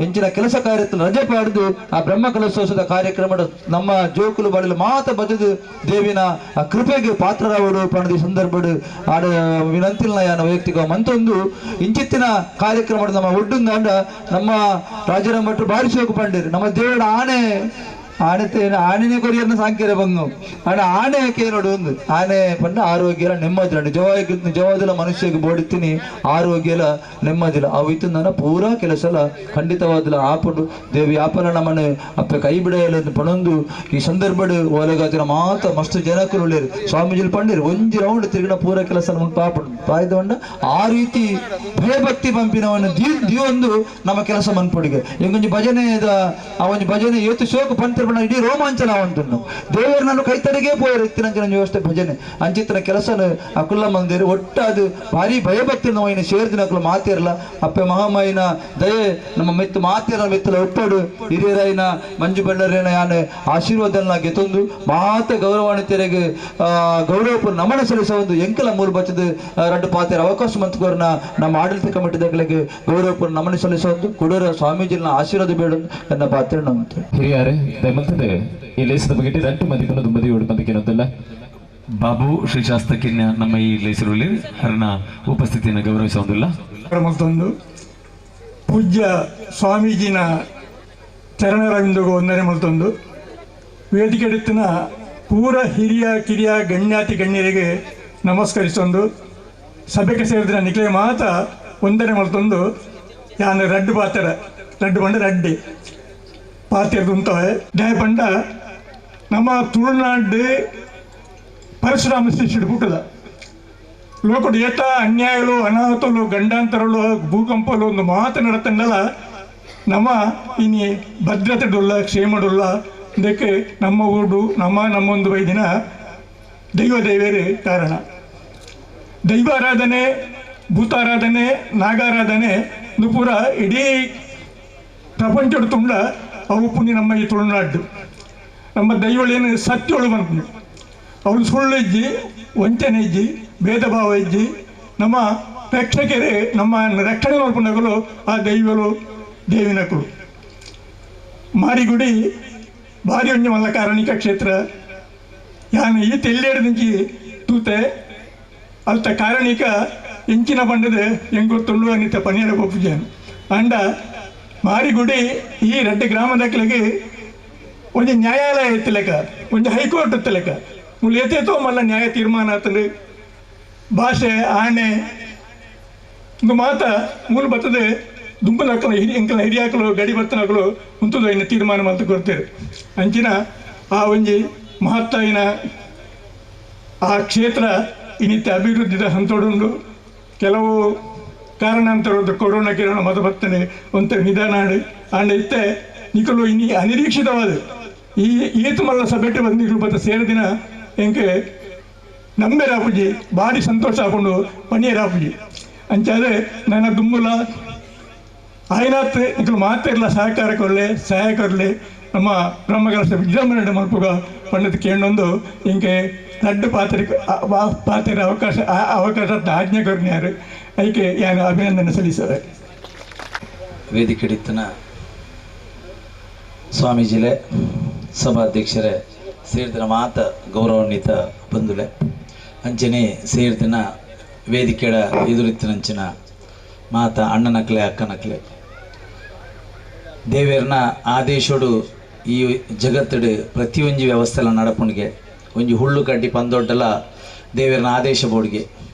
Speaker 14: ಎಂಚಿನ ಕೆಲಸ ಕಾರ್ಯ ರಜೆ ಪಾಡ್ದು ಆ ಬ್ರಹ್ಮಕಲಶೋತ್ಸವದ ಕಾರ್ಯಕ್ರಮ ನಮ್ಮ ಜೋಕುಲು ಬಾಡಲು ಮಾತ ಬದುದು ದೇವಿನ ಆ ಕೃಪೆಗೆ ಪಾತ್ರರಾವಡು ಪಣದಿ ಸಂದರ್ಭಡು ಆಡ ವಿನಂತಿಲ್ಲ ಯಾನ ವೈಯಕ್ತಿಕ ಮಂತೊಂದು ಇಂಚಿತ್ತಿನ ಕಾರ್ಯಕ್ರಮ ನಮ್ಮ ಒಡ್ಡುಂದಾಂಡ ನಮ್ಮ ರಾಜರ ಭಟ್ರು ಬಾರಿಸೋಕು ಪಂಡಿರು ನಮ್ಮ ದೇವರ ಆಣೆ ಆಣೆ ಆಣೆನೇ ಕೊರಿಯರ್ನ ಸಾಂಕ್ಯರ ಬಂದು ಆಣ ಆಣೆ ಕೇನೋಡು ಒಂದು ಆನೆ ಪಂಡ ಆರೋಗ್ಯ ನೆಮ್ಮದಿಲ್ಲ ನಿಜವಾಗಿ ನಿಜವಾದಲ ಮನುಷ್ಯಗೆ ಬೋಡಿತೀನಿ ಆರೋಗ್ಯಲ ನೆಮ್ಮದಿಲ್ಲ ಅವು ಇತ್ತು ನನ್ನ ಪೂರಾ ಕೆಲಸಲ ಖಂಡಿತವಾದಲ ಆಪುಡು ದೇವಿ ಆಪನ ನಮ್ಮನೆ ಅಪ್ಪ ಕೈ ಬಿಡಯಲ್ಲ ಪಣೊಂದು ಈ ಸಂದರ್ಭಡು ಓಲಗಾತಿನ ಮಾತ ಮಸ್ತ್ ಜನಕರು ಉಳ್ಳೇರು ಸ್ವಾಮೀಜಿಲ್ ಪಂಡಿರು ಒಂಜಿ ರೌಂಡ್ ತಿರುಗಿನ ಪೂರಾ ಕೆಲಸ ನಮ್ಮ ಪಾಪುಡು ಪಾಯ್ದೊಂಡ ಆ ರೀತಿ ಭಯಭಕ್ತಿ ಪಂಪಿನವನ್ನು ದಿವೊಂದು ನಮ್ಮ ಕೆಲಸ ಮನ್ಪುಡಿಗೆ ಇಂಗೊಂಜಿ ಭಜನೆ ಆ ಒಂಜಿ ಭಜನೆ ಏತು ಶೋಕ ಪಂತ ಇಡೀ ರೋಮಾಂಚನ ಅವಂತುಂಡು ದೇವರನ್ನು ಕೈತಡಿಗೆ ಪೋಯರು ಇತ್ತಿನಂಚಿನ ವ್ಯವಸ್ಥೆ ಭಜನೆ ಅಂಚಿತ್ತಿನ ಕೆಲಸನ ಅಕುಲ್ಲ ಮಂದಿರು ಒಟ್ಟು ಅದು ಭಾರಿ ಭಯಭಕ್ತಿ ನೋವಿನ ಸೇರ್ದಿನ ಅಕುಲು ಮಾತಿರಲ್ಲ ಅಪ್ಪೆ ಮಹಾಮಾಯಿನ ದಯೆ ನಮ್ಮ ಮೆತ್ತು ಮಾತಿರ ಮೆತ್ತಲ ಒಪ್ಪಡು ಹಿರಿಯರಾಯಿನ ಮಂಜು ಬಳ್ಳರೇನ ಯಾನು ಆಶೀರ್ವಾದನ ಗೆತೊಂದು ಮಾತ ಗೌರವಾನ್ವಿತರಿಗೆ ಗೌರವ ನಮನ ಸಲ್ಲಿಸುವ ಒಂದು ಎಂಕಲ ಮೂರು ಬಚ್ಚದ ರಡ್ಡು ಪಾತೆರ ಅವಕಾಶ ಮಂತ್ಕೋರ್ನ ನಮ್ಮ ಆಡಳಿತ ಕಮಿಟಿ ದಾಖಲೆಗೆ ಗೌರವಪೂರ್ಣ ನಮನ ಸಲ್ಲಿಸುವ ಒಂದು ಕುಡೂರ ಸ್ವಾಮೀಜಿನ ಆಶೀರ್ವಾದ ಬೇಡ ಎನ್ನ ಪಾತ್ರ ನಮ್ಮ
Speaker 8: ಹಿರಿಯರೇ ದಯಮಲ್ತದೆ ಈ ಲೇಸದ ಬಗ್ಗೆ ದಂಟು ಮದಿಪನ ದುಂಬದಿ ಬಂದಕ್ಕೇನಂತಲ್ಲ
Speaker 7: ಬಾಬು ಶ್ರೀ ಶಾಸ್ತ್ರಕಿನ್ಯ ನಮ್ಮ ಈ ಲೇಸರಲ್ಲಿ ಅವರನ್ನ ಉಪಸ್ಥಿತಿಯನ್ನು ಗೌರವಿಸುವುದಿಲ್ಲ.
Speaker 15: ಮತ್ತೊಂದು ಪೂಜ್ಯ ಸ್ವಾಮೀಜಿನ ಚರಣರವಿಂದಗೂ ವಂದನೆ ಮಲ್ತೊಂದು ವೇದಿಕೆಡುತ್ತಿನ ಪೂರ ಹಿರಿಯ ಕಿರಿಯ ಗಣ್ಯಾತಿ ಗಣ್ಯರಿಗೆ ನಮಸ್ಕರಿಸೊಂದು ಸಭೆಗೆ ಸೇರಿದ ನಿಖಲೆ ಮಾತ ವಂದನೆ ಮಲ್ತೊಂದು ಯಾನು ರಡ್ಡು ಪಾತ್ರ ರಡ್ಡು ಬಂಡ ರಡ್ಡಿ ಪಾತಿರ್ದುಂತವೆ ನ್ಯಾಯ ಪಂಡ ನಮ್ಮ ತುಳುನಾಡು ಪರಶುರಾಮ ಶಿಷ್ಯರು ಪುಟ್ಟದ ಲೋಕಡು ಏತ ಅನ್ಯಾಯಲು ಅನಾಹುತಲು ಗಂಡಾಂತರಲು ಭೂಕಂಪಲು ಒಂದು ಮಾತು ನಡತಂಡಲ ನಮ್ಮ ಇನಿ ಭದ್ರತೆಡುಲ್ಲ ಕ್ಷೇಮಡುಲ್ಲ ಇದಕ್ಕೆ ನಮ್ಮ ಊಡು ನಮ್ಮ ನಮ್ಮೊಂದು ಬೈದಿನ ದೈವ ದೇವರೇ ಕಾರಣ. ದೈವಾರಾಧನೆ ಭೂತಾರಾಧನೆ ನಾಗಾರಾಧನೆ ಇದು ಪೂರ ಇಡೀ ಪ್ರಪಂಚದ ತುಂಡ ಅವು ಪುಣ್ಯ ನಮ್ಮ ಈ ತುಳುನಾಡು ನಮ್ಮ ದೈವಳೇನು ಸತ್ಯೋಳು ಬಂತು ಅವರು ಸುಳ್ಳು ಇಜ್ಜಿ ವಂಚನೆ ಇಜ್ಜಿ ಭೇದ ಭಾವ ಇಜ್ಜಿ ನಮ್ಮ ಪ್ರೇಕ್ಷಕರೇ ನಮ್ಮ ರಕ್ಷಣೆ ಮಾಡ್ಕೊಂಡಾಗಲು ಆ ದೈವಳು ದೇವಿನಕುಲು. ಮಾರಿಗುಡಿ ಭಾರಿ ಒಂಜಿ ಮಲ್ಲ ಕಾರಣಿಕ ಕ್ಷೇತ್ರ ಯಾನು ಈ ತೆಲ್ಲೇಡು నుంచి ತೂತೆ ಅಲ್ತ ಕಾರಣಿಕ ಇಂಚಿನ ಬಂಡದೆ ಎಂಗೊತ್ತುಂಡು ಅನಿತ ಪನಿಯರ ಪೂಜೆ ಅಂಡ ಮಾರಿಗುಡಿ ಈ ರಡ್ಡು ಗ್ರಾಮದಕ್ಲೆಗೆ ಒಂಜಿ ನ್ಯಾಯಾಲಯ ಇತ್ತಲೆಕ ಒಂಜಿ ಹೈಕೋರ್ಟ್ ಇತ್ತಲೆಕ ಮುಲ್ ಏತೇತೋ ಮಲ್ಲ ನ್ಯಾಯ ತೀರ್ಮಾನ ಆತಂದು ಭಾಷೆ ಆಣೆ ಒಂದು ಮಾತ ಮೂಲ ಬರ್ತದೆ ದುಂಬಲಕ್ಕಲು ಹಿರಿ ಎಂಕಲ ಹಿರಿಯಾಕಲು ಗಡಿ ಬತ್ತನಕಲು ಉಂತುದು ಇನ್ನು ತೀರ್ಮಾನ ಮಾತು ಕೊಡ್ತೇವೆ. ಅಂಚಿನ ಆ ಒಂಜಿ ಮಹತ್ತಾಯಿನ ಆ ಕ್ಷೇತ್ರ ಇನ್ನಿತ್ಯ ಅಭಿವೃದ್ಧಿದ ಹಂತೋಡುಂಡು. ಕೆಲವು ಕಾರಣಾಂತರ ಕೊರೋನಾ ಕಿರಣ ಮತ ಬರ್ತನೆ ಒಂತ ನಿಧಾನ ಆಂಡ ಇತ್ತೆ ನಿಕಲು ಇನಿ ಅನಿರೀಕ್ಷಿತವಾದ ಈ ಏತು ಮಲ್ಲ ಸಭೆಟ್ ಬಂದು ನಿಕಲು ಬತ್ತ ಸೇರಿದಿನ ಎಂಕೆ ನಂಬೆರಾಪುಜಿ ಭಾರಿ ಸಂತೋಷ ಆಪುಂಡು ಪಣಿಯರಾಪುಜಿ ಅಂಚಾದೆ ನನ್ನ ದುಂಬುಲ ಆಯ್ನಾತ್ ನಿಕಲು ಮಾತೆರ್ಲ ಸಹಕಾರ ಕೊರ್ಲೆ ಸಹಾಯ ಕೊರ್ಲೆ ನಮ್ಮ ಬ್ರಹ್ಮಕಲಶ ವಿಜೃಂಭಣೆ ಮಲ್ಪುಗ ಪಂಡದ ಕೇಂಡೊಂದು ಇಂಕೆ ಲಡ್ಡು ಪಾತ್ರೆ ಪಾತ್ರೆ ಅವಕಾಶ ಅವಕಾಶ ಆಜ್ಞೆ ಕೊರ್ನ್ಯಾರು ಐಕೆ ಯಾನು ಅಭಿನಂದನೆ ಸಲ್ಲಿಸದೆ.
Speaker 16: ವೇದಿಕೆಡಿತ್ತನ ಸ್ವಾಮೀಜಿಲೆ ಸಭಾಧ್ಯಕ್ಷರೇ ಸೇರಿದಿನ ಮಾತ ಗೌರವಾನ್ವಿತ ಬಂಧುಲೆ ಅಂಚನೆ ಸೇರಿದಿನ ವೇದಿಕೆಡ ಎದುರಿತ್ತಿನಂಚಿನ ಮಾತ ಅಣ್ಣನಕ್ಲೆ ಅಕ್ಕನಕ್ಲೆ ದೇವೇರ್ನ ಆದೇಶೋಡು ಈ ಜಗತ್ತಡು ಪ್ರತಿಯೊಂಜಿ ವ್ಯವಸ್ಥೆಲ ನಡಪುಣಿಗೆ ಒಂಜಿ ಹುಳ್ಳು ಕಡ್ಡಿ ಪಂದೊಡ್ಡಲ ದೇವೇರ್ನ ಆದೇಶ ಬೋಡ್ಗೆ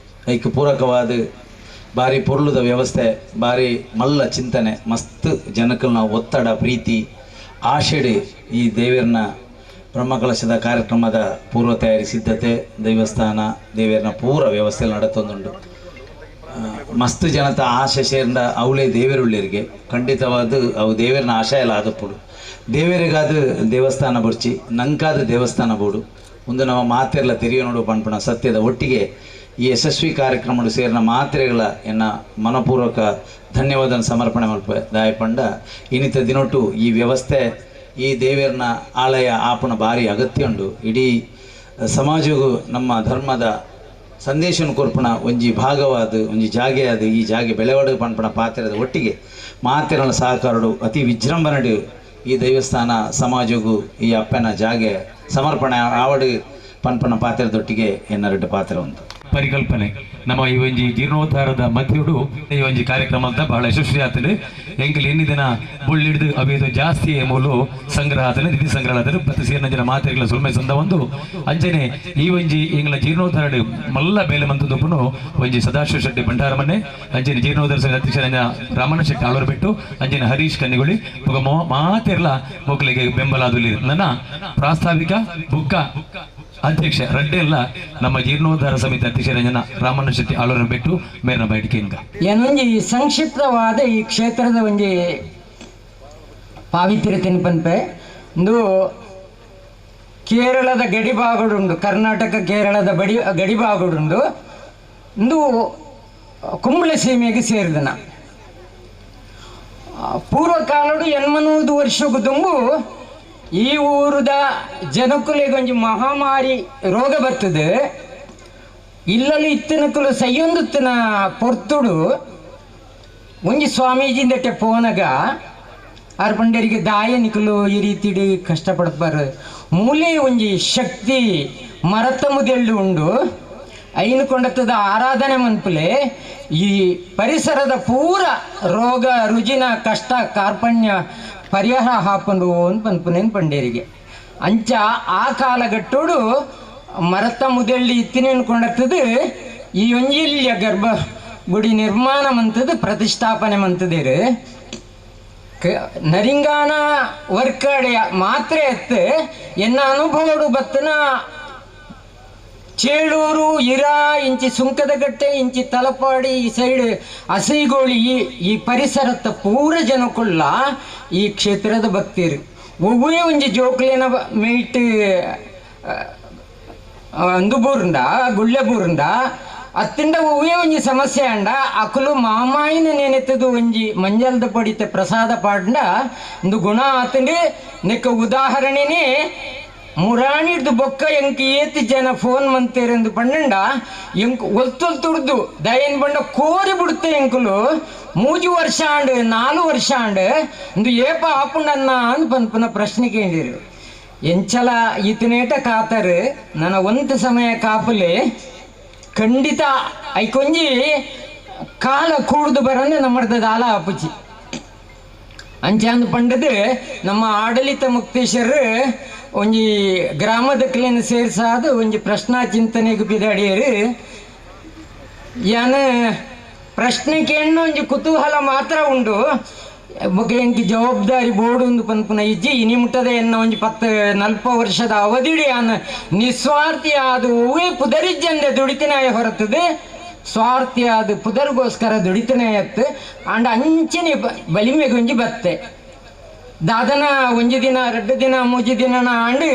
Speaker 16: ಐಕ್ ಪೂರಕವಾದ ಭಾರಿ ಪೊರ್ಲುದ ವ್ಯವಸ್ಥೆ ಭಾರಿ ಮಲ್ಲ ಚಿಂತನೆ ಮಸ್ತ್ ಜನಕಲ್ನ ಒತ್ತಡ ಪ್ರೀತಿ ಆಶೆಡೆ ಈ ದೇವೇರ್ನ ಬ್ರಹ್ಮಕಲಶದ ಕಾರ್ಯಕ್ರಮದ ಪೂರ್ವ ತಯಾರಿ ಸಿದ್ಧತೆ ದೇವಸ್ಥಾನ ದೇವೇರ್ನ ಪೂರ ವ್ಯವಸ್ಥೆ ನಡತೊಂದುಂಡು. ಮಸ್ತ್ ಜನತ ಆಶೆ ಸೇರ್ದ ಅವಳೇ ದೇವೇರುಳ್ಳರಿಗೆ ಖಂಡಿತವಾದ ಅವು ದೇವೇರ್ನ ಆಶೆ ಎಲ್ಲ ಆದಪ್ಪುಡು ದೇವೇರಿಗಾದ ದೇವಸ್ಥಾನ ಬರ್ಚಿ ನಂಕಾದ ದೇವಸ್ಥಾನ ಬೋಡು ಒಂದು ನಮ್ಮ ಮಾತೆರ್ಲ ತೆರಿಯ ನೋಡು ಪನ್ಪುಣ ಸತ್ಯದ ಒಟ್ಟಿಗೆ ಈ ಯಶಸ್ವಿ ಕಾರ್ಯಕ್ರಮ ಸೇರಿನ ಮಾತ್ರೆಗಳ ಎನ್ನ ಮನಪೂರ್ವಕ ಧನ್ಯವಾದ ಸಮರ್ಪಣೆ ಮಲ್ಪ ದಾಯಪಂಡ ಇನ್ನಿತ ದಿನೊಟ್ಟು ಈ ವ್ಯವಸ್ಥೆ ಈ ದೇವೇರ್ನ ಆಲಯ ಆಪಣ ಭಾರಿ ಅಗತ್ಯ ಉಂಡು. ಇಡೀ ಸಮಾಜಗೂ ನಮ್ಮ ಧರ್ಮದ ಸಂದೇಶನ ಕೊರ್ಪಣ ಒಂಜಿ ಭಾಗವಾದ ಒಂಜಿ ಜಾಗೆ ಅದು ಈ ಜಾಗೆ ಬೆಳೆವಾಡು ಪನ್ಪಣ ಪಾತ್ರದ ಒಟ್ಟಿಗೆ ಮಾತೆರಳ ಸಹಕಾರಡು ಅತಿ ವಿಜೃಂಭಣೆ ಈ ದೇವಸ್ಥಾನ ಸಮಾಜಗೂ ಈ ಅಪ್ಪನ ಜಾಗೆ ಸಮರ್ಪಣೆ ಆವಡು ಪನ್ಪಣ ಪಾತ್ರೆದೊಟ್ಟಿಗೆ ಎನ್ನರೆಡ್ಡು ಪಾತ್ರ ಉಂಟು.
Speaker 7: ಪರಿಕಲ್ಪನೆ ನಮ್ಮ ಈ ಒಂಜಿ ಜೀರ್ಣೋದ್ಧಾರದ ಮಧ್ಯಡು ಈ ಒಂಜಿ ಕಾರ್ಯಕ್ರಮ ಅಂತ ಬಹಳ ಯಶಸ್ವಿ ಆತದೆ. ಎಂಕಲ್ ಎన్ని ದಿನ ಬುಳ್ಳಿಡ್ದು ಅವೇದು ಜಾಸ್ತಿ ಮೂಲು ಸಂಗ್ರಹ ಆತನೆ ನಿಧಿ ಸಂಗ್ರಹ ಆತನೆ ಪ್ರತಿ ಸೇರಿನ ಜನ ಮಾತೆಗಳ ಸುಲ್ಮೆ ಸಂದ ಒಂದು ಅಂಚನೆ ಈ ಒಂಜಿ ಎಂಗಳ ಜೀರ್ಣೋದ್ಧಾರ ಮಲ್ಲ ಬೇಲೆ ಮಂತದೊಬ್ಬನು ಒಂಜಿ ಸದಾಶಿವ ಶೆಟ್ಟಿ ಭಂಡಾರ ಮನೆ ಅಂಚನೆ ಜೀರ್ಣೋದ್ಧಾರ ಸಂಘದ ಅಧ್ಯಕ್ಷ ರಾಮಣ್ಣ ಶೆಟ್ಟಿ ಆಳೂರು ಬಿಟ್ಟು ಅಂಚನೆ ಹರೀಶ್ ಕನ್ನಿಗುಳಿ ಒಗ ಮಾತೆರ್ಲ ಮಕ್ಕಳಿಗೆ ಬೆಂಬಲ ಆದುಲಿ ನನ್ನ ಪ್ರಾಸ್ತಾವಿಕ ಬುಕ್ಕ ಅಧ್ಯಕ್ಷ ರಡ್ಡೆಲ್ಲ ನಮ್ಮ ಜೀರ್ಣೋದ್ಧಾರ ಸಮಿತಿ ಅಧ್ಯಕ್ಷ ರಂಜನ ರಾಮಣ್ಣ ಶೆಟ್ಟಿ ಆಳೂರನ್ನು ಬಿಟ್ಟು ಮೇರಿನ ಬೈಟಿಕೆಯಿಂದ
Speaker 2: ಏನೊಂಜಿ ಸಂಕ್ಷಿಪ್ತವಾದ ಈ ಕ್ಷೇತ್ರದ ಒಂಜಿ ಪಾವಿತ್ರ್ಯ ಪನ್ಪೆ ಇಂದು ಕೇರಳದ ಗಡಿಭಾಗಡುಂಡು, ಕರ್ನಾಟಕ ಕೇರಳದ ಗಡಿಭಾಗಡುಂಡು ಇಂದು ಕುಂಬಳೆ ಸೀಮೆಗೆ ಸೇರಿದನ. ಪೂರ್ವಕಾಲಡು 800 ವರ್ಷಕ್ಕೂ ತುಂಬು ಈ ಊರದ ಜನಕುಲೆಗೊಂಜಿ ಮಹಾಮಾರಿ ರೋಗ ಬರ್ತದೆ. ಇಲ್ಲಲ್ಲಿ ಇತ್ತನಕುಲು ಸೈಯೊಂದುತ್ತನ ಪೊರ್ತುಡು ಒಂಜಿ ಸ್ವಾಮೀಜಿಂದಟ್ಟೆ ಪೋನಗ ಆರ್ ಪಂಡರಿಗೆ ದಾಯ ನಿಕುಲು ಈ ರೀತಿ ಕಷ್ಟಪಡ್ಬಾರ ಮೂಲೆ ಒಂಜಿ ಶಕ್ತಿ ಮರತ ಮುದೆಳ್ಳು ಉಂಡು ಐನು ಕೊಂಡತ್ತದ ಆರಾಧನೆ ಮನ್ಪುಲೆ ಈ ಪರಿಸರದ ಪೂರ ರೋಗ ರುಜಿನ ಕಷ್ಟ ಕಾರ್ಪಣ್ಯ ಪರಿಹಾರ ಹಾಕೊಂಡು ಅಂತ ಪನ್ಪುನೇನು ಪಂಡೇರಿಗೆ ಅಂಚ ಆ ಕಾಲಗಟ್ಟೋಡು ಮರತ ಮುದೆಳ್ಳಿ ಇತ್ತಿನೇನು ಕೊಂಡತ್ತದು ಈ ಒಂಜಿಲ್ಯ ಗರ್ಭ ಗುಡಿ ನಿರ್ಮಾಣ ಮಂತದ್ದು ಪ್ರತಿಷ್ಠಾಪನೆ ಮಂತದೇರು ನರಿಂಗಾನ ವರ್ಕಡೆಯ ಮಾತ್ರೆ ಎತ್ತು ಎನ್ನ ಅನುಭವಡು ಬತ್ತನ ಚೇಳೂರು ಇರಾ ಇಂಚಿ ಸುಂಕದಗಟ್ಟೆ ಇಂಚಿ ತಲಪಾಡಿ ಈ ಸೈಡ್ ಅಸೈಗೋಳಿ ಈ ಪರಿಸರತ್ತ ಪೂರ ಜನಕ್ಕುಳ್ಳ ಈ ಕ್ಷೇತ್ರದ ಭಕ್ತಿರು ಒವ್ವೇ ಒಂಜಿ ಜೋಕ್ಲೇನ ಮೇಯ್ಟ್ ಅಂದುಬೂರುಂಡ ಗುಳ್ಳೆಬೂರುಂಡ ಅತ್ತಿಂಡ ಒವ್ವೇ ಒಂಜಿ ಸಮಸ್ಯೆ ಅಂಡ ಅಕುಲು ಮಾಮಾಯಿನ ನೆನೆತ್ತದು ಒಂಜಿ ಮಂಜಲ್ದ ಪಡಿತ ಪ್ರಸಾದ ಪಾಡ್ಂಡ ಇಂದು ಗುಣ ಆತಂಡು ನೆಕ್ಕ ಉದಾಹರಣೆನೇ ಮುರಾಣಿಡ್ದು ಬೊಕ್ಕ ಎಂಕ್ ಏತ್ ಜನ ಫೋನ್ ಮಂತೇರೆಂದು ಪಂಡಂಡ ಎಂಕ್ ಒಲ್ತೊಲ್ತುಡ್ದು ದಯನ್ ಬಂಡ ಕೋರಿ ಬಿಡುತ್ತೆ ಎಂಕುಲು 3 ವರ್ಷ ಆಂಡ್ 4 ವರ್ಷ ಆಂಡ್ ಇಂದು ಏಪ ಆಪುಂಡನ್ನ ಅಂದ್ ಪನ್ಪುನ ಪ್ರಶ್ನೆ ಕೇಳಿರು ಎಂಚಲ ಈತನೇಟ ಕಾತರು ನನ್ನ ಒಂತ ಸಮಯ ಕಾಪುಲೆ ಖಂಡಿತ ಐಕೊಂಜಿ ಕಾಲ ಕೂಡ್ದು ಬರನೆ ನಮ್ಮಡ್ದ ದಾಲ ಆಪುಚಿ ಅಂಚಾಂದು ಪಂಡದು ನಮ್ಮ ಆಡಳಿತ ಮುಕ್ತೇಶ್ವರರು ಒಂಜಿ ಗ್ರಾಮದ ಕ್ಲೇನ್ ಸೇರ್ಸಾದ ಒಂಜಿ ಪ್ರಶ್ನಾ ಚಿಂತನೆಗೆ ಬಿದಾಡಿಯರು ಯಾನ ಪ್ರಶ್ನೆ ಕೇಳ್ನ ಒಂಜಿ ಕುತೂಹಲ ಮಾತ್ರ ಉಂಡು ಬೊಕ ಎಂಕಿ ಜವಾಬ್ದಾರಿ ಬೋರ್ಡು ಒಂದು ಪನ್ಪುನ ಇಜ್ಜಿ ಇನಿ ಮುಟ್ಟದೆ ಎನ್ನ ಒಂಜಿ 40 ವರ್ಷದ ಅವಧಿಡಿ ಯಾನ ನಿಸ್ವಾರ್ಥಿ ಆದ ಒವ್ವೇ ಪುದರಿಜ್ಜಂದೆ ದುಡಿತಿನಾಯ ಹೊರತದೆ ಸ್ವಾರ್ಥಿಯಾದ ಪುದರ್ಗೋಸ್ಕರ ದುಡಿತನೇ ಎತ್ತು ಆಂಡ ಅಂಚನೆ ಬಲಿಮೆಗೊಂಜಿ ಬತ್ತೆ ದಾದನ ಒಂಜಿ ದಿನ 2 ದಿನ 3 ದಿನ ಆಂಡು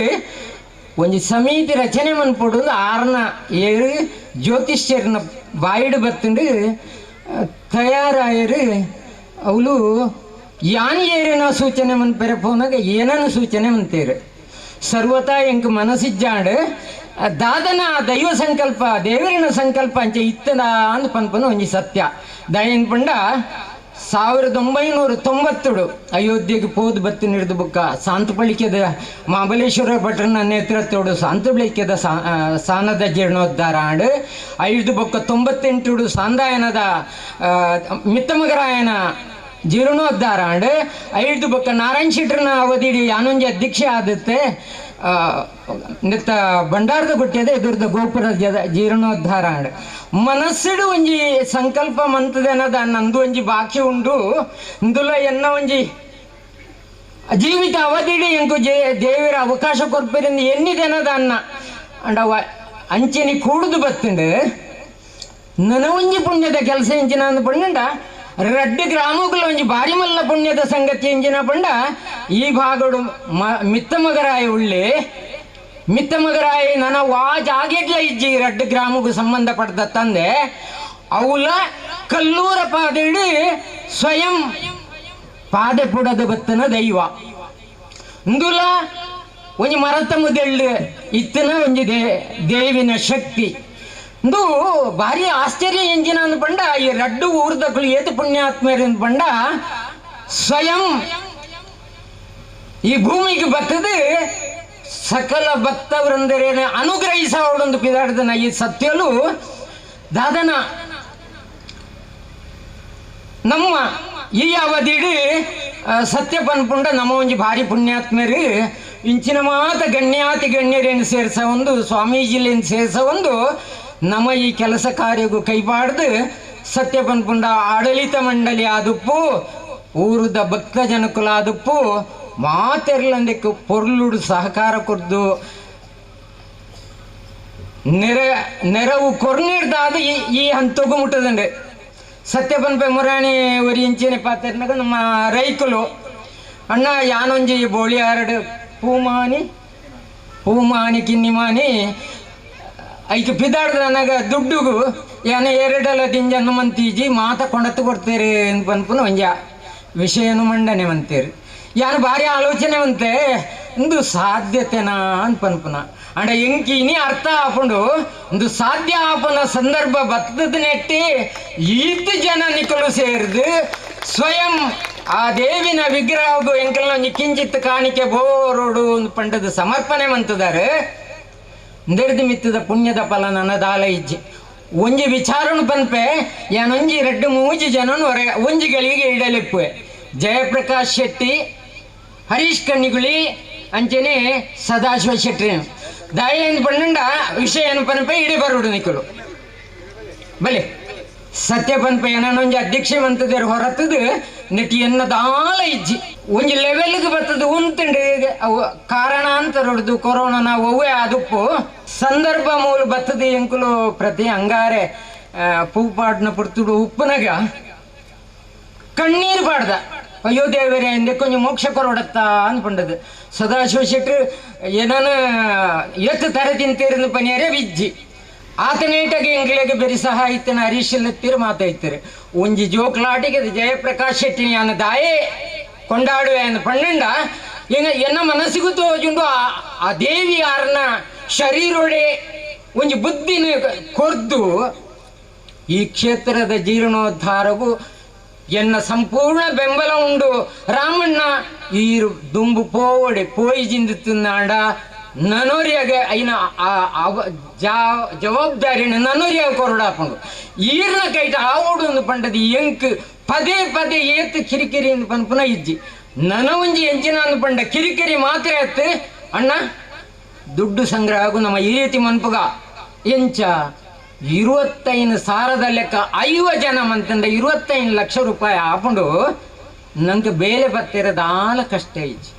Speaker 2: ಒಂಜಿ ಸಮಿತಿ ರಚನೆ ಮನ್ಪೊಡು ಆರ್ನ ಏರು ಜ್ಯೋತಿಷ್ಯರ್ನ ಬಾಯಿಡು ಬತ್ತುಂಡು ತಯಾರಾಯರು ಅವಳು ಯಾನ್ ಏರಿನ ಸೂಚನೆ ಮನ್ಪೆರೆ ಪೋನಾಗ ಏನನ್ನು ಸೂಚನೆ ಮಂತೇರು ಸರ್ವತಾ ಎಂಕ್ ಮನಸ್ಸಿಜ್ಜಾಂಡು ದಾದನ ದೈವ ಸಂಕಲ್ಪ ದೇವರಿನ ಸಂಕಲ್ಪ ಅಂಚೆ ಇತ್ತದ ಅಂದ್ ಪನ್ಪನ ಒಂಜಿ ಸತ್ಯ ದಯನ್ ಪಂಡ 1990 ಅಯೋಧ್ಯೆಗೆ ಪೋದು ಬತ್ತಿ ಹಿಡಿದು ಬುಕ್ಕ ಸಾಂತಪಳಿಕೆದ ಮಹಾಬಲೇಶ್ವರ ಭಟ್ರನ ನೇತೃತ್ವಡು ಸಾಂತಪಳಿಕೆದ ಸಾನದ ಜೀರ್ಣೋದ್ಧಾರ ಆಂಡು 5 ಬೊಕ್ಕ 98 ಸಾಂದಾಯನದ ಮಿತ್ತಮಗರಾಯನ ಜೀರ್ಣೋದ್ಧಾರ ಆಂಡು 5 ಬೊಕ್ಕ ನಾರಾಯಣ ಶೆಟ್ಟರ್ನ ಅವಧಿಡಿ ಯಾನೊಂಜಿ ಅಧ್ಯಕ್ಷೆ ಆದತ್ತೆ ನಿತ್ತ ಭಂಡಾರದ ಗುಟ್ಟಿಯದೆ ಎದುರ್ದ ಗೋಪುರ ಜೀರ್ಣೋದ್ಧಾರ ಆಂಡ್ ಮನಸ್ಸಿಡು ಒಂಜಿ ಸಂಕಲ್ಪ ಮಂತದೆನದ ನಂದು ಒಂಜಿ ಬಾಕಿ ಉಂಡು ಇಂದುಲ ಎನ್ನ ಒಂಜಿ ಜೀವಿತ ಅವಧಿಡಿ ಎಂಕು ದೇವರ ಅವಕಾಶ ಕೊರ್ಪಿರಿಂದ ಎನ್ನಿದೆನದ ಅನ್ನ ಅಂಡ ಅಂಚಿನಿ ಕೂಡುದು ಬತ್ತುಂಡು ನನ ಒಂಜಿ ಪುಣ್ಯದ ಕೆಲಸ ಎಂಚಿನ ಅಂದ್ ಪಂಡ ರಡ್ಡು ಗ್ರಾಮಗಳ ಒಂಜಿ ಬಾರಿ ಮಲ್ಲ ಪುಣ್ಯದ ಸಂಗತಿ ಎಂಜಿನ ಪಂಡ ಈ ಭಾಗಡು ಮಿತ್ತಮಗರಾಯ ಉಳ್ಳೆ ಮಿತ್ತಮಗರಾಯ ನನ್ನ ವಾ ಜಾಗೆಡ್ಲ ಇಜ್ಜಿ ರಡ್ಡು ಗ್ರಾಮಗೂ ಸಂಬಂಧಪಟ್ಟ ತಂದೆ ಅವಲ ಕಲ್ಲೂರ ಪಾದೆಡು ಸ್ವಯಂ ಪಾದೆ ಪುಡದ ಬತ್ತನ ದೈವ ಇಂದುಲ ಒಂಜಿ ಮರತ ಮುದೆಳ್ಳು ಇತ್ತನ ಒಂಜಿ ದೇವಿನ ಶಕ್ತಿ ಇಂದು ಭಾರಿ ಆಶ್ಚರ್ಯ ಎಂಜಿನ ಅಂದ್ಪಂಡ ಈ ರಡ್ಡು ಊರ್ದಕ್ಕಳು ಏತು ಪುಣ್ಯಾತ್ಮರು ಅಂದ್ಪಂಡ ಸ್ವಯಂ ಈ ಭೂಮಿಗೆ ಬತ್ತದು ಸಕಲ ಭಕ್ತ ವೃಂದರೇನ ಅನುಗ್ರಹಿಸವಳೊಂದು ಪಿದಾಡ್ದನ ಈ ಸತ್ಯಲು ದಾದನ ನಮ್ಮ ಈ ಅವಧಿಡು ಸತ್ಯ ಪನ್ಪುಂಡ ನಮ್ಮ ಒಂಜಿ ಭಾರಿ ಪುಣ್ಯಾತ್ಮರು ಇಂಚಿನ ಮಾತ ಗಣ್ಯಾತಿ ಗಣ್ಯರೇನು ಸೇರ್ಸ ಒಂದು ಸ್ವಾಮೀಜಿಲೇನು ಸೇರ್ಸ ಒಂದು ನಮ್ಮ ಈ ಕೆಲಸ ಕಾರ್ಯಗೂ ಕೈಪಾಡ್ದು ಸತ್ಯ ಪನ್ಪುಂಡ ಆಡಳಿತ ಮಂಡಳಿ ಆದುಪ್ಪು ಊರುದ ಭಕ್ತ ಜನಕುಲ ಆದುಪ್ಪು ಮಾತೆರ್ಲಂದಕ್ಕೆ ಪೊರ್ಲುಡು ಸಹಕಾರ ಕೊರ್ದು ನೆರವು ಕೊರ್ನಿಡ್ದಾದ ಈ ಹಂತಗೂ ಮುಟ್ಟದಂಡೆ ಸತ್ಯ ಪನ್ಪೆ ಮುರಾಣಿ ಒರಿ ಇಂಚಿನ ಪಾತ್ರನಾಗ ನಮ್ಮ ರೈಕುಲು ಅಣ್ಣ ಯಾನೊಂಜಿ ಬೋಳಿಯಾರಡು ಪೂಮಾನಿ ಪೂಮಾನಿ ಕಿನ್ನಿಮಾನಿ ಐಕ್ ಪಿದಾಡ್ದ ನನಗ ದುಡ್ಡುಗು ಯಾನ ಎರಡಲ್ಲ ದಿಂಜನ್ನು ಮಂತೀಜಿ ಮಾತ ಕೊಂಡತ್ತು ಕೊಡ್ತೀರಿ ಪನ್ಪುನ ಒಂಜ ವಿಷಯನು ಮಂಡನೆ ಮಂತೀರಿ ಯಾನು ಭಾರಿ ಆಲೋಚನೆ ಅಂತೆ ಇಂದು ಸಾಧ್ಯತೆನಾ ಅಂತ ಪನ್ಪುನ ಅಂಡ ಎಂಕಿ ಇನಿ ಅರ್ಥ ಆಪುಂಡು ಇಂದು ಸಾಧ್ಯ ಆಪುನ ಸಂದರ್ಭ ಬತ್ತದ ನೆಟ್ಟಿ ಈತ್ ಜನ ನಿಕಲು ಸೇರಿದು ಸ್ವಯಂ ಆ ದೇವಿನ ವಿಗ್ರಹಗೂ ಎಂಕಲ್ನ ಒಂಜಿ ಕಿಂಚಿತ್ ಕಾಣಿಕೆ ಬೋರೋಡು ಒಂದು ಪಂಡದ ಸಮರ್ಪಣೆ ಮಂತದಾರೆ ಇಂದೆರ್ದು ಮಿತ್ತದ ಪುಣ್ಯದ ಫಲ ನನ್ನ ದಾಲ ಇಜ್ಜಿ ಒಂಜಿ ವಿಚಾರನು ಪನ್ಪೆ ಯಾನೊಂಜಿ 2 3 ಜನನು ಹೊರ ಒಂಜಿ ಗಳಿಗೆ ಇಡಲಿಪ್ಪೆ ಜಯಪ್ರಕಾಶ್ ಶೆಟ್ಟಿ ಹರೀಶ್ ಕಣ್ಣಿಗುಳಿ ಅಂಚನೆ ಸದಾಶಿವ ಶೆಟ್ಟಿ ದಾಯ ಪಂಡ ವಿಷಯ ಏನು ಪನ್ಪೆ ಇಡೀ ಬರುಡು ನಿಕ್ಕಲು ಬಲೆ ಸತ್ಯ ಪನ್ಪೆ ಏನೊಂಜಿ ಅಧ್ಯಕ್ಷೆ ಮಂತದೇರು ಹೊರತದು ನೆಟ್ಟಿ ಎನ್ನ ದಾಲ ಇಜ್ಜಿ ಒಂಜಿ ಲೆವೆಲ್ಗೆ ಬರ್ತದೆ ಉಂತುಂಡು ಅವು ಕಾರಣ ಅಂತ ರೊಡ್ದು ಕೊರೋನಾ ಒವ್ವೆ ಅದುಪ್ಪು ಸಂದರ್ಭ ಮೂಲ ಬರ್ತದೆ ಎಂಕುಲು ಪ್ರತಿ ಅಂಗಾರೆ ಪೂಪಾಡ್ನ ಪುರ್ತುಡು ಉಪ್ಪುನಗ ಕಣ್ಣೀರು ಪಾಡ್ದ ಅಯ್ಯೋ ದೇವರೇ ಎಂದೆ ಕೊಂಚ ಮೋಕ್ಷ ಕೊರೊಡತ್ತಾ ಅನ್ಕೊಂಡದ್ದು ಸದಾಶಿವ ಶೆಟ್ರು ಏನಾನ ಎತ್ತು ತರೆ ತಿಂತೀರಂದು ಪನಿಯರೇ ವಿಜ್ಜಿ ಆತನೇಟಗೆ ಎಂಗ್ಲಿಗೆ ಬೆರಿ ಸಹಾಯ ಇತ್ತನ ಹರೀಶ್ ತೀರು ಮಾತಾಯ್ತಾರೆ ಒಂಜಿ ಜೋಕ್ಲಾಟಿಗೆ ಜಯಪ್ರಕಾಶ್ ಶೆಟ್ಟಿ ಯಾನ ದಾಯೇ ಕೊಂಡಾಡುವೆ ಅಂದ್ ಪಣ್ಣಂಡ ಎಂಗ ಎನ್ನ ಮನಸ್ಸಿಗೂ ತೋಜುಂಡು ಆ ದೇವಿ ಯಾರನ್ನ ಶರೀರೊಡೆ ಒಂಜಿ ಬುದ್ಧಿನ ಕೊರ್ದು ಈ ಕ್ಷೇತ್ರದ ಜೀರ್ಣೋದ್ಧಾರಗೂ ಎನ್ನ ಸಂಪೂರ್ಣ ಬೆಂಬಲ ಉಂಡು ರಾಮಣ್ಣ ಈ ದುಂಬು ಪೋವಡೆ ಪೋಯಿ ಜಿಂದುತ್ತಿನ್ನಾಂಡ ನನೋರಿಯಾಗ ಐನ ಜವಾಬ್ದಾರಿನ ನನೋರಿಯಾಗ ಕೊರಡಾಪುಂಡು ಈರ್ನ ಕೈಟ ಆವೋಡು ಒಂದು ಪಂಡದ ಎಂಕ್ ಪದೇ ಪದೇ ಏತು ಕಿರಿಕಿರಿ ಎಂದು ಪನ್ಪುನ ಇಜ್ಜಿ ನನ ಒಂಜಿ ಎಂಚಿನ ಅಂದು ಪಂಡ ಕಿರಿಕಿರಿ ಮಾತ್ರ ಎತ್ತು ಅಣ್ಣ ದುಡ್ಡು ಸಂಗ್ರಹ ಆಗು ನಮ್ಮ ಈ ರೀತಿ ಮನ್ಪುಗ ಎಂಚ 25,000 ಲೆಕ್ಕ 50 ಜನ ಮಂತಂಡ 25 ಲಕ್ಷ ರೂಪಾಯಿ ಆಪುಂಡು ನಂಗೆ ಬೇಲೆ ಬತ್ತಿರದಾಲ ಕಷ್ಟ ಇಜ್ಜಿ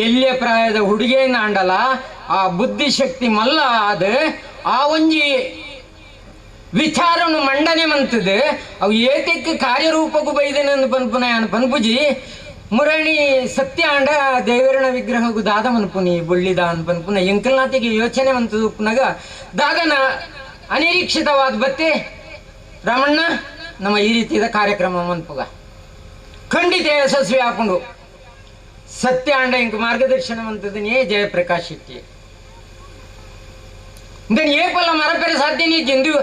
Speaker 2: ಎಲ್ಲಿಯ ಪ್ರಾಯದ ಹುಡುಗೇನ ಅಂಡಲ ಆ ಬುದ್ಧಿಶಕ್ತಿ ಮಲ್ಲ ಆದ ಆ ಒಂಜಿ ವಿಚಾರವನ್ನು ಮಂಡನೆ ಮಂತದೆ ಅವು ಏತಕ್ಕೆ ಕಾರ್ಯರೂಪಕ್ಕೂ ಬೈದೆನ ಪನ್ಪುನ ಪನ್ಪುಜಿ ಮುರಣಿ ಸತ್ಯ ಅಂಡ ದೇವರಣ ವಿಗ್ರಹಗೂ ದಾದ ಮನ್ಪುನಿ ಬುಳ್ಳಿದ ಅನ್ಪನ್ಪುನ ಎಂಕಲ್ನಾತಿಗೆ ಯೋಚನೆ ಮಂತದ ಉಪ್ಪುನಾಗ ದಾದನ ಅನಿರೀಕ್ಷಿತವಾದ ಬತ್ತೆ ರಾಮಣ್ಣ ನಮ್ಮ ಈ ರೀತಿಯ ಕಾರ್ಯಕ್ರಮ ಮನ್ಪುಗ ಖಂಡಿತ ಯಶಸ್ವಿ ಹಾಕೊಂಡು ಸತ್ಯ ಅಂಡ ಇಂಕ ಮಾರ್ಗದರ್ಶನ ಮಂತದನೇ ಜಯಪ್ರಕಾಶ್ ಶೆಟ್ಟಿ ಇದನ್ನು ಏಪಲ್ಲ ಮರಪೆರೆ ಸಾಧ್ಯ ನೀ ಜಂದು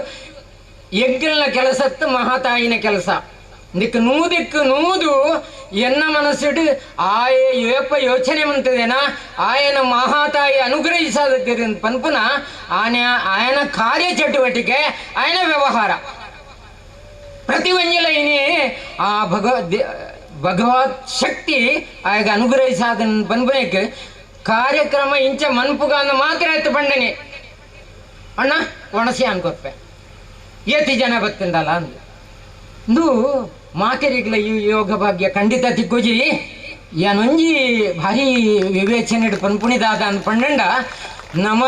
Speaker 2: ಎಂಕಲ್ನ ಕೆಲಸತ್ತು ಮಹಾತಾಯಿನ ಕೆಲಸ ದಿಕ್ಕು ನೂದಿಕ್ಕು ನೂದು ಎನ್ನ ಮನಸ್ಸಿಡು ಆಯೆ ಏಪ ಯೋಚನೆ ಮಂತದೇನ ಆಯನ ಮಹಾತಾಯಿ ಅನುಗ್ರಹಿಸಾದ ಪನ್ಪುನ ಆನೆ ಆಯನ ಕಾರ್ಯ ಚಟುವಟಿಕೆ ಆಯನ ವ್ಯವಹಾರ ಪ್ರತಿ ಒಂಜಿಲ ಇನಿ ಆ ಭಗವತ್ ಶಕ್ತಿ ಆಗ ಅನುಗ್ರಹಿಸಾದ ಪನ್ಪುನಕ್ಕೆ ಕಾರ್ಯಕ್ರಮ ಇಂಚ ಮನ್ಪುಗಾನ ಮಾತ್ರ ಎತ್ತು ಪಂಡನೆ ಅಣ್ಣ ಒಣಸಿ ಅನ್ಕೊರ್ಪೆ ಏತಿ ಜನ ಬತ್ತಿಂದಲ್ಲ ಅಂದು ಇಂದು ಮಾತೆರಿಗ್ಲ ಈ ಯೋಗ ಭಾಗ್ಯ ಖಂಡಿತ ತಿಕ್ಕೋಜಿ ಯಾನೊಂಜಿ ಭಾರಿ ವಿವೇಚನೆ ಪನ್ಪುಣಿದಾದ ಅಂದ್ ಪಂಡಂಡ ನಮ್ಮ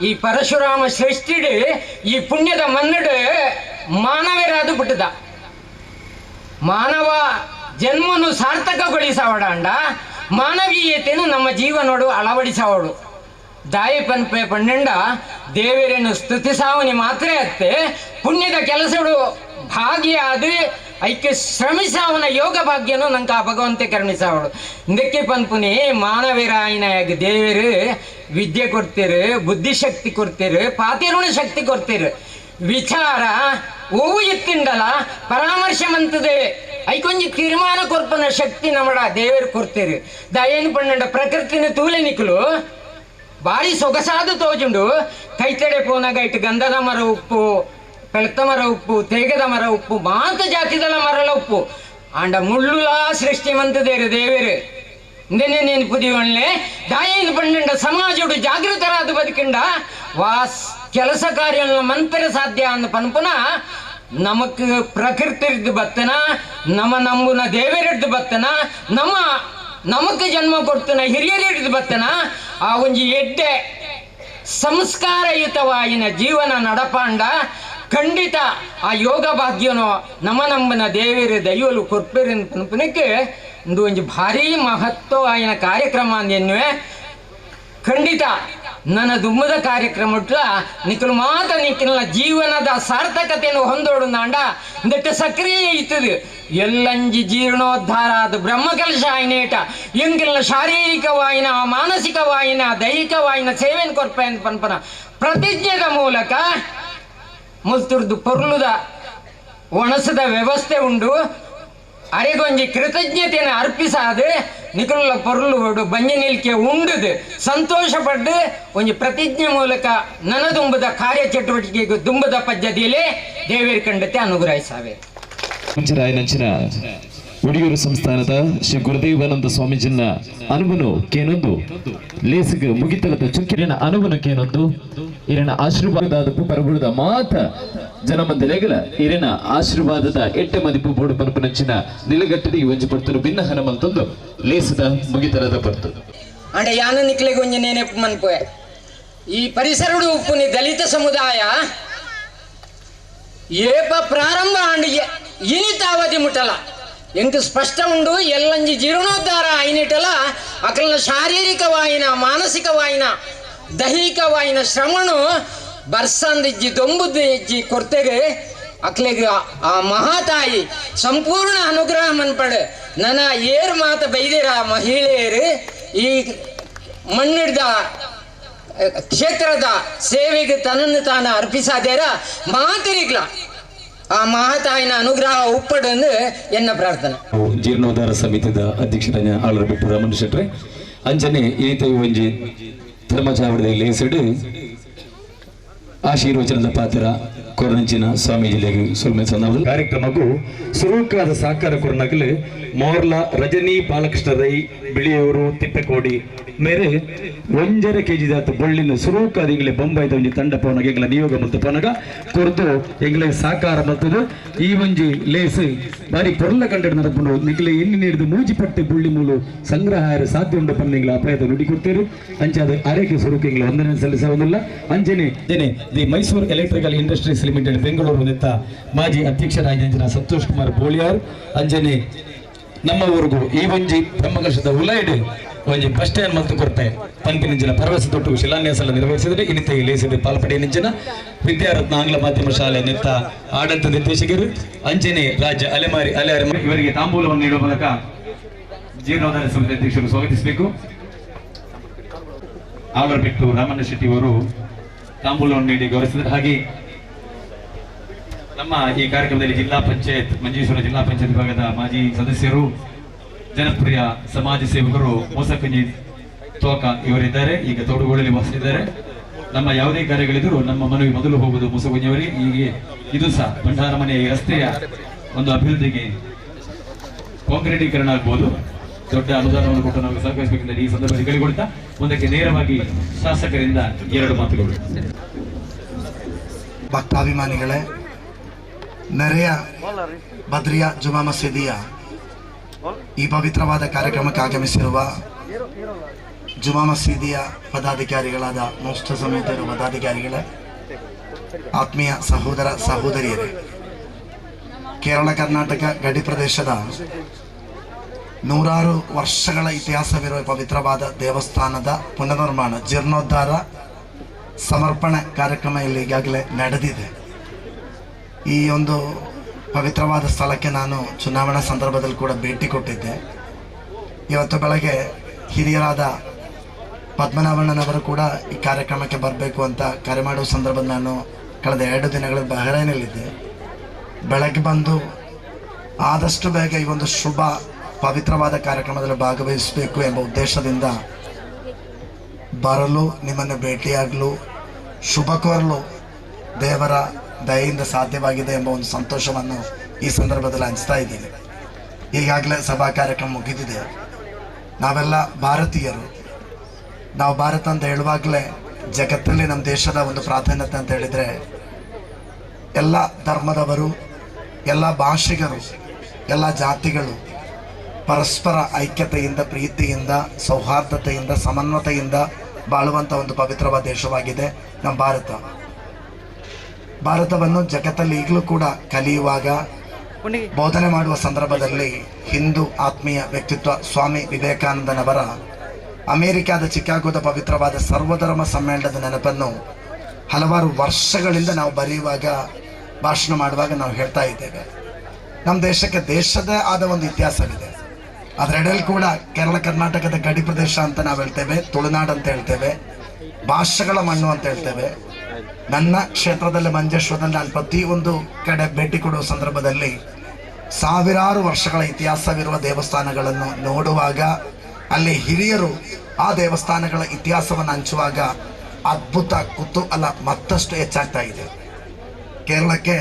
Speaker 2: ಈ ಪರಶುರಾಮ ಸೃಷ್ಟಿಡು ಈ ಪುಣ್ಯದ ಮನ್ನಡು ಮಾನವರಾದು ಬಿಟ್ಟದ ಮಾನವ ಜನ್ಮನು ಸಾರ್ಥಕಗೊಳಿಸವಡಂಡ ಮಾನವೀಯತೆಯನ್ನು ನಮ್ಮ ಜೀವನೋಡು ಅಳವಡಿಸವಡು ದಾಯಿ ಪನ್ಪೆ ಪನ್ನಂಡ ದೇವರನ್ನು ಸ್ತುತಿಸಾವನಿ ಮಾತ್ರ ಅತ್ತೆ ಪುಣ್ಯದ ಕೆಲಸಡು ಭಾಗಿಯಾದ ಐಕ್ಯ ಶ್ರಮಿಸಾವನ ಯೋಗ ಭಾಗ್ಯನು ನಂಗೆ ಆ ಭಗವಂತೆ ಕರುಣಿಸಾವಳು ಇದಕ್ಕೆ ಪನ್ಪುನಿ ಮಾನವೀರಾಯನ ದೇವರು ವಿದ್ಯೆ ಕೊಡ್ತೀರು ಬುದ್ಧಿಶಕ್ತಿ ಕೊಡ್ತೀರು ಪಾತಿರುಣ ಶಕ್ತಿ ಕೊಡ್ತೀರು ವಿಚಾರ ಒವು ಎತ್ತಿಂಡಲ ಪರಾಮರ್ಶೆ ಮಂತದೆ ಐಕೊಂಜಿ ತೀರ್ಮಾನ ಕೊರ್ಪನ ಶಕ್ತಿ ನಮ್ಮಡ ದೇವರು ಕೊಡ್ತೀರು ದಯೇನು ಪನ್ನಂಡ ಪ್ರಕೃತಿನ ತೂಲೆ ನಿಕ್ಕಲು ಭಾರಿ ಸೊಗಸಾದ ತೋಜುಂಡು ಕೈತಡೆ ಪೋನಾಗ ಇಟ್ಟು ಗಂಧದ ಮರ ಉಪ್ಪು ಪೆಳ್ತ ಮರ ಉಪ್ಪು ತೇಗದ ಮರ ಉಪ್ಪು ಮಾತ ಜಾತಿದಲ ಮರಲ ಉಪ್ಪು ಆಂಡ ಮುಳ್ಳುಲಾ ಸೃಷ್ಟಿ ಮಂತದೇರು ದೇವರು ಇಂದನೆ నేను ಪುದಿಯೋಣ್ಲೆ ದಾಯೇನು ಪಂಡಂಡ ಸಮಾಜಡು ಜಾಗೃತರಾದ ಬದುಕಿಂಡ ವಾಸ್ ಕೆಲಸ ಕಾರ್ಯ ಮನ್ಪೆರೆ ಸಾಧ್ಯ ಅಂದ ಪನ್ಪುನ ನಮಕ್ ಪ್ರಕೃತಿರ್ದು ಬತ್ತನ ನಮ್ಮ ನಂಬುನ ದೇವರಿಡ್ದು ಬತ್ತನ ನಮ್ಮ ನಮಕ್ ಜನ್ಮ ಕೊಡ್ತನ ಹಿರಿಯರಿಡ್ದು ಬತ್ತನ ಆ ಒಂಜಿ ಎಡ್ಡೆ ಸಂಸ್ಕಾರಯುತವಾಯಿನ ಜೀವನ ನಡಪಾಂಡ ಖಂಡಿತ ಆ ಯೋಗ ಭಾಗ್ಯನೋ ನಮ್ಮ ನಂಬನ ದೇವರು ದೈವಲು ಕೊರ್ಪೆರಿನ ಪನ್ಪುನಕ್ಕೆ ಒಂದು ಒಂಜಿ ಭಾರಿ ಮಹತ್ವವಾಯಿನ ಕಾರ್ಯಕ್ರಮ ಅಂದೆನ್ನುವೆ ಖಂಡಿತ ನನ್ನ ದುಮ್ಮದ ಕಾರ್ಯಕ್ರಮ ನಿಕ್ಕಲು ಮಾತ ನಿಕ್ಕಿನ ಜೀವನದ ಸಾರ್ಥಕತೆಯನ್ನು ಹೊಂದೋಡು ನಾಂಡ ಇಂದಟ್ಟು ಸಕ್ರಿಯ ಇತ್ತದು ಎಲ್ಲಂಜಿ ಜೀರ್ಣೋದ್ಧಾರ ಅದು ಬ್ರಹ್ಮಕಲಶ ಆಯ್ನೇಟ ಎಂಕಿಲ್ಲ ಶಾರೀರಿಕವಾಯಿನ ಮಾನಸಿಕವಾಯಿನ ದೈಹಿಕವಾಯಿನ ಸೇವೆಯನ್ನು ಕೊರ್ಪೆ ಅಂತ ಪನ್ಪನ ಪ್ರತಿಜ್ಞೆದ ಮೂಲಕ ಮುಲ್ತುರ್ದು ಪೊರ್ಲುದ ಒಣಸದ ವ್ಯವಸ್ಥೆ ಉಂಡು ಅರೆಗೊಂಜಿ ಕೃತಜ್ಞತೆಯನ್ನು ಅರ್ಪಿಸಾದೆ ನಿಕುಲ ಪೊರ್ಲು ಬಂಜಿ ನಿಲ್ಕೆ ಉಂಡುದು ಸಂತೋಷ ಪಟ್ಟು ಒಂಜಿ ಪ್ರತಿಜ್ಞೆ ಮೂಲಕ ನನದುಂಬದ ಕಾರ್ಯ ಚಟುವಟಿಕೆಗೆ ದುಂಬದ ಪದ್ಧತಿಯಲ್ಲಿ ದೇವೇರ್ ಕಂಡತೆ ಅನುಗ್ರಹಿಸಾವೆ.
Speaker 8: ಮುಂಚರಾಯನಂಚಿನ ಒಡಿಯೂರು ಸಂಸ್ಥಾನದ ಶ್ರೀ ಗುರುದೇವಾನಂದ ಸ್ವಾಮೀಜಿನ ಅನುಭವನು ಕೇನೊಂದು ಲೇಸಿಗೆ ಮುಗಿತಲದ ಚುಕ್ಕಿರಿನ ಅನುಭವನು ಕೇನೊಂದು ಇರನ ಆಶೀರ್ವಾದ ಪರಬುಡದ ಮಾತ ಜನಮಂದಿರೆಗಳ ಇರನ ಆಶೀರ್ವಾದದ ಎಟ್ಟೆ ಮದಿಪು ಬೋಡು ಪನಪನಂಚಿನ ನಿಲಗಟ್ಟದ ಈ ಒಂಜಿ ಪಡ್ತರು ಭಿನ್ನ ಹನಮಂತೊಂದು ಲೇಸದ ಮುಗಿತಲದ ಪಡ್ತು.
Speaker 2: ಅಂಡ ಯಾನ ನಿಕ್ಲೆಗೆ ಒಂಜಿ ನೆನಪು ಮನ್ಪುವೆ ಈ ಪರಿಸರಡು ಉಪ್ಪುನಿ ದಲಿತ ಸಮುದಾಯ ಏಪ ಪ್ರಾರಂಭ ಅಂಡ್ ಇನಿತಾವಧಿ ಮುಟ್ಟಲ ಎಂಕ್ ಸ್ಪಷ್ಟ ಉಂಡು ಎಲ್ಲಂಜಿ ಜೀರ್ಣೋದ್ಧಾರ ಐನಿಟಲ ಅಕಲ್ನ ಶಾರೀರಿಕವಾಯಿನ ಮಾನಸಿಕವಾಯಿನ ದೈಹಿಕವಾಯಿನ ಶ್ರಮನು ಬರ್ಸಂದಿಜ್ಜಿ ದೊಂಬುದಿಜ್ಜಿ ಕೊರ್ತೆಗೆ ಅಕ್ಲೆಗೆ ಆ ಮಹಾತಾಯಿ ಸಂಪೂರ್ಣ ಅನುಗ್ರಹ ಮನ್ಪಡು ನನ್ನ ಏರು ಮಾತ ಬೈದಿರ ಮಹಿಳೆಯರು ಈ ಮಣ್ಣಿಡ್ದ ಕ್ಷೇತ್ರದ ಸೇವೆಗೆ ತನ್ನನ್ನು ತಾನು ಅರ್ಪಿಸಾದೇರ ಮಾತಿರಿಗ್ಲ ಆ ಮಹಾತಾಯಿನ ಅನುಗ್ರಹ ಉಪ್ಪಡನ್ನು ಎನ್ನ ಪ್ರಾರ್ಥನೆ.
Speaker 7: ಜೀರ್ಣೋದ್ಧಾರ ಸಮಿತಿದ ಅಧ್ಯಕ್ಷರನ್ನ ಆಳರ ಬಿಟ್ಟು ರಮಣ ಶೆಟ್ರೆ ಅಂಜನೆ ಈತ ಒಂಜಿ ಧರ್ಮಚಾವಡಿದ ಲೇಸಿಡು ಆಶೀರ್ವಚನದ ಪಾತ್ರ ಕೊರನಂಚಿನ ಸ್ವಾಮೀಜಿಲೆಗೆ ಸುಲ್ಮೆ ಸಂದರ್ಭ ಕಾರ್ಯಕ್ರಮಕ್ಕೂ ಸುರೂಕಾದ ಸಾಕಾರ ಕೊರನಗಲು ಮೋರ್ಲ ರಜನಿ ಬಾಲಕೃಷ್ಣ ರೈ ಬಿಳಿಯೂರು ತಿಪ್ಪಕೋಡಿ ಮೇರೆ 1.5 ಕೆಜಿ ದಾತ ಬೊಳ್ಳಿನ ಸುರೂಕಾದ ಎಂಗ್ಲೆ ಬೊಂಬೈದ ಒಂಜಿ ತಂಡ ಪೋನಗ ಎಂಗ್ಲ ನಿಯೋಗ ಮತ್ತು ಪೋನಗ ಕೊರ್ದು ಎಂಗ್ಲೆ ಸಾಕಾರ ಮತ್ತದು ಈ ಒಂಜಿ ಲೇಸ್ ಬಾರಿ ಪೊರ್ಲ ಕಂಡ ನಡಪುಂಡು ನಿಗ್ಲೆ ಎಣ್ಣೆ ನೀಡಿದ ಮೂಜಿ ಪಟ್ಟೆ ಬುಳ್ಳಿ ಮೂಲು ಸಂಗ್ರಹ ಸಾಧ್ಯ ಉಂಡು ಪನ್ನ ಎಂಗ್ಲ ಅಪಾಯದ ನುಡಿ ಕೊಡ್ತೀರು ಅಂಚಾದ ಆರೈಕೆ ಸ್ವರೂಪ ಎಂಗ್ಲ ವಂದನೆ ಸಲ್ಲಿಸೋದಿಲ್ಲ. ಅಂಜನೆ the Mysuru electrical industries limited Bengaluru ನಿತ್ತ ಮಾಜಿ ಅಧ್ಯಕ್ಷರಾಗಿದ್ದ ಸಂತೋಷ್ ಕುಮಾರ್ ಬೋಳಿಯಾರ್ ಅಂಜನೆ ನಮ್ಮ ಊರಿಗೂ ಈ ಒಂಜಿ ಬ್ರಹ್ಮಕಲಶದ ಉಲೈಡ್ ಒಂಜಿ ಬಸ್ ಸ್ಟ್ಯಾಂಡ್ ಮತ್ತು ಕೊರತೆ ಪನ್ಪಿನಂಚಿನ ಭರವಸೆ ತೊಟ್ಟು ಶಿಲಾನ್ಯಾಸ ನಿರ್ವಹಿಸಿದರೆ ಇನ್ನಿತ ಲೇಸಿದ ಪಾಲ್ಪಡೆ ನಿಂಚಿನ ವಿದ್ಯಾರತ್ನ ಆಂಗ್ಲ ಮಾಧ್ಯಮ ಶಾಲೆ ನಿತ್ತ ಆಡಳಿತ ನಿರ್ದೇಶಕರು ಅಂಜನೆ ರಾಜ್ಯ ಅಲೆಮಾರಿ ಅಲೆ ಇವರಿಗೆ ತಾಂಬೂಲವನ್ನು ನೀಡುವ ಮೂಲಕ ಜೀರ್ಣೋದ್ಧಾರ ಸಮಿತಿ ಅಧ್ಯಕ್ಷರು ಸ್ವಾಗತಿಸಬೇಕು. ಆವರಬೆಟ್ಟು ರಾಮಣ್ಣ ಶೆಟ್ಟಿ ಅವರು ತಾಂಬೂಲವನ್ನು ನೀಡಿ ಗೌರವಿಸಿದರು. ಹಾಗೆ ನಮ್ಮ ಈ ಕಾರ್ಯಕ್ರಮದಲ್ಲಿ ಜಿಲ್ಲಾ ಪಂಚಾಯತ್ ಮಂಜೇಶ್ವರ ಜಿಲ್ಲಾ ಪಂಚಾಯತ್ ವಿಭಾಗದ ಮಾಜಿ ಸದಸ್ಯರು ಜನಪ್ರಿಯ ಸಮಾಜ ಸೇವಕರು ಮೋಸಕಂಜಿ ತೋಕ ಇವರಿದ್ದಾರೆ. ಈಗ ತೋಡುಗಳಲ್ಲಿ ವಾಸಿಸಿದ್ದಾರೆ. ನಮ್ಮ ಯಾವುದೇ ಕಾರ್ಯಗಳಿದ್ದರೂ ನಮ್ಮ ಮನವಿ ಮೊದಲು ಹೋಗುವುದು ಮುಸಗುಂಜಿಯವರಿಗೆ. ಹೀಗೆ ಇದು ಸಹ ಭಂಡಾರ ಮನೆಯ ಈ ರಸ್ತೆಯ ಒಂದು ಅಭಿವೃದ್ಧಿಗೆ ಕಾಂಕ್ರೀಟೀಕರಣ ಆಗ್ಬೋದು, ದೊಡ್ಡ ಅನುದಾನವನ್ನು ಕೊಟ್ಟು ನಮಗೆ ಸಹಕರಿಸಬೇಕೆಂದರೆ ಈ ಸಂದರ್ಭದಲ್ಲಿ ಕೇಳಿಕೊಳ್ತಾ ಮುಂದಕ್ಕೆ ನೇರವಾಗಿ ಶಾಸಕರಿಂದ ಎರಡು ಮಾತುಗಳು.
Speaker 17: ಭಕ್ತಾಭಿಮಾನಿಗಳೇ, ನೆರೆಯ ಬದ್ರಿಯಾ ಜುಮಾ ಮಸೀದಿಯ ಈ ಪವಿತ್ರವಾದ ಕಾರ್ಯಕ್ರಮಕ್ಕೆ ಆಗಮಿಸಿರುವ ಜುಮಾ ಮಸೀದಿಯ ಪದಾಧಿಕಾರಿಗಳಾದ ಮೋಸ್ತ ಸಮೇತರು ಪದಾಧಿಕಾರಿಗಳೇ, ಆತ್ಮೀಯ ಸಹೋದರ ಸಹೋದರಿಯರೇ, ಕೇರಳ ಕರ್ನಾಟಕ ಗಡಿ ಪ್ರದೇಶದ ನೂರಾರು ವರ್ಷಗಳ ಇತಿಹಾಸವಿರುವ ಪವಿತ್ರವಾದ ದೇವಸ್ಥಾನದ ಪುನರ್ನಿರ್ಮಾಣ ಜೀರ್ಣೋದ್ಧಾರ ಸಮರ್ಪಣೆ ಕಾರ್ಯಕ್ರಮ ಇಲ್ಲಿ ಈಗಾಗಲೇ ನಡೆದಿದೆ. ಈ ಒಂದು ಪವಿತ್ರವಾದ ಸ್ಥಳಕ್ಕೆ ನಾನು ಚುನಾವಣಾ ಸಂದರ್ಭದಲ್ಲಿ ಕೂಡ ಭೇಟಿ ಕೊಟ್ಟಿದ್ದೆ. ಇವತ್ತು ಬೆಳಗ್ಗೆ ಹಿರಿಯರಾದ ಪದ್ಮನಾಭಣ್ಣನವರು ಕೂಡ ಈ ಕಾರ್ಯಕ್ರಮಕ್ಕೆ ಬರಬೇಕು ಅಂತ ಕರೆ ಮಾಡುವ ಸಂದರ್ಭದಲ್ಲಿ ನಾನು ಕಳೆದ 2 ದಿನಗಳ ಬಹರೈನಲ್ಲಿದ್ದೆ. ಬೆಳಗ್ಗೆ ಬಂದು ಆದಷ್ಟು ಬೇಗ ಈ ಒಂದು ಶುಭ ಪವಿತ್ರವಾದ ಕಾರ್ಯಕ್ರಮದಲ್ಲಿ ಭಾಗವಹಿಸಬೇಕು ಎಂಬ ಉದ್ದೇಶದಿಂದ ಬರಲು, ನಿಮ್ಮನ್ನು ಭೇಟಿಯಾಗಲು, ಶುಭ ಕೋರಲು ದೇವರ ದಯೆಯಿಂದ ಸಾಧ್ಯವಾಗಿದೆ ಎಂಬ ಒಂದು ಸಂತೋಷವನ್ನು ಈ ಸಂದರ್ಭದಲ್ಲಿ ಹಂಚ್ತಾ ಇದ್ದೀನಿ. ಈಗಾಗಲೇ ಸಭಾ ಕಾರ್ಯಕ್ರಮ ಮುಗಿದಿದೆ. ನಾವೆಲ್ಲ ಭಾರತೀಯರು. ನಾವು ಭಾರತ ಅಂತ ಹೇಳುವಾಗಲೇ ಜಗತ್ತಲ್ಲಿ ನಮ್ಮ ದೇಶದ ಒಂದು ಪ್ರಾಧಾನ್ಯತೆ ಅಂತ ಹೇಳಿದರೆ ಎಲ್ಲ ಧರ್ಮದವರು, ಎಲ್ಲ ಭಾಷಿಗರು, ಎಲ್ಲ ಜಾತಿಗಳು ಪರಸ್ಪರ ಐಕ್ಯತೆಯಿಂದ, ಪ್ರೀತಿಯಿಂದ, ಸೌಹಾರ್ದತೆಯಿಂದ, ಸಮನ್ವತೆಯಿಂದ ಬಾಳುವಂಥ ಒಂದು ಪವಿತ್ರವಾದ ದೇಶವಾಗಿದೆ ನಮ್ಮ ಭಾರತ. ಭಾರತವನ್ನು ಜಗತ್ತಲ್ಲಿ ಈಗಲೂ ಕೂಡ ಕಲಿಯುವಾಗ, ಬೋಧನೆ ಮಾಡುವ ಸಂದರ್ಭದಲ್ಲಿ ಹಿಂದೂ ಆತ್ಮೀಯ ವ್ಯಕ್ತಿತ್ವ ಸ್ವಾಮಿ ವಿವೇಕಾನಂದನವರ ಅಮೇರಿಕಾದ ಚಿಕಾಗೋದ ಪವಿತ್ರವಾದ ಸರ್ವಧರ್ಮ ಸಮ್ಮೇಳನದ ನೆನಪನ್ನು ಹಲವಾರು ವರ್ಷಗಳಿಂದ ನಾವು ಬರೆಯುವಾಗ, ಭಾಷಣ ಮಾಡುವಾಗ ನಾವು ಹೇಳ್ತಾ ಇದ್ದೇವೆ. ನಮ್ಮ ದೇಶಕ್ಕೆ ದೇಶದೇ ಆದ ಒಂದು ಇತಿಹಾಸವಿದೆ. ಅದರೆಡೆಯಲ್ಲಿ ಕೂಡ ಕೇರಳ ಕರ್ನಾಟಕದ ಗಡಿ ಪ್ರದೇಶ ಅಂತ ನಾವು ಹೇಳ್ತೇವೆ, ತುಳುನಾಡು ಅಂತ ಹೇಳ್ತೇವೆ, ಭಾಷೆಗಳ ಮಣ್ಣು ಅಂತ ಹೇಳ್ತೇವೆ. ನನ್ನ ಕ್ಷೇತ್ರದಲ್ಲಿ ಮಂಜೇಶ್ವರದಲ್ಲಿ ನಾನು ಪ್ರತಿಯೊಂದು ಕಡೆ ಭೇಟಿ ಕೊಡುವ ಸಂದರ್ಭದಲ್ಲಿ ಸಾವಿರಾರು ವರ್ಷಗಳ ಇತಿಹಾಸವಿರುವ ದೇವಸ್ಥಾನಗಳನ್ನು ನೋಡುವಾಗ, ಅಲ್ಲಿ ಹಿರಿಯರು ಆ ದೇವಸ್ಥಾನಗಳ ಇತಿಹಾಸವನ್ನು ಹಂಚುವಾಗ ಅದ್ಭುತ ಕುತೂಹಲ ಮತ್ತಷ್ಟು ಹೆಚ್ಚಾಗ್ತಾ ಇದೆ. ಕೇರಳಕ್ಕೆ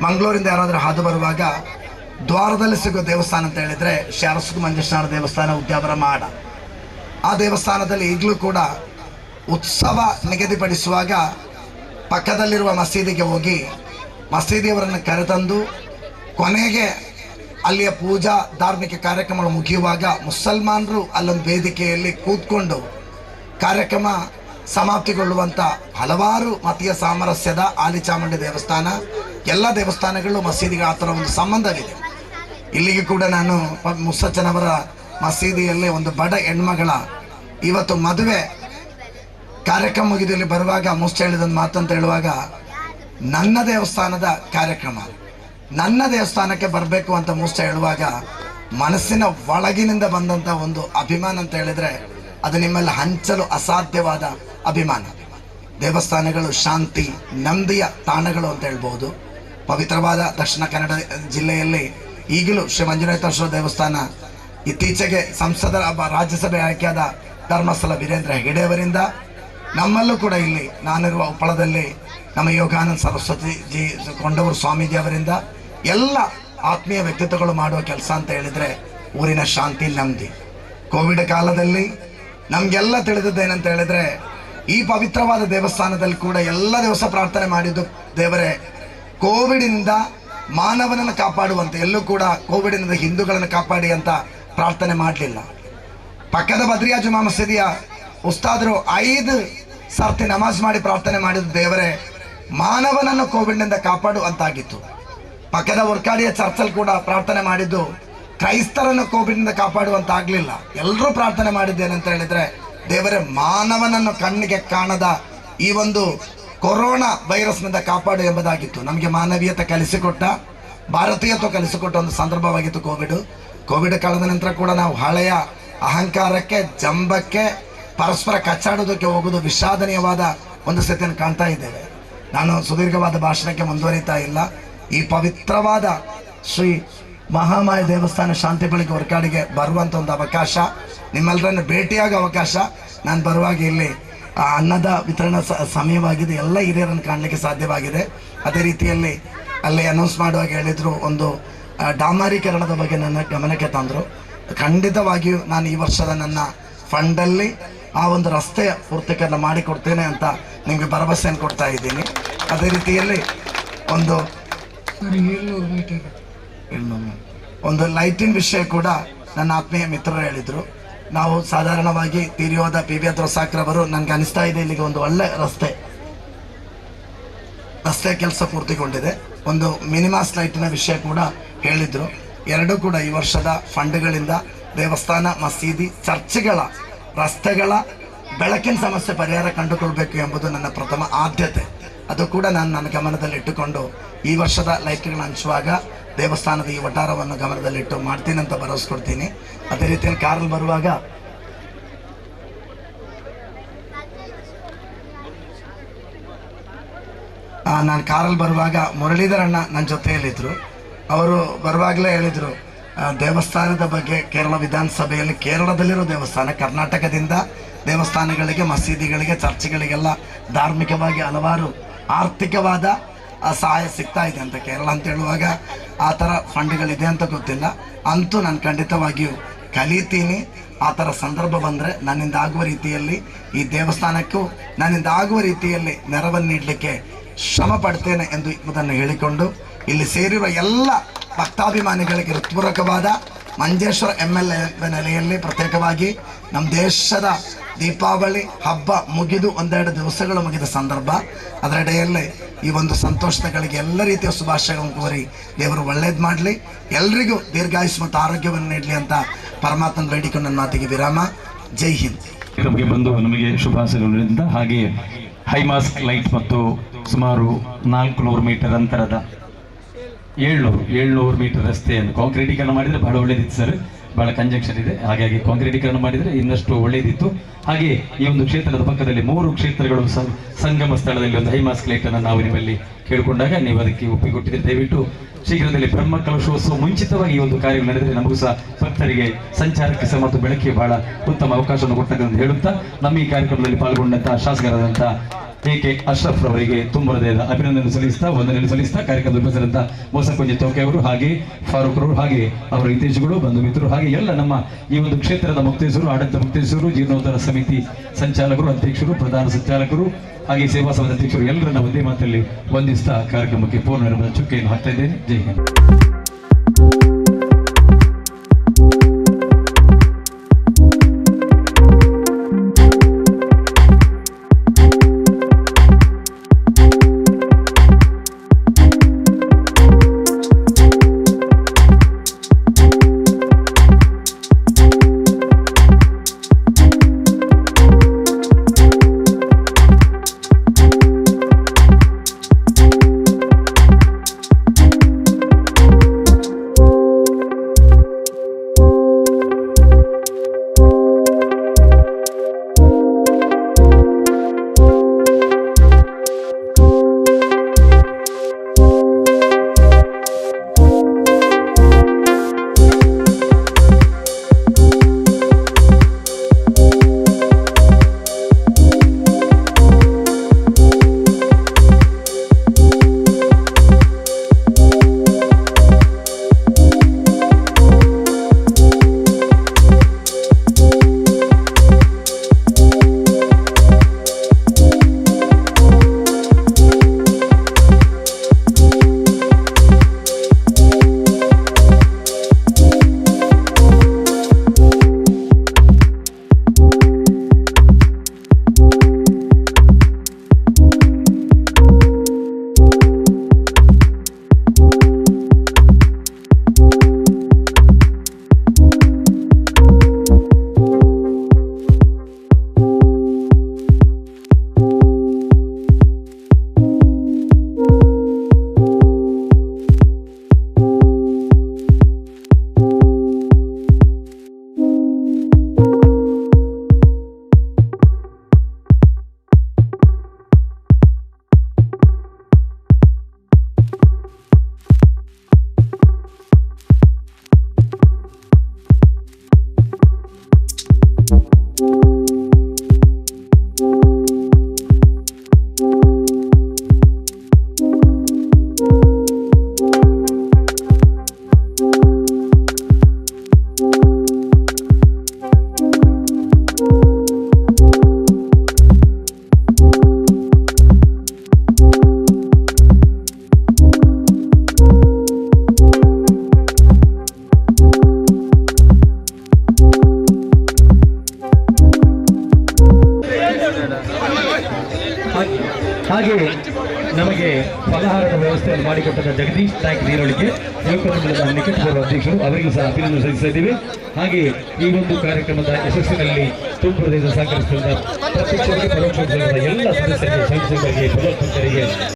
Speaker 17: ಮಂಗಳೂರಿಂದ ಯಾರಾದರೂ ಹಾದು ಬರುವಾಗ ದ್ವಾರದಲ್ಲಿ ಸಿಗೋ ದೇವಸ್ಥಾನ ಅಂತ ಹೇಳಿದರೆ ಶಾರಸುಗು ಮಂಜೇಶ್ವರ ದೇವಸ್ಥಾನ, ಉದ್ಯಾವರ ಮಾಡ. ಆ ದೇವಸ್ಥಾನದಲ್ಲಿ ಈಗಲೂ ಕೂಡ ಉತ್ಸವ ನಿಗದಿಪಡಿಸುವಾಗ ಪಕ್ಕದಲ್ಲಿರುವ ಮಸೀದಿಗೆ ಹೋಗಿ ಮಸೀದಿಯವರನ್ನು ಕರೆತಂದು ಕೊನೆಗೆ ಅಲ್ಲಿಯ ಪೂಜಾ ಧಾರ್ಮಿಕ ಕಾರ್ಯಕ್ರಮಗಳು ಮುಗಿಯುವಾಗ ಮುಸಲ್ಮಾನರು ಅಲ್ಲೊಂದು ವೇದಿಕೆಯಲ್ಲಿ ಕೂತ್ಕೊಂಡು ಕಾರ್ಯಕ್ರಮ ಸಮಾಪ್ತಿಗೊಳ್ಳುವಂಥ ಹಲವಾರು ಮತೀಯ ಸಾಮರಸ್ಯದ ಆಲಿಚಾಮುಂಡಿ ದೇವಸ್ಥಾನ, ಎಲ್ಲ ದೇವಸ್ಥಾನಗಳು ಮಸೀದಿಗೆ ಆ ಥರ ಒಂದು ಸಂಬಂಧವಿದೆ. ಇಲ್ಲಿಗೆ ಕೂಡ ನಾನು ಮುಸಜ್ಜನವರ ಮಸೀದಿಯಲ್ಲಿ ಒಂದು ಬಡ ಹೆಣ್ಮಗಳ ಇವತ್ತು ಮದುವೆ ಕಾರ್ಯಕ್ರಮ ಮುಗಿದಲ್ಲಿ ಬರುವಾಗ ಮುಸ್ತ ಹೇಳಿದೊಂದು ಮಾತಂತ ಹೇಳುವಾಗ, ನನ್ನ ದೇವಸ್ಥಾನದ ಕಾರ್ಯಕ್ರಮ, ನನ್ನ ದೇವಸ್ಥಾನಕ್ಕೆ ಬರಬೇಕು ಅಂತ ಮುಸ್ತ ಹೇಳುವಾಗ ಮನಸ್ಸಿನ ಒಳಗಿನಿಂದ ಬಂದಂಥ ಒಂದು ಅಭಿಮಾನ ಅಂತ ಹೇಳಿದರೆ ಅದು ನಿಮ್ಮಲ್ಲಿ ಹಂಚಲು ಅಸಾಧ್ಯವಾದ ಅಭಿಮಾನ. ದೇವಸ್ಥಾನಗಳು ಶಾಂತಿ ನೆಮ್ಮದಿಯ ತಾಣಗಳು ಅಂತ ಹೇಳ್ಬೋದು. ಪವಿತ್ರವಾದ ದಕ್ಷಿಣ ಕನ್ನಡ ಜಿಲ್ಲೆಯಲ್ಲಿ ಈಗಲೂ ಶ್ರೀ ಮಂಜುನಾಥೇಶ್ವರ ದೇವಸ್ಥಾನ ಇತ್ತೀಚೆಗೆ ಸಂಸದರ ರಾಜ್ಯಸಭೆ ಆಯ್ಕೆಯಾದ ಧರ್ಮಸ್ಥಳ ವೀರೇಂದ್ರ ಹೆಗಡೆಯವರಿಂದ, ನಮ್ಮಲ್ಲೂ ಕೂಡ ಇಲ್ಲಿ ನಾನಿರುವ ಉಪ್ಪಳದಲ್ಲಿ ನಮ್ಮ ಯೋಗಾನಂದ ಸರಸ್ವತಿ ಜಿ ಕೊಂಡವರು ಸ್ವಾಮೀಜಿ ಅವರಿಂದ ಎಲ್ಲ ಆತ್ಮೀಯ ವ್ಯಕ್ತಿತ್ವಗಳು ಮಾಡುವ ಕೆಲಸ ಅಂತ ಹೇಳಿದರೆ ಊರಿನ ಶಾಂತಿ ನೆಮ್ಮದಿ. ಕೋವಿಡ್ ಕಾಲದಲ್ಲಿ ನಮಗೆಲ್ಲ ತಿಳಿದದ್ದೇನಂತ ಹೇಳಿದರೆ ಈ ಪವಿತ್ರವಾದ ದೇವಸ್ಥಾನದಲ್ಲಿ ಕೂಡ ಎಲ್ಲ ದಿವಸ ಪ್ರಾರ್ಥನೆ ಮಾಡಿದ್ದು ದೇವರೇ, ಕೋವಿಡಿನಿಂದ ಮಾನವನನ್ನು ಕಾಪಾಡುವಂತೆ, ಎಲ್ಲೂ ಕೂಡ ಕೋವಿಡಿನಿಂದ ಹಿಂದೂಗಳನ್ನು ಕಾಪಾಡಿ ಅಂತ ಪ್ರಾರ್ಥನೆ ಮಾಡಲಿಲ್ಲ. ಪಕ್ಕದ ಬದ್ರಿಯಾ ಜುಮಾ ಮಸೀದಿಯ ಉಸ್ತಾದರು 5 ಸರ್ತಿ ನಮಾಜ್ ಮಾಡಿ ಪ್ರಾರ್ಥನೆ ಮಾಡಿದ ದೇವರೇ, ಮಾನವನನ್ನು ಕೋವಿಡ್ನಿಂದ ಕಾಪಾಡು ಅಂತಾಗಿತ್ತು. ಪಕ್ಕದ ವರ್ಕಾಡಿಯ ಚರ್ಚಲ್ಲಿ ಕೂಡ ಪ್ರಾರ್ಥನೆ ಮಾಡಿದ್ದು ಕ್ರೈಸ್ತರನ್ನು ಕೋವಿಡ್ನಿಂದ ಕಾಪಾಡುವಂತ ಆಗಲಿಲ್ಲ. ಎಲ್ಲರೂ ಪ್ರಾರ್ಥನೆ ಮಾಡಿದ್ದೇನೆಂತ ಹೇಳಿದರೆ, ದೇವರೇ ಮಾನವನನ್ನು ಕಣ್ಣಿಗೆ ಕಾಣದ ಈ ಒಂದು ಕೊರೋನಾ ವೈರಸ್ನಿಂದ ಕಾಪಾಡು ಎಂಬುದಾಗಿತ್ತು. ನಮಗೆ ಮಾನವೀಯತೆ ಕಲಿಸಿಕೊಟ್ಟ, ಭಾರತೀಯತ್ವ ಕಲಿಸಿಕೊಟ್ಟ ಒಂದು ಸಂದರ್ಭವಾಗಿತ್ತು ಕೋವಿಡ್. ಕೋವಿಡ್ ಕಳೆದ ನಂತರ ಕೂಡ ನಾವು ಹಳೆಯ ಅಹಂಕಾರಕ್ಕೆ, ಜಂಬಕ್ಕೆ, ಪರಸ್ಪರ ಕಚ್ಚಾಡೋದಕ್ಕೆ ಹೋಗೋದು ವಿಷಾದನೀಯವಾದ ಒಂದು ಸ್ಥಿತಿಯನ್ನು ಕಾಣ್ತಾ ಇದ್ದೇವೆ. ನಾನು ಸುದೀರ್ಘವಾದ ಭಾಷಣಕ್ಕೆ ಮುಂದುವರಿತಾ ಇಲ್ಲ. ಈ ಪವಿತ್ರವಾದ ಶ್ರೀ ಮಹಾಮಾಯ ದೇವಸ್ಥಾನ ಶಾಂತಿ ಬೆಳಗ್ಗೆ ಹೊರಕಾಡಿಗೆ ಬರುವಂಥ ಒಂದು ಅವಕಾಶ, ನಿಮ್ಮೆಲ್ಲರನ್ನು ಭೇಟಿಯಾಗೋ ಅವಕಾಶ. ನಾನು ಬರುವಾಗ ಇಲ್ಲಿ ಅನ್ನದ ವಿತರಣಾ ಸಮಯವಾಗಿದೆ, ಎಲ್ಲ ಹಿರಿಯರನ್ನು ಕಾಣಲಿಕ್ಕೆ ಸಾಧ್ಯವಾಗಿದೆ. ಅದೇ ರೀತಿಯಲ್ಲಿ ಅಲ್ಲಿ ಅನೌನ್ಸ್ ಮಾಡುವಾಗ ಹೇಳಿದರು, ಒಂದು ಡಾಮಾರೀಕರಣದ ಬಗ್ಗೆ ನನ್ನ ಗಮನಕ್ಕೆ ತಂದರು. ಖಂಡಿತವಾಗಿಯೂ ನಾನು ಈ ವರ್ಷದ ನನ್ನ ಫಂಡಲ್ಲಿ ಆ ಒಂದು ರಸ್ತೆಯ ಪೂರ್ತೀಕರಣ ಮಾಡಿಕೊಡ್ತೇನೆ ಅಂತ ನಿಮಗೆ ಭರವಸೆಯನ್ನು ಕೊಡ್ತಾ ಇದ್ದೀನಿ. ಅದೇ ರೀತಿಯಲ್ಲಿ ಒಂದು ಒಂದು ಲೈಟಿನ ವಿಷಯ ಕೂಡ ನನ್ನ ಆತ್ಮೀಯ ಮಿತ್ರರು ಹೇಳಿದರು. ನಾವು ಸಾಧಾರಣವಾಗಿ ತೀರಿಯೋದ ಪಿ ವಿ ಅವರು ನನಗೆ ಅನಿಸ್ತಾ ಇದೆ ಇಲ್ಲಿಗೆ ಒಂದು ಒಳ್ಳೆ ರಸ್ತೆ ಕೆಲಸ ಪೂರ್ತಿಗೊಂಡಿದೆ. ಒಂದು ಮಿನಿಮಾಸ್ ಲೈಟಿನ ವಿಷಯ ಕೂಡ ಹೇಳಿದರು. ಎರಡೂ ಕೂಡ ಈ ವರ್ಷದ ಫಂಡ್ಗಳಿಂದ ದೇವಸ್ಥಾನ, ಮಸೀದಿ, ಚರ್ಚ್ಗಳ ರಸ್ತೆಗಳ ಬೆಳಕಿನ ಸಮಸ್ಯೆ ಪರಿಹಾರ ಕಂಡುಕೊಳ್ಬೇಕು ಎಂಬುದು ನನ್ನ ಪ್ರಥಮ ಆದ್ಯತೆ. ಅದು ಕೂಡ ನಾನು ನನ್ನ ಗಮನದಲ್ಲಿಟ್ಟುಕೊಂಡು ಈ ವರ್ಷದ ಲೈಟ್ಗಳನ್ನು ಹಂಚುವಾಗ ದೇವಸ್ಥಾನದ ಈ ವಠಾರವನ್ನು ಗಮನದಲ್ಲಿಟ್ಟು ಮಾಡ್ತೀನಿ ಅಂತ ಭರವಸೆ ಕೊಡ್ತೀನಿ. ಅದೇ ರೀತಿಯಲ್ಲಿ ಕಾರಲ್ಲಿ ಬರುವಾಗ ನಾನು ಕಾರಲ್ಲಿ ಬರುವಾಗ ಮುರಳೀಧರಣ್ಣ ನನ್ನ ಜೊತೆಯಲ್ಲಿದ್ದರು. ಅವರು ಬರುವಾಗಲೇ ಹೇಳಿದರು, ದೇವಸ್ಥಾನದ ಬಗ್ಗೆ ಕೇರಳ ವಿಧಾನಸಭೆಯಲ್ಲಿ, ಕೇರಳದಲ್ಲಿರೋ ದೇವಸ್ಥಾನ, ಕರ್ನಾಟಕದಿಂದ ದೇವಸ್ಥಾನಗಳಿಗೆ, ಮಸೀದಿಗಳಿಗೆ, ಚರ್ಚ್ಗಳಿಗೆಲ್ಲ ಧಾರ್ಮಿಕವಾಗಿ ಹಲವಾರು ಆರ್ಥಿಕವಾದ ಸಹಾಯ ಸಿಗ್ತಾ ಇದೆ ಅಂತ. ಕೇರಳ ಅಂತ ಹೇಳುವಾಗ ಆ ಥರ ಫಂಡ್ಗಳಿದೆ ಅಂತ ಗೊತ್ತಿಲ್ಲ, ಅಂತೂ ನಾನು ಖಂಡಿತವಾಗಿಯೂ ಕಲಿತೀನಿ. ಆ ಥರ ಸಂದರ್ಭ ಬಂದರೆ ನನ್ನಿಂದ ಆಗುವ ರೀತಿಯಲ್ಲಿ ಈ ದೇವಸ್ಥಾನಕ್ಕೂ ನನ್ನಿಂದ ಆಗುವ ರೀತಿಯಲ್ಲಿ ನೆರವನ್ನು ನೀಡಲಿಕ್ಕೆ ಶ್ರಮ ಪಡ್ತೇನೆ ಎಂದು ಎಂಬುದನ್ನು ಹೇಳಿಕೊಂಡು ಇಲ್ಲಿ ಸೇರಿರುವ ಎಲ್ಲ ಭಕ್ತಾಭಿಮಾನಿಗಳಿಗೆ ಹೃತ್ಪೂರ್ವಕವಾದ ಮಂಜೇಶ್ವರ MLA ನೆಲೆಯಲ್ಲಿ ಪ್ರತ್ಯೇಕವಾಗಿ ನಮ್ಮ ದೇಶದ ದೀಪಾವಳಿ ಹಬ್ಬ ಮುಗಿದು ಒಂದೆರಡು ದಿವಸಗಳು ಮುಗಿದ ಸಂದರ್ಭ, ಅದರಡೆಯಲ್ಲೇ ಈ ಒಂದು ಸಂತೋಷದಗಳಿಗೆ ಎಲ್ಲ ರೀತಿಯ ಶುಭಾಶಯಗಳನ್ನು ಕೋರಿ ದೇವರು ಒಳ್ಳೇದು ಮಾಡಲಿ, ಎಲ್ರಿಗೂ ದೀರ್ಘಾಯುಷ್ ಮತ್ತು ಆರೋಗ್ಯವನ್ನು ನೀಡಲಿ ಅಂತ ಪರಮಾತ್ಮನ ಬೇಡಿಕೊಂಡು ನನ್ನ ಮಾತಿಗೆ ವಿರಾಮ. ಜೈ ಹಿಂದ್.
Speaker 7: ನಮಗೆ ಬಂದು ನಮಗೆ ಶುಭಾಶಯಗಳು ನೀಡಿದ ಹಾಗೆಯೇ ಹೈಮಾಸ್ಕ್ ಲೈಟ್ ಮತ್ತು ಸುಮಾರು 400 ಮೀಟರ್ ಅಂತರದ 700 ಮೀಟರ್ ರಸ್ತೆಯನ್ನು ಕಾಂಕ್ರೀಟೀಕರಣ ಮಾಡಿದರೆ ಬಹಳ ಒಳ್ಳೆಯದಿತ್ತು ಸರ್. ಬಹಳ ಕಂಜಕ್ಷನ್ ಇದೆ, ಹಾಗಾಗಿ ಕಾಂಕ್ರೀಟೀಕರಣ ಮಾಡಿದರೆ ಇನ್ನಷ್ಟು ಒಳ್ಳೆಯದಿತ್ತು. ಹಾಗೆ ಈ ಒಂದು ಕ್ಷೇತ್ರದ ಪಕ್ಕದಲ್ಲಿ 3 ಕ್ಷೇತ್ರಗಳು ಸಂಗಮ ಸ್ಥಳದಲ್ಲಿ ಒಂದು ಹೈಮಾಸ್ಕ್ ಲೈಟ್ ಅನ್ನು ನಾವು ನಿಮ್ಮಲ್ಲಿ ಕೇಳಿಕೊಂಡಾಗ ನೀವು ಅದಕ್ಕೆ ಒಪ್ಪಿಕೊಟ್ಟಿದ್ದೀರಿ. ದಯವಿಟ್ಟು ಶೀಘ್ರದಲ್ಲಿ ಬ್ರಹ್ಮ ಕಲಶೋತ್ಸವ ಮುಂಚಿತವಾಗಿ ಈ ಒಂದು ಕಾರ್ಯಗಳು ನಡೆದರೆ ನಮಗೂ ಸಹ ಭಕ್ತರಿಗೆ ಸಂಚಾರಕ್ಕೆ ಸಹ ಮತ್ತು ಬೆಳಕಿಗೆ ಬಹಳ ಉತ್ತಮ ಅವಕಾಶವನ್ನು ಕೊಡ್ತಕ್ಕಂಥ ಹೇಳುತ್ತಾ ನಮ್ಮ ಈ ಕಾರ್ಯಕ್ರಮದಲ್ಲಿ ಪಾಲ್ಗೊಂಡಂತಹ ಶಾಸಕರಾದಂತಹ ಎ ಕೆ ಅಶ್ರಫ್ ರವರಿಗೆ ತುಂಬ ಹೃದಯದ ಅಭಿನಂದನೆ ಸಲ್ಲಿಸ್ತಾ, ವಂದನೆ ಸಲ್ಲಿಸ್ತಾ, ಕಾರ್ಯಕ್ರಮದ ಉಪಸ್ಥಿತರಂತಹ ಮೋಸಕೊಂಜಿ ತೋಕೆ ಅವರು, ಹಾಗೆ ಫಾರೂಕ್ ಅವರು, ಹಾಗೆ ಅವರ ಹಿತೈಷಿಗಳು, ಬಂಧು ಮಿತ್ರರು, ಹಾಗೆ ಎಲ್ಲ ನಮ್ಮ ಈ ಒಂದು ಕ್ಷೇತ್ರದ ಮುಕ್ತೇಶ್ವರು, ಆಡಳಿತ ಮುಕ್ತೇಶ್ವರು, ಜೀರ್ಣೋದ್ಧಾರ ಸಮಿತಿ ಸಂಚಾಲಕರು, ಅಧ್ಯಕ್ಷರು, ಪ್ರಧಾನ ಸಂಚಾಲಕರು, ಹಾಗೆ ಸೇವಾ ಸಮಿತಿ ಅಧ್ಯಕ್ಷರು ಎಲ್ಲರನ್ನ ಒಂದೇ ಮಾತಲ್ಲಿ ವಂದಿಸ್ತಾ ಕಾರ್ಯಕ್ರಮಕ್ಕೆ ಪೂರ್ಣ ಚುಕ್ಕೆಯನ್ನು ಹಾಕ್ತಾ ಇದ್ದೇನೆ. ಜೈ ಹಿಂದ್. ನಮಗೆ ಫಲಹಾರದ ವ್ಯವಸ್ಥೆಯನ್ನು ಮಾಡಿಕೊಟ್ಟಂತ ಜಗದೀಶ್ ನಾಯ್ಕ್ ನೀರೊಳಗೆ, ಯುವಕ ಮಂಡಲದ ನಿಕಟಪೂರ್ವ ಅಧ್ಯಕ್ಷರು, ಅವರಿಗೂ ಸಹ ಅಭಿನಂದನೆ ಸಲ್ಲಿಸ್ತಾ ಇದ್ದೀವಿ. ಹಾಗೆ ಈ ಒಂದು ಕಾರ್ಯಕ್ರಮದ ಯಶಸ್ಸಿನಲ್ಲಿ ತುಂಬ ಪ್ರದೇಶ ಸಹಕರಿಸಿದ ಪ್ರತ್ಯಕ್ಷವಾಗಿ ಪರೋಕ್ಷವಾಗಿ ಎಲ್ಲ ಸದಸ್ಯರಿಗೆ, ಸ್ವಯಂಸೇವಕರಿಗೆ, ಭಗವದ್ಭಕ್ತರಿಗೆ.